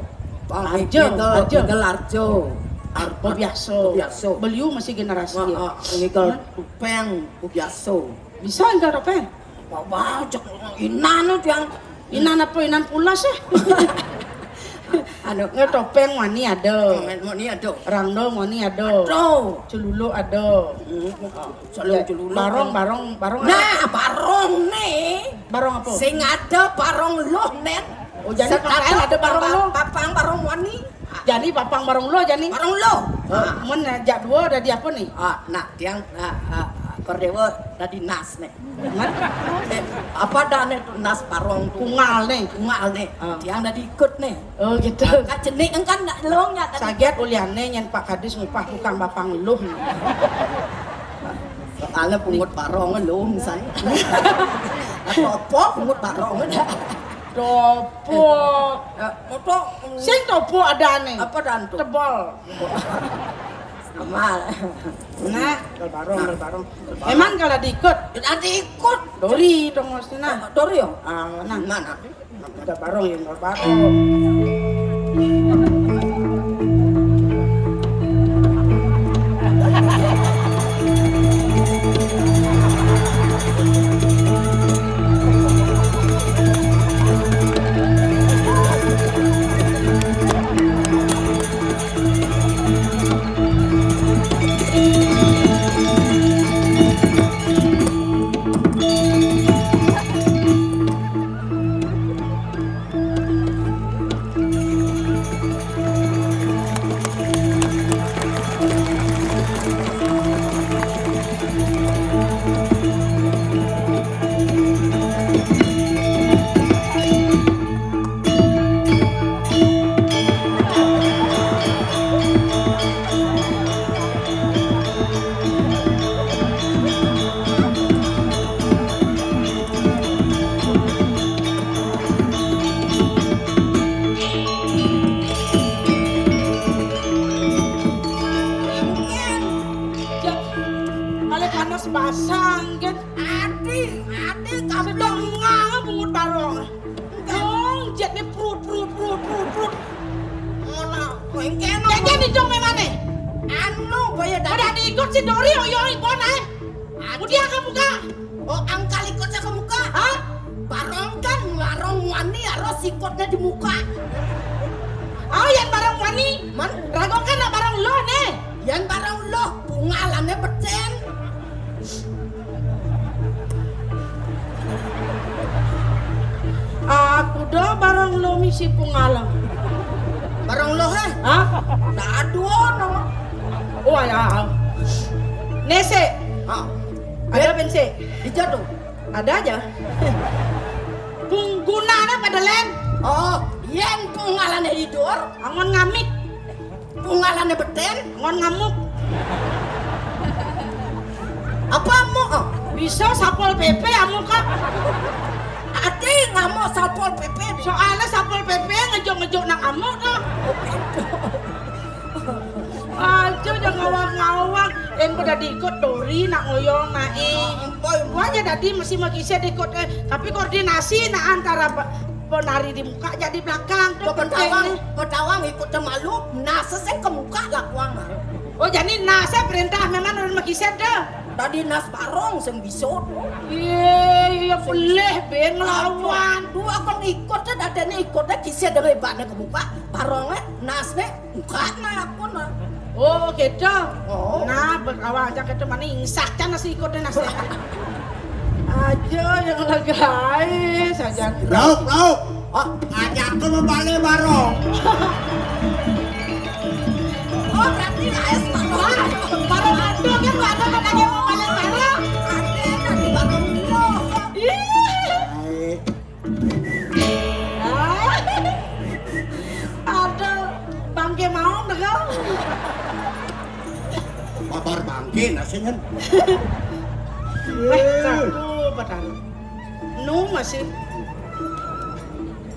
Ah, aja, ngigal, aja. Ngigal arjo. Arjo biasa. Biasa. Beliau masih generasi. Ah, ah, ngigal topeng, biasa. Bisa ngigal topeng? Wah, wah, cek inan tu yang inan apa, inan pulas eh. Anu, ngetopeng wani ada. Wani ada. Rangdong wani ada. Ada. Celuluk ada. Hmm. Celuluk, celuluk. Barong, barong, barong. Nah, barong ni. Barong apa? Sing ada barong loh, nen. Oh, jadi pakaian ada barong loh. Papang barong wani. Jadi papang barong loh, jadi. Barong loh. Oh, mun ajak dua ada di apa ni? Ah, nak tiang, ah, ah, Kordewa tadi nas ni. Eh, apa dah ni tu nas barong tu? Kungal ni. Kungal ni. Ah. Tiang dah diikut ni. Oh, gitu. Kat jenik kan nak long ya tadi. Saget uliane nyen Pak Kadis ngupah tukang bapang luh. Soalnya pungut barong luh misalnya. Atau apa pungut barong dah. Topo. Eh, moto. Sing topo ada ni. Apa dan tu? Tebal. Sama. Nah, gal barong, gal barong. Emang kalau diikut? Nanti ikut. Dori dong mesti nah. Dori ya? Ah, nah. Mana? Gal barong ya, gal barong. Panas basah, kan? Adi, adi, sedang nganga bungut barong. Dong, jetnya prut, prut, prut, prut, prut. Ngono, mengkeno. Jajan di dong memane? Anu, boya pada diikut si Dori, oyo ikon ae. Adi. Udah kamu kak? Oh, angkal ikut saya ke muka. Hah? Barong kan ngarong wani harus ikutnya di muka. Oh, yang barong wani? Man? Ragokan nak barong lo nih. Yang barong lo, pungalane beten. Aku dah barong lo misi pungalang. Barong lo, he? Hah? Dah dua nama. Oh, ya. Nese. Hah? Ada bense. Dijatuh. Ada aja. Punggunane pada len. Oh, yen pungalane hidur. Angon ngamik. Pungalane beten. Angon ngamuk. Apa amuk? Oh. Bisa Satpol P P amuk, Kak. Ati ngamuk Satpol P P. Soalnya Satpol P P ngejuk-ngejuk nang amuk, Kak. Aja jangan ngawang-ngawang. En pada diikut Dori nak ngoyong naik. Ampun. Gua aja tadi masih mau kise diikut, eh, tapi koordinasi nah antara pe-, penari di muka jadi belakang. Tuh, Betawang, penting nih. Betawang ikut malu, nase sing ke muka lah kuang. Oh, jadi nase perintah memang orang mau kise dah. Tadi nas barong sing bisa. Iya, iya, boleh, Ben, ngelawan. Dua kon ikut, dadane ikutnya kise dari bane ke muka, barongnya, nasnya, bukan aku nah. Oh, gitu. Oh. Nah, berkawan aja gitu, mana ingsak, kan nasi ikutnya nasi. Aja yang legai saja. Lauk, lauk. Ah, ngajak ke membalik barong. Oh, berarti lah es barong. Barong ada kan, ada katanya membalik barong. Ada nanti barong lo. Ih. Hai. Ah. Ada bangke mau deh kau. Babar bangke nasinya. Eh, satu petang. Nu masih.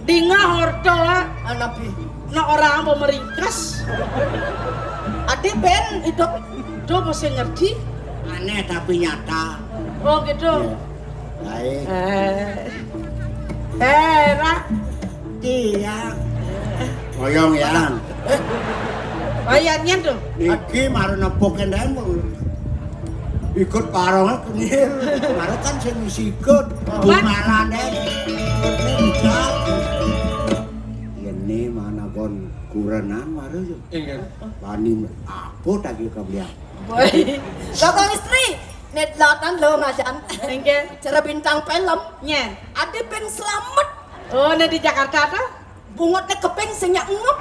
Dinga horto, ah. Anapi? Nah, orang mau meringkas. Adi Ben itu. Do masih ngerti? Aneh tapi nyata. Oh, gitu. Iya. Baik. Eh. Eh, Ra. Iya. Ngoyong, Yan. Eh. Bayannya tuh. Niki maru nepuk kendemu. Ikut parongnya kengil. Maru kan sing ngisi ikut. Wan. Bungalan deh. Ini mana gon kurenan maru yo. Inggih. Bani apa tadi kemudian? Boy. Kakang istri, net latan lo ngajan. Inggih. Cara bintang film. Nyen. Ada Ben Slamet. Oh, nah di Jakarta tuh? Bungutnya keping sing nyak ngep.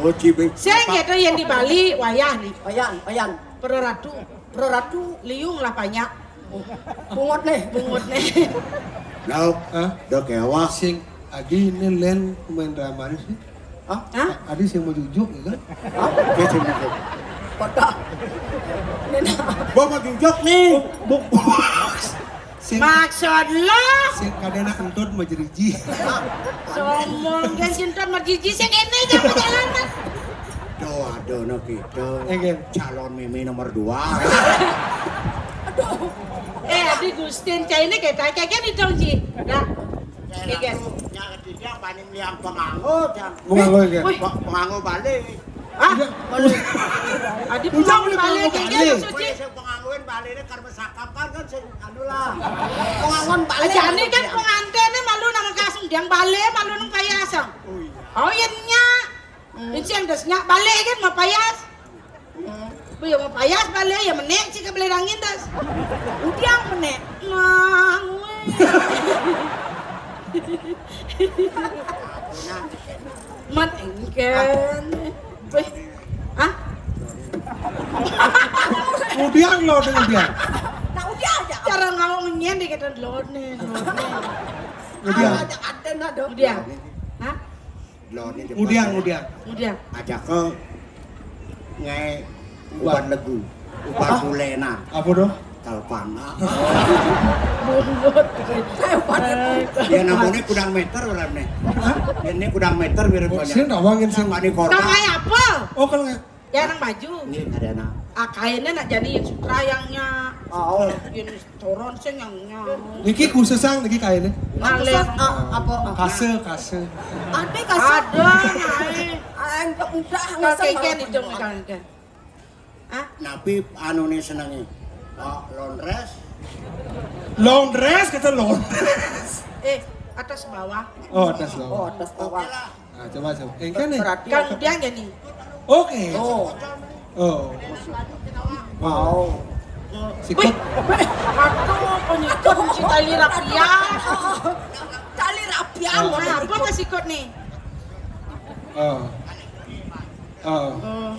Oh, cibing. Sing ya tuh yang di Bali, wayah nih. Oyan, oyan. Pro Ratu. Pro Ratu. Liung lah banyak. Bungut nih. Bungut nih. Lauk. Hah? Udah kewah. Sing, Adi ini len pemain drama nih sih. Hah? Hah? Adi sing mau jujuk ya kan? Hah? Dia sing mau jujuk. Pada. Ini nah. Gua mau jujuk nih. Bu, bu. Sing, maksud lo? Sing kadena entut mah jeriji. Sombong kan si entut mah jeriji sing ini aja perjalanan. Doa dono kita. Enggak. Calon meme nomor dua. Aduh. Eh, Adi Gustin, cai ini kayak kayak gini dong, Ji. Dah. Kayak gitu. Yang ketiga paling liang penganggo, jang. Penganggo, ya? Wih. Pe-, penganggo balik. Hah? Iya. Balik. Adi penganggo balik, kayak gitu, Ji. Pokoknya saya penganggoin balik ini karena sakap kan, kan saya anu lah. Penganggoin balik. Aja ini kan pengantin ini malu nama kasung, dia balik malu nang payasang. Oh, iya. Oh, iya, nya. Hmm. Ini sih yang das nyak balik kan, mau payas. Hmm. Bu, ya mau payas balik, ya menek sih ke beli angin das. Udah menek. Nah, weh. Mat engken. Weh. Hah? Udiang lo, udiang. Nah, udiang aja. Cara ngawang nyen dikata lone, lone. Udiang. Ada, ada, ada. Udiang. Hah? Lone. Udiang, udiang. Udiang. Aja ke ngai uban legu. Uban. Hah? Bulena. Apa tuh? Kalpana. Bungut. Ya namanya kudang meter orang nih. Hah? Ini kudang meter mirip. Oh, banyak. Sing nawangin sing. Sama di kota. Kayak apa? Oh, kalau kayak Ya, nang baju. Nggih, kadana. Ah, kainnya nak jadi yang sutra yang nya. Oh. Yang turun sing yang nya. Niki khusus ang niki kainnya. Malih. Ah, apa? Kase, kase. Ada kase. Ada, nah, eh. Ah, enggak mudah. Kalau ngesel kayak malah itu, penuh. Misalnya. Ah? Napi anu nih senengnya? Oh, laundress. Laundress, kata laundress. Eh, atas bawah. Oh, atas bawah. Oh, atas bawah. Oke lah. Nah, coba, coba. Engken nih. Berarti kang dia gini. Oke. Oh. Oh. Wow. Sikut. Wih, aduh, penyikut mesti tali rapian. Tali rapian. Oh. Nah, apa ke sikut nih? Oh. Oh. Oh.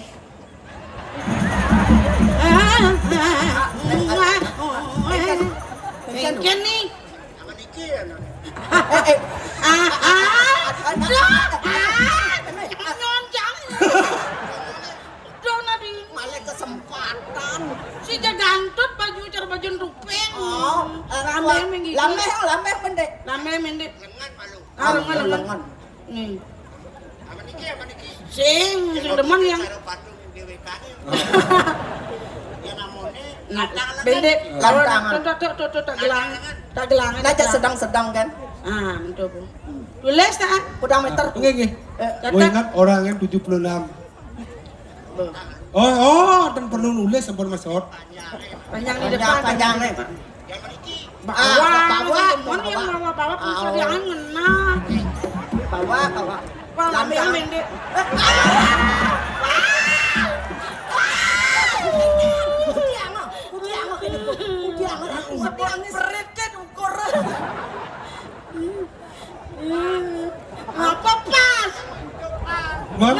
Engken nih. Sama niki ya, nah. Eh, eh. Ah, ah. Aduh, ah. Nyonjang. Udah, Nadine. Malah kesempatan. Si jagantut baju cara baju rupeng. Oh, eh, rame minggi. Lameh, lameh mendek. Lameh mendek. Lengan malu. Ah, lengan, lengan. Lengan. Nih. Sama niki, sama niki. Sing, sing demen yang cara patung D W K nih. Ya namanya. Nah, lantang, bendek. Lantangan. Tuh, tuh, tuh, tuh, tuh, tak gelang. Lantangan. Tak gelang. Nah, sedang-sedang kan. Ah, betul, Bu. Tulis, tak? Udah meter. Nggih, nggih. Eh, mau ingat orang yang tujuh puluh enam. Oh, oh, dan perlu nulis sampun mesot. Panjang di depan, panjang, panjang di depan. Bawa, bawa, bawa, bawa, bawa, bawa, bawa, bawa, bawa, bawa, bawa, bawa. Wah, ambil, ambil, ambil. Putih anget, putih anget, putih anget, putih anget. Perit kan ukur. Apa pas? Man?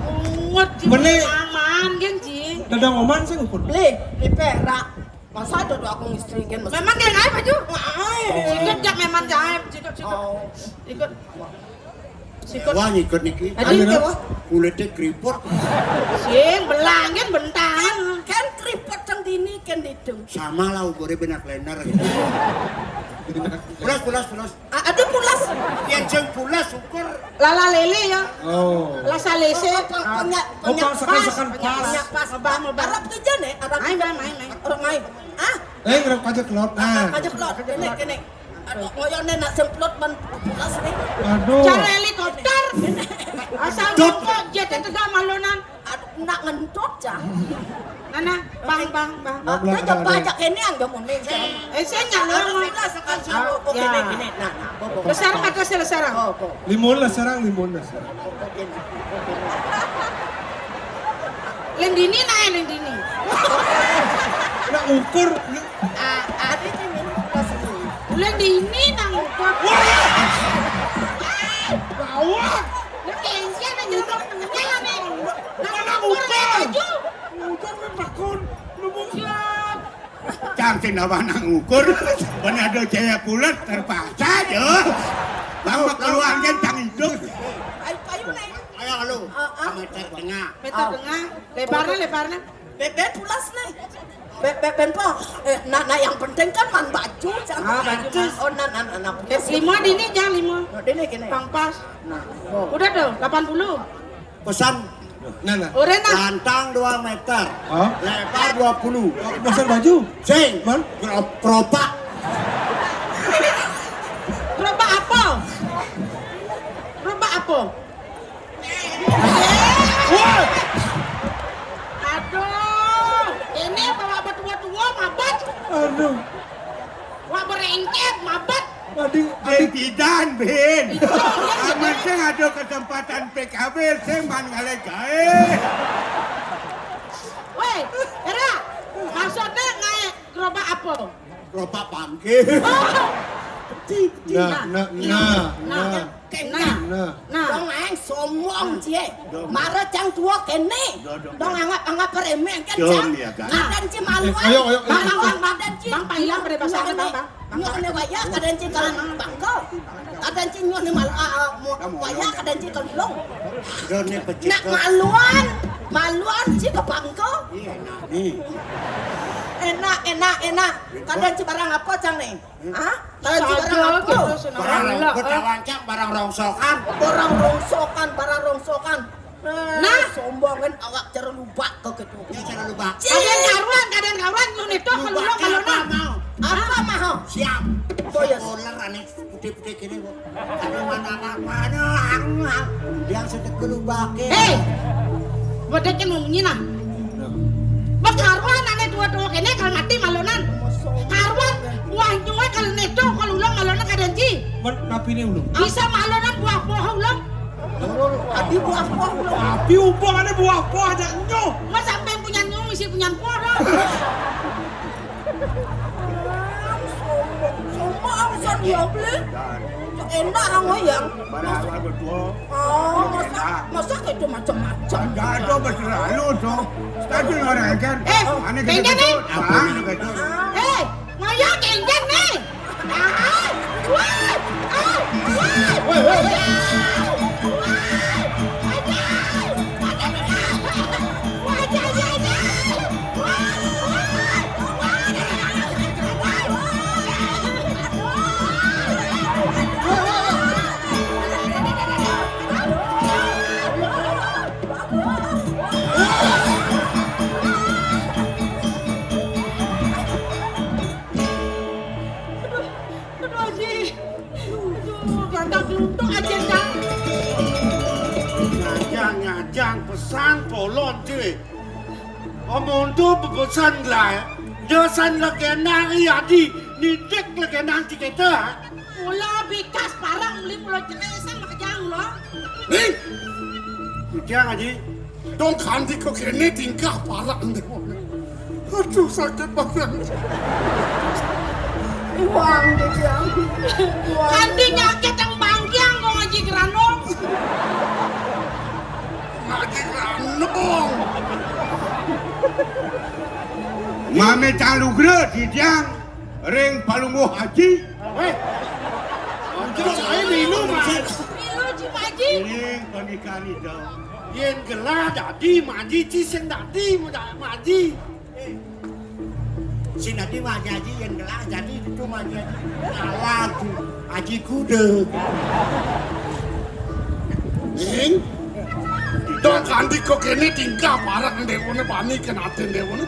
Ungut, Ci. Mene. Aman, kan, Ci? Dadang oman sing ukur. Beli, beli perak. Masa ada doa aku ngistri, kan, Mas? Memang dia jahit baju? Ngai. Sikut jak memang jahit, sikut, sikut. Oh. Sikut. Sikut. Wah, ngikut niki. Aduh, ayo, wah. Kulitnya keriput. Sing, belang, kan, bentang. Kan, kan keriput yang dini, kan di hidung. Sama lah, ukurnya benak lener gitu. Pulas, pulas, pulas. A-, ada pulas. Yang jeng pulas ukur. Lala lele ya. Oh. Lasa lese. Oh, pang-, pangnya, oh, pangnya pang sekan-sekan pas. Pangnya pas. Mebah, mebah. Arab kerja nih, Arab. Main, main, main, main. Orang main. Ah? Eh, ngerok aja kelot. Nah. Aja kelot. Kene, kene. Aduh, koyone nak semplot man pulas nih. Aduh. Cara helikopter. Asal jempol jet itu gak malunan. Aduh, nak ngentut, Cang. Nana, bang, bang, bang. Oh, dia coba aja kene yang dia mau nih, Cang. Eh, saya nyala. Aduh, sudah, sekarang, sekarang. Oh, ya. Kene, kene. Nah, nah, bo, bo. Besar apa sih, besar? Oh, bo. Limun lah, sarang limun lah, sarang. Lendini nae, lendini. Nak ukur. Ah, ade sing ngene pas ini. Lendini nang ukur. Wah! Gawat. Lendini nang ukur. Nang ukur. Ukur memang pakon. Lu mau siap. Cang sing nawa nang ukur, ben ada jaya pulet terpaksa yo. Bang keluarnya cang hidup. Ayo, ayo, Neng. Ayo, halo. Ah, ah. Meter tengah. Meter tengah. Lebarnya, lebarnya. Beben pulas nih. Be-, be-, ben po. Eh, nah, nah, yang penting kan man baju, jangan. Ah, baju, Mas. Oh, nah, nah, nah, nah. Lima di ini, jangan lima. Nah, di ini gini. Pang pas. Nah, oh. Udah tuh, delapan puluh. Pesan. Nah, nah. Ora, nah. Lantang dua meter. Hah? Lebar dua puluh. Pesan baju? Sing. Man? Gro-, keropak. Keropak apa? Keropak apa? Wah! Aduh, ini bawa betua-tua mabet. Aduh. Wah, berengket mabet. Adi, adi. Bidan, Bin. Amun sing ada kesempatan P K B, sing man ngalih gawe. Weh, Era, maksudnya naik gerobak apa? Gerobak bangke. Oh. Peti, peti. Nah, nah, nah, nah. Nah. Nah. Nah. Wong ae sombong, Cie. Mara cang tua kene. Dong anggap, anggap remeh kan, cang. Kadang ci maluan. Eh, ayo, ayo, ayo. Maluan, kadang ci. Bang, panjang pada bahasa Bang, Bang. Nyuhne wayah kadang ci kalau bangko. Kadang ci nyuhne mal-, ah, ah, wayah kadang ci kelung. Nak maluan, maluan ci ke bangko. Iya, nah, nih. Enak, enak, enak. Kadang ci barang apa, cang, nih? Hah? Barang ci barang apa? Barang rongkot, awan, cang, barang rongsokan. Barang rongsokan, barang rongsokan. Nah, sombongan awak cara lubak ke ketu. Ya, cara lubak. Kadén karuan, kadén karuan, nyun itu keluar apa kalau nah. Mau? Apa mau? Siap. Oh ya. Sekolah aneh putih-putih gini kok. Ada mana mana ang. Yang sedek ke lubak. Hei, bodek kan ngomongin nah. Bakaruan aneh tua-tua kene kalau mati malonan. Karuan buah nyuwe kalau neto kalau ulang malonan kadén ji. Napi ini ulung? Bisa malonan buah pohon ulang. Adi buah pohon ulang. Tapi umpamanya buah pohon aja nyoh. Mas sampai punya nyoh misi punya pohon. Sombong, sombong alasan dia beli. Enak ang yang. Mana awal betul? Oh, masa masa itu macam-macam. Enggak ada berterlalu tuh. Tadi orang kan. Eh, aneh kayaknya gitu. Nih. Apa gitu? Eh, ngoyok kayaknya nih. Aduh, Haji. Aduh, lantak luntuk aja, Kang. Ngajang, ngajang, pesan polon, cuy. Omong tu pepesan lah. Dosan legenang iya di nitik legenang ti kita. Mula bikas parang beli mula jelesan makejang lo. Nih. Kujang, Haji. Dong kandi ko kene tingkah parang deh. Aduh, sakit banget. Uang deh, Jang. Uang. Kandi nyakit yang bangkiang kok ngaji geranong. Ngaji geranong. Mame calugra titiang ring palungguh haji. Heh. Aja saya minum, Mas. Milu, Cik Haji. Ring pandikan ida. Yén gelah dadi maji ci sing dadi maji. Sing dadi maji aji yén gelah dadi itu maji aji. Alah tu aji kuda. Ning, dong kandi ko kene tingkah parak déwané bani kén atén déwané.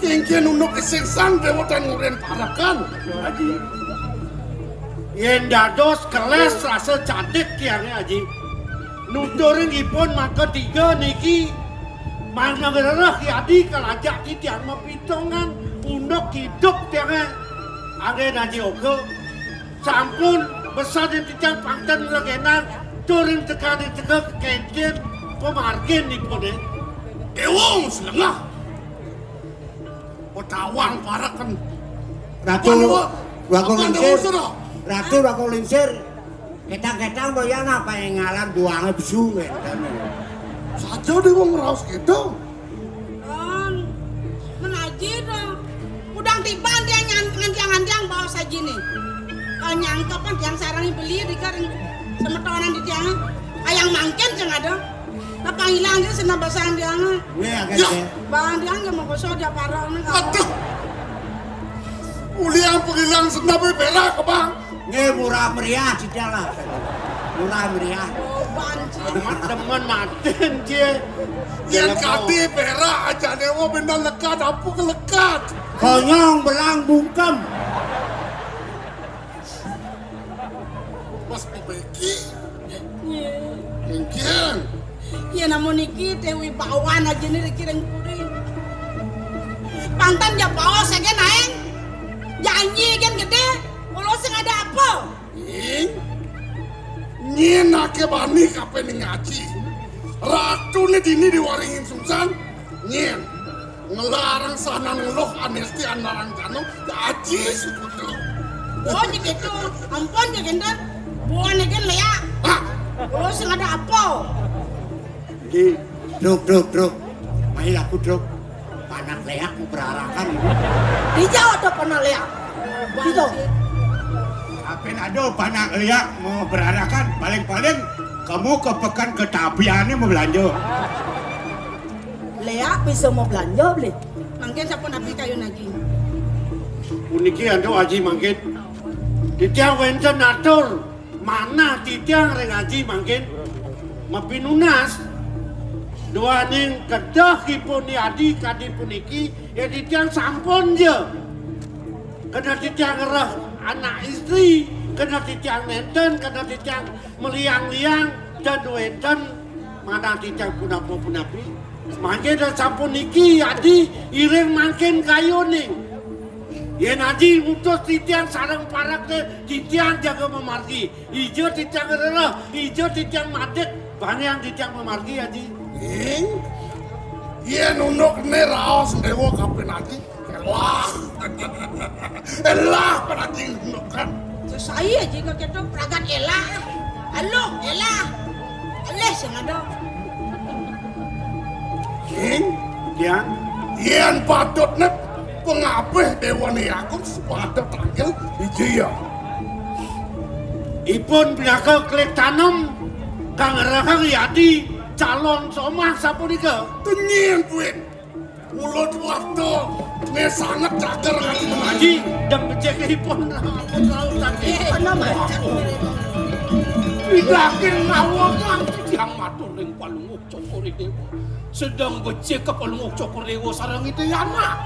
Kéngkén unduk sing sang déwa tan nguren parakan. Aji. Yén dados kelés rasa cadik tiangé, Aji. Nuturing ipun maka tiga niki mangga ngrereh yadi kalajak titiang mapitongan unduk idup tiangé. Anggén Aji Oga sampun besadin titiang pangten nglegenan turing tekaning teka kekéncén pamargin ipuné. Déwa selengah. Petawang paraken. Ratu Apa, Dewa? Wakul Apa, Lingsir. Dewa, Sura? Ratu Wakul Lingsir. Ketang-ketang boyang apa yang ngalan buangnya besu ngénten. Saja Dewa ngraos gitu. Kan menaji dong. Udang tiban dia nyan- ngantiang-ngantiang bawa saji nih. Kalau nyangkepan tiang sarang beli di kering semetonan di tiang. Ayang mangkin sing ada. Nah, panggilan dia senam basang dia. Nggih, agak Ya. Nggih. Bang dia nggak mau kosong dia parang nih. Aduh. Uliang panggilan senam berak, Bang. Nggih, murah meriah sida lah. Murah meriah. Oh, banci. Amat demen maten, Ci. Yén Yén kadi mau. Berak aja dewa bener lekat apa kelekat. Konyong belang bungkem. Mas Bebeki. Nggih. Mungkin. Ya namun niki Dewi Bawan aja nih dikirim puri. Pantan ya bawa saya naeng. Janji kan gede. Kalau sing ada apa? Ing. Nyin ake bani kape ning aji. Ratu ni dini diwaringin sungsan. Nyin. Ngelarang sanan ngeluh anesti anarang jano. Aji sukutu. Oh, nyekitu. Ampun, Jagenda. Buan ikan leak. Hah? Kalau sing ada apa? Di. Truk, truk, truk. Mai laku truk. Panak leak mau berarakan. Dijawab tuh panak leak. Itu. Apin ada panak leak mau berarakan. Paling-paling kamu ke pekan ke tapiannya mau belanja. Leak bisa mau belanja beli. Mangkin sampun api kayu lagi. Puniki ando aji mangkin. Titiang wénten atur manah titiang ring aji mangkin. Mapinunas. Duaning kedahipun yadi kadi puniki, ya titiang sampun ja. Kena titiang ngereh anak istri, kena titiang nenten, kena titiang meliang-liang, dan wenten manah titiang punapa-punapi. Mangke dan sampun niki yadi iring mangkin kayuning. Yen aji ngutus titiang sareng parekte, titiang jaga mamargi. Ija titiang rereh, ija titiang madit, bangiang titiang mamargi, Aji. Ing, yen unduk ne raos dewa kapin aji, elah. Elah, panaji unduk kan. Sesai aji kok keto pragat elah. Aluh, elah. Alih sing ada. Ing, Tiang, yen patutne pangapih dewane agung sepatut tangkil ija ya. Ipun pinaka klik tanem kang rahang yadi calon somah sapunika. Tenying kuwi. Mulut waktu ne sanget cager kali Aji, mengaji. Dan becikipun ampun laut tadi. Eh, ana macet. Pidaking nawa nganti tiang matur ring Palungguh Cokor Dewa. Sedeng becik ka Palungguh Cokor Dewa sareng Ida Yana.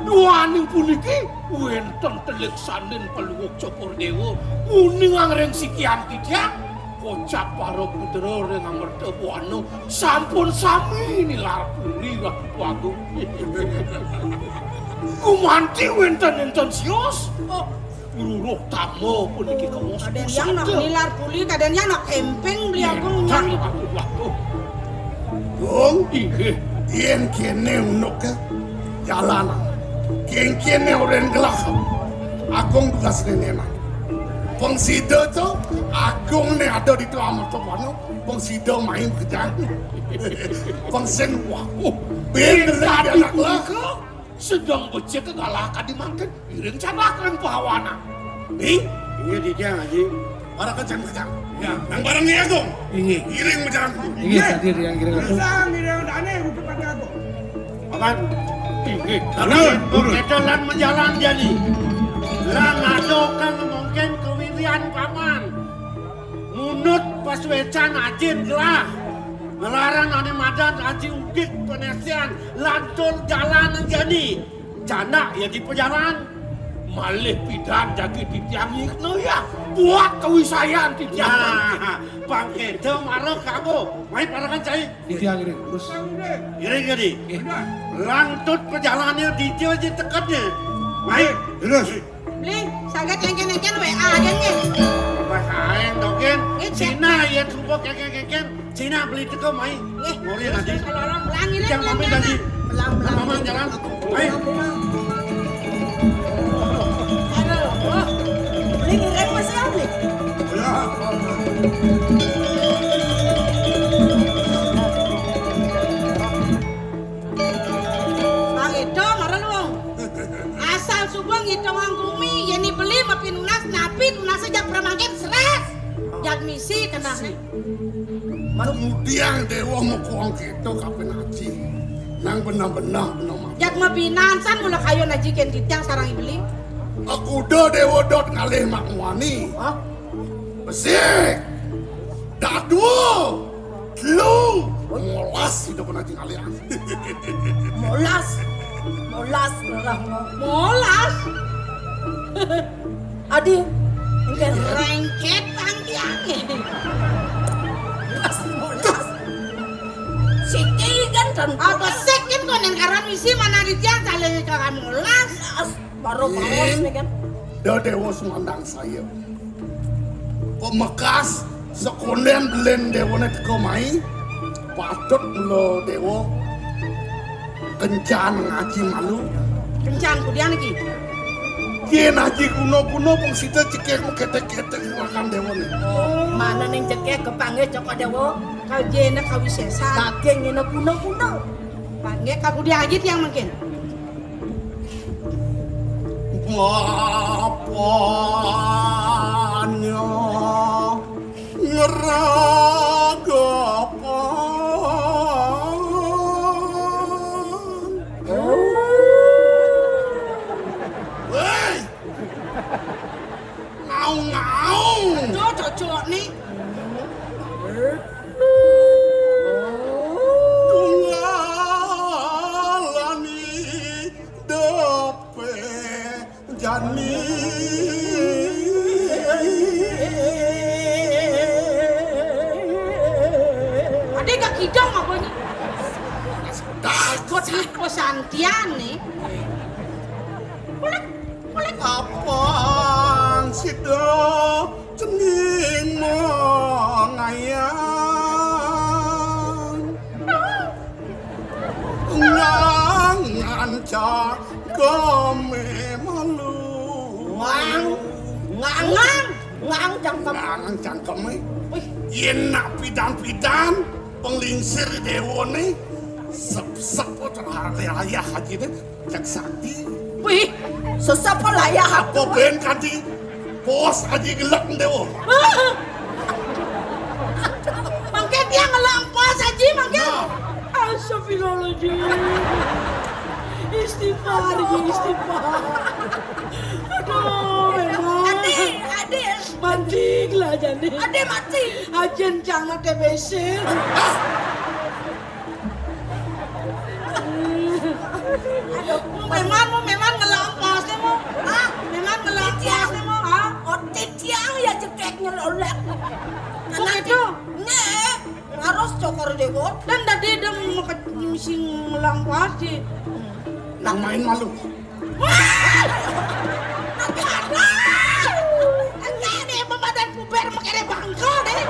Duaning puniki wenten telik sandin Palungguh Cokor Dewa nguningang ring sikian titiang. Kocap para putra ring Amerta Buana sampun sami nilar puri Ratu Agung. Gumanti wenten-enten sios. Oh, Ruruh tama puniki kawos. Kadén yang nak nilar puli, kadén yang nak kemping beli aku. Waduh, waduh. Gung, inggih. Yen kene unuk ke jalan. Yen kene orang gelak. Agung tugas nenenan. Peng sida to, Agung ne ada di tu amat to kono. Peng sida main kejang. Peng sing waduh. Ben lagi anak lah. Sedeng becik galah kadi mangkin, iring candak ring pahawana. Ing? Inggih titiang, Aji. Para kejang-kejang. Ya, nang bareng Nyi Agung. Inggih. Iring majalan. Inggih, tadi yang kira. Sang Hyang Dane untuk Agung. Paman. Inggih. Lalu, turun. Kita lan majalan jani. Lan ada kang mungkin kewirian paman. Munut pasuecan ajin gelah. Ngelaran ane madan aji udik penesian lantur jalan jani. Janak ya di pejalan. Malih pidan jagi titiang yikna ya. Buat kewisayan titiang. Nah, pangkeda marah kago. Mai parangan cai. Titiang iring, terus. Iring jadi. Nggih. Lantut pejalannya di dia aja tekadnya. Mai. Terus. Beli, saget engken-engken W A aja nggih. Wah, aeng to, Gen. Nggih, Cek. Cina ya sumpah keken-keken. Cina beli teko mai. Nggih. Ngori nanti. Terus, kalau orang belang ini yang pamit nanti. Belang, belang. Mama jalan. Ayo. Aduh, wah. Beli ngirim masih beli. Ya. Mang Edo, mara luwung. Asal suba ngitungang gumi, yén beli mapinunas, napi tunasé jak pramangkin sres. Jak misi kenahné. Kemudian Déwa mokong kéto kapin aji. Nang benah-benah benah mati. Jak mabinan san mula kayun aji kén titiang sareng beli. Akuda Déwa dot ngalih mak muani. Hah? Besik. Dadua. Telu. Molas sida pun aji ngalih. Molas. Molas ngerah mo. Molas. Adi, engken. Rengket tangkiange. Molas, molas. Siki kan dan apa sik kan konen karan misi mana di tiang saleh karan molas. Molas. Baru bawas nih kan. Da Déwa Sumandang saya. Pemekas sekondén belin Déwané teka mai, patut mula Déwa kencan ngaji malu. Kencan kudian iki. Yén aji guna-guna pun sida cekek ketek-ketek makan Déwané. Mana ning cekek kepanggih Cokor Déwa, kajene kawisésan. Daging ngene guna-guna. Panggih kakudian aji tiang mungkin. Bapaknya ngeragapan. Hei! Ngaung-ngaung. Aduh, cocok nih. Takut di pesantian nih. Kulik, kulik. Kapan sida cening mengayang? Ngangan cangkeme malu. Ngang, ngangan, ngang cangkem. Ngangan cangkeme. Wih. Yen nak pidan-pidan, penglingsir dewane, sep-sep otak ayah aja deh, cek sakti. Wih, sesep lah ya. Apa ben kanti pos aja gelek dewa. Mangke tiang ngelak pos aja, mangke. Nah. Astagfirullahaladzim. Istighfar, Ji, istighfar. Aduh, memang. Ade, ade. Mati lah jane. Ade mati. Ajen cang T B C. Aduh, memang, memang ngelak pos, mau. Ah, memang ngelak pos, mau. Ah, otit tiang ya jekek nyelolek. Begitu. Nek, harus cokor dewa. Dan tadi dia mau ke misi ngelak pos sih. Nang main malu. Wah! Nanti ada. Nanti ada yang pembadan puber makanya bangkel deh.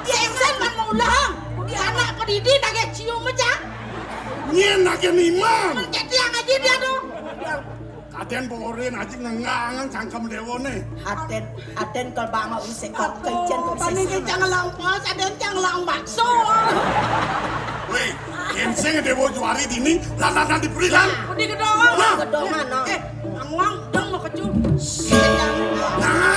Dia insan man mau ulang. Dia anak pedidi nage cium aja. Nyen nage niman. Mencet tiang aja dia tuh. Kaden borin aja ngengangan cangkem dewane. Aden, aden kal bang mau isik kal keijen kal paning sing kencang ngelang pos, aden cang ngelang bakso. Weh, yen sing dewa juari dini, lan-lanan diberi lan. Udah gedongan. Nah. Gedongan, no. Eh, ngawang dong mau kecu. Nah,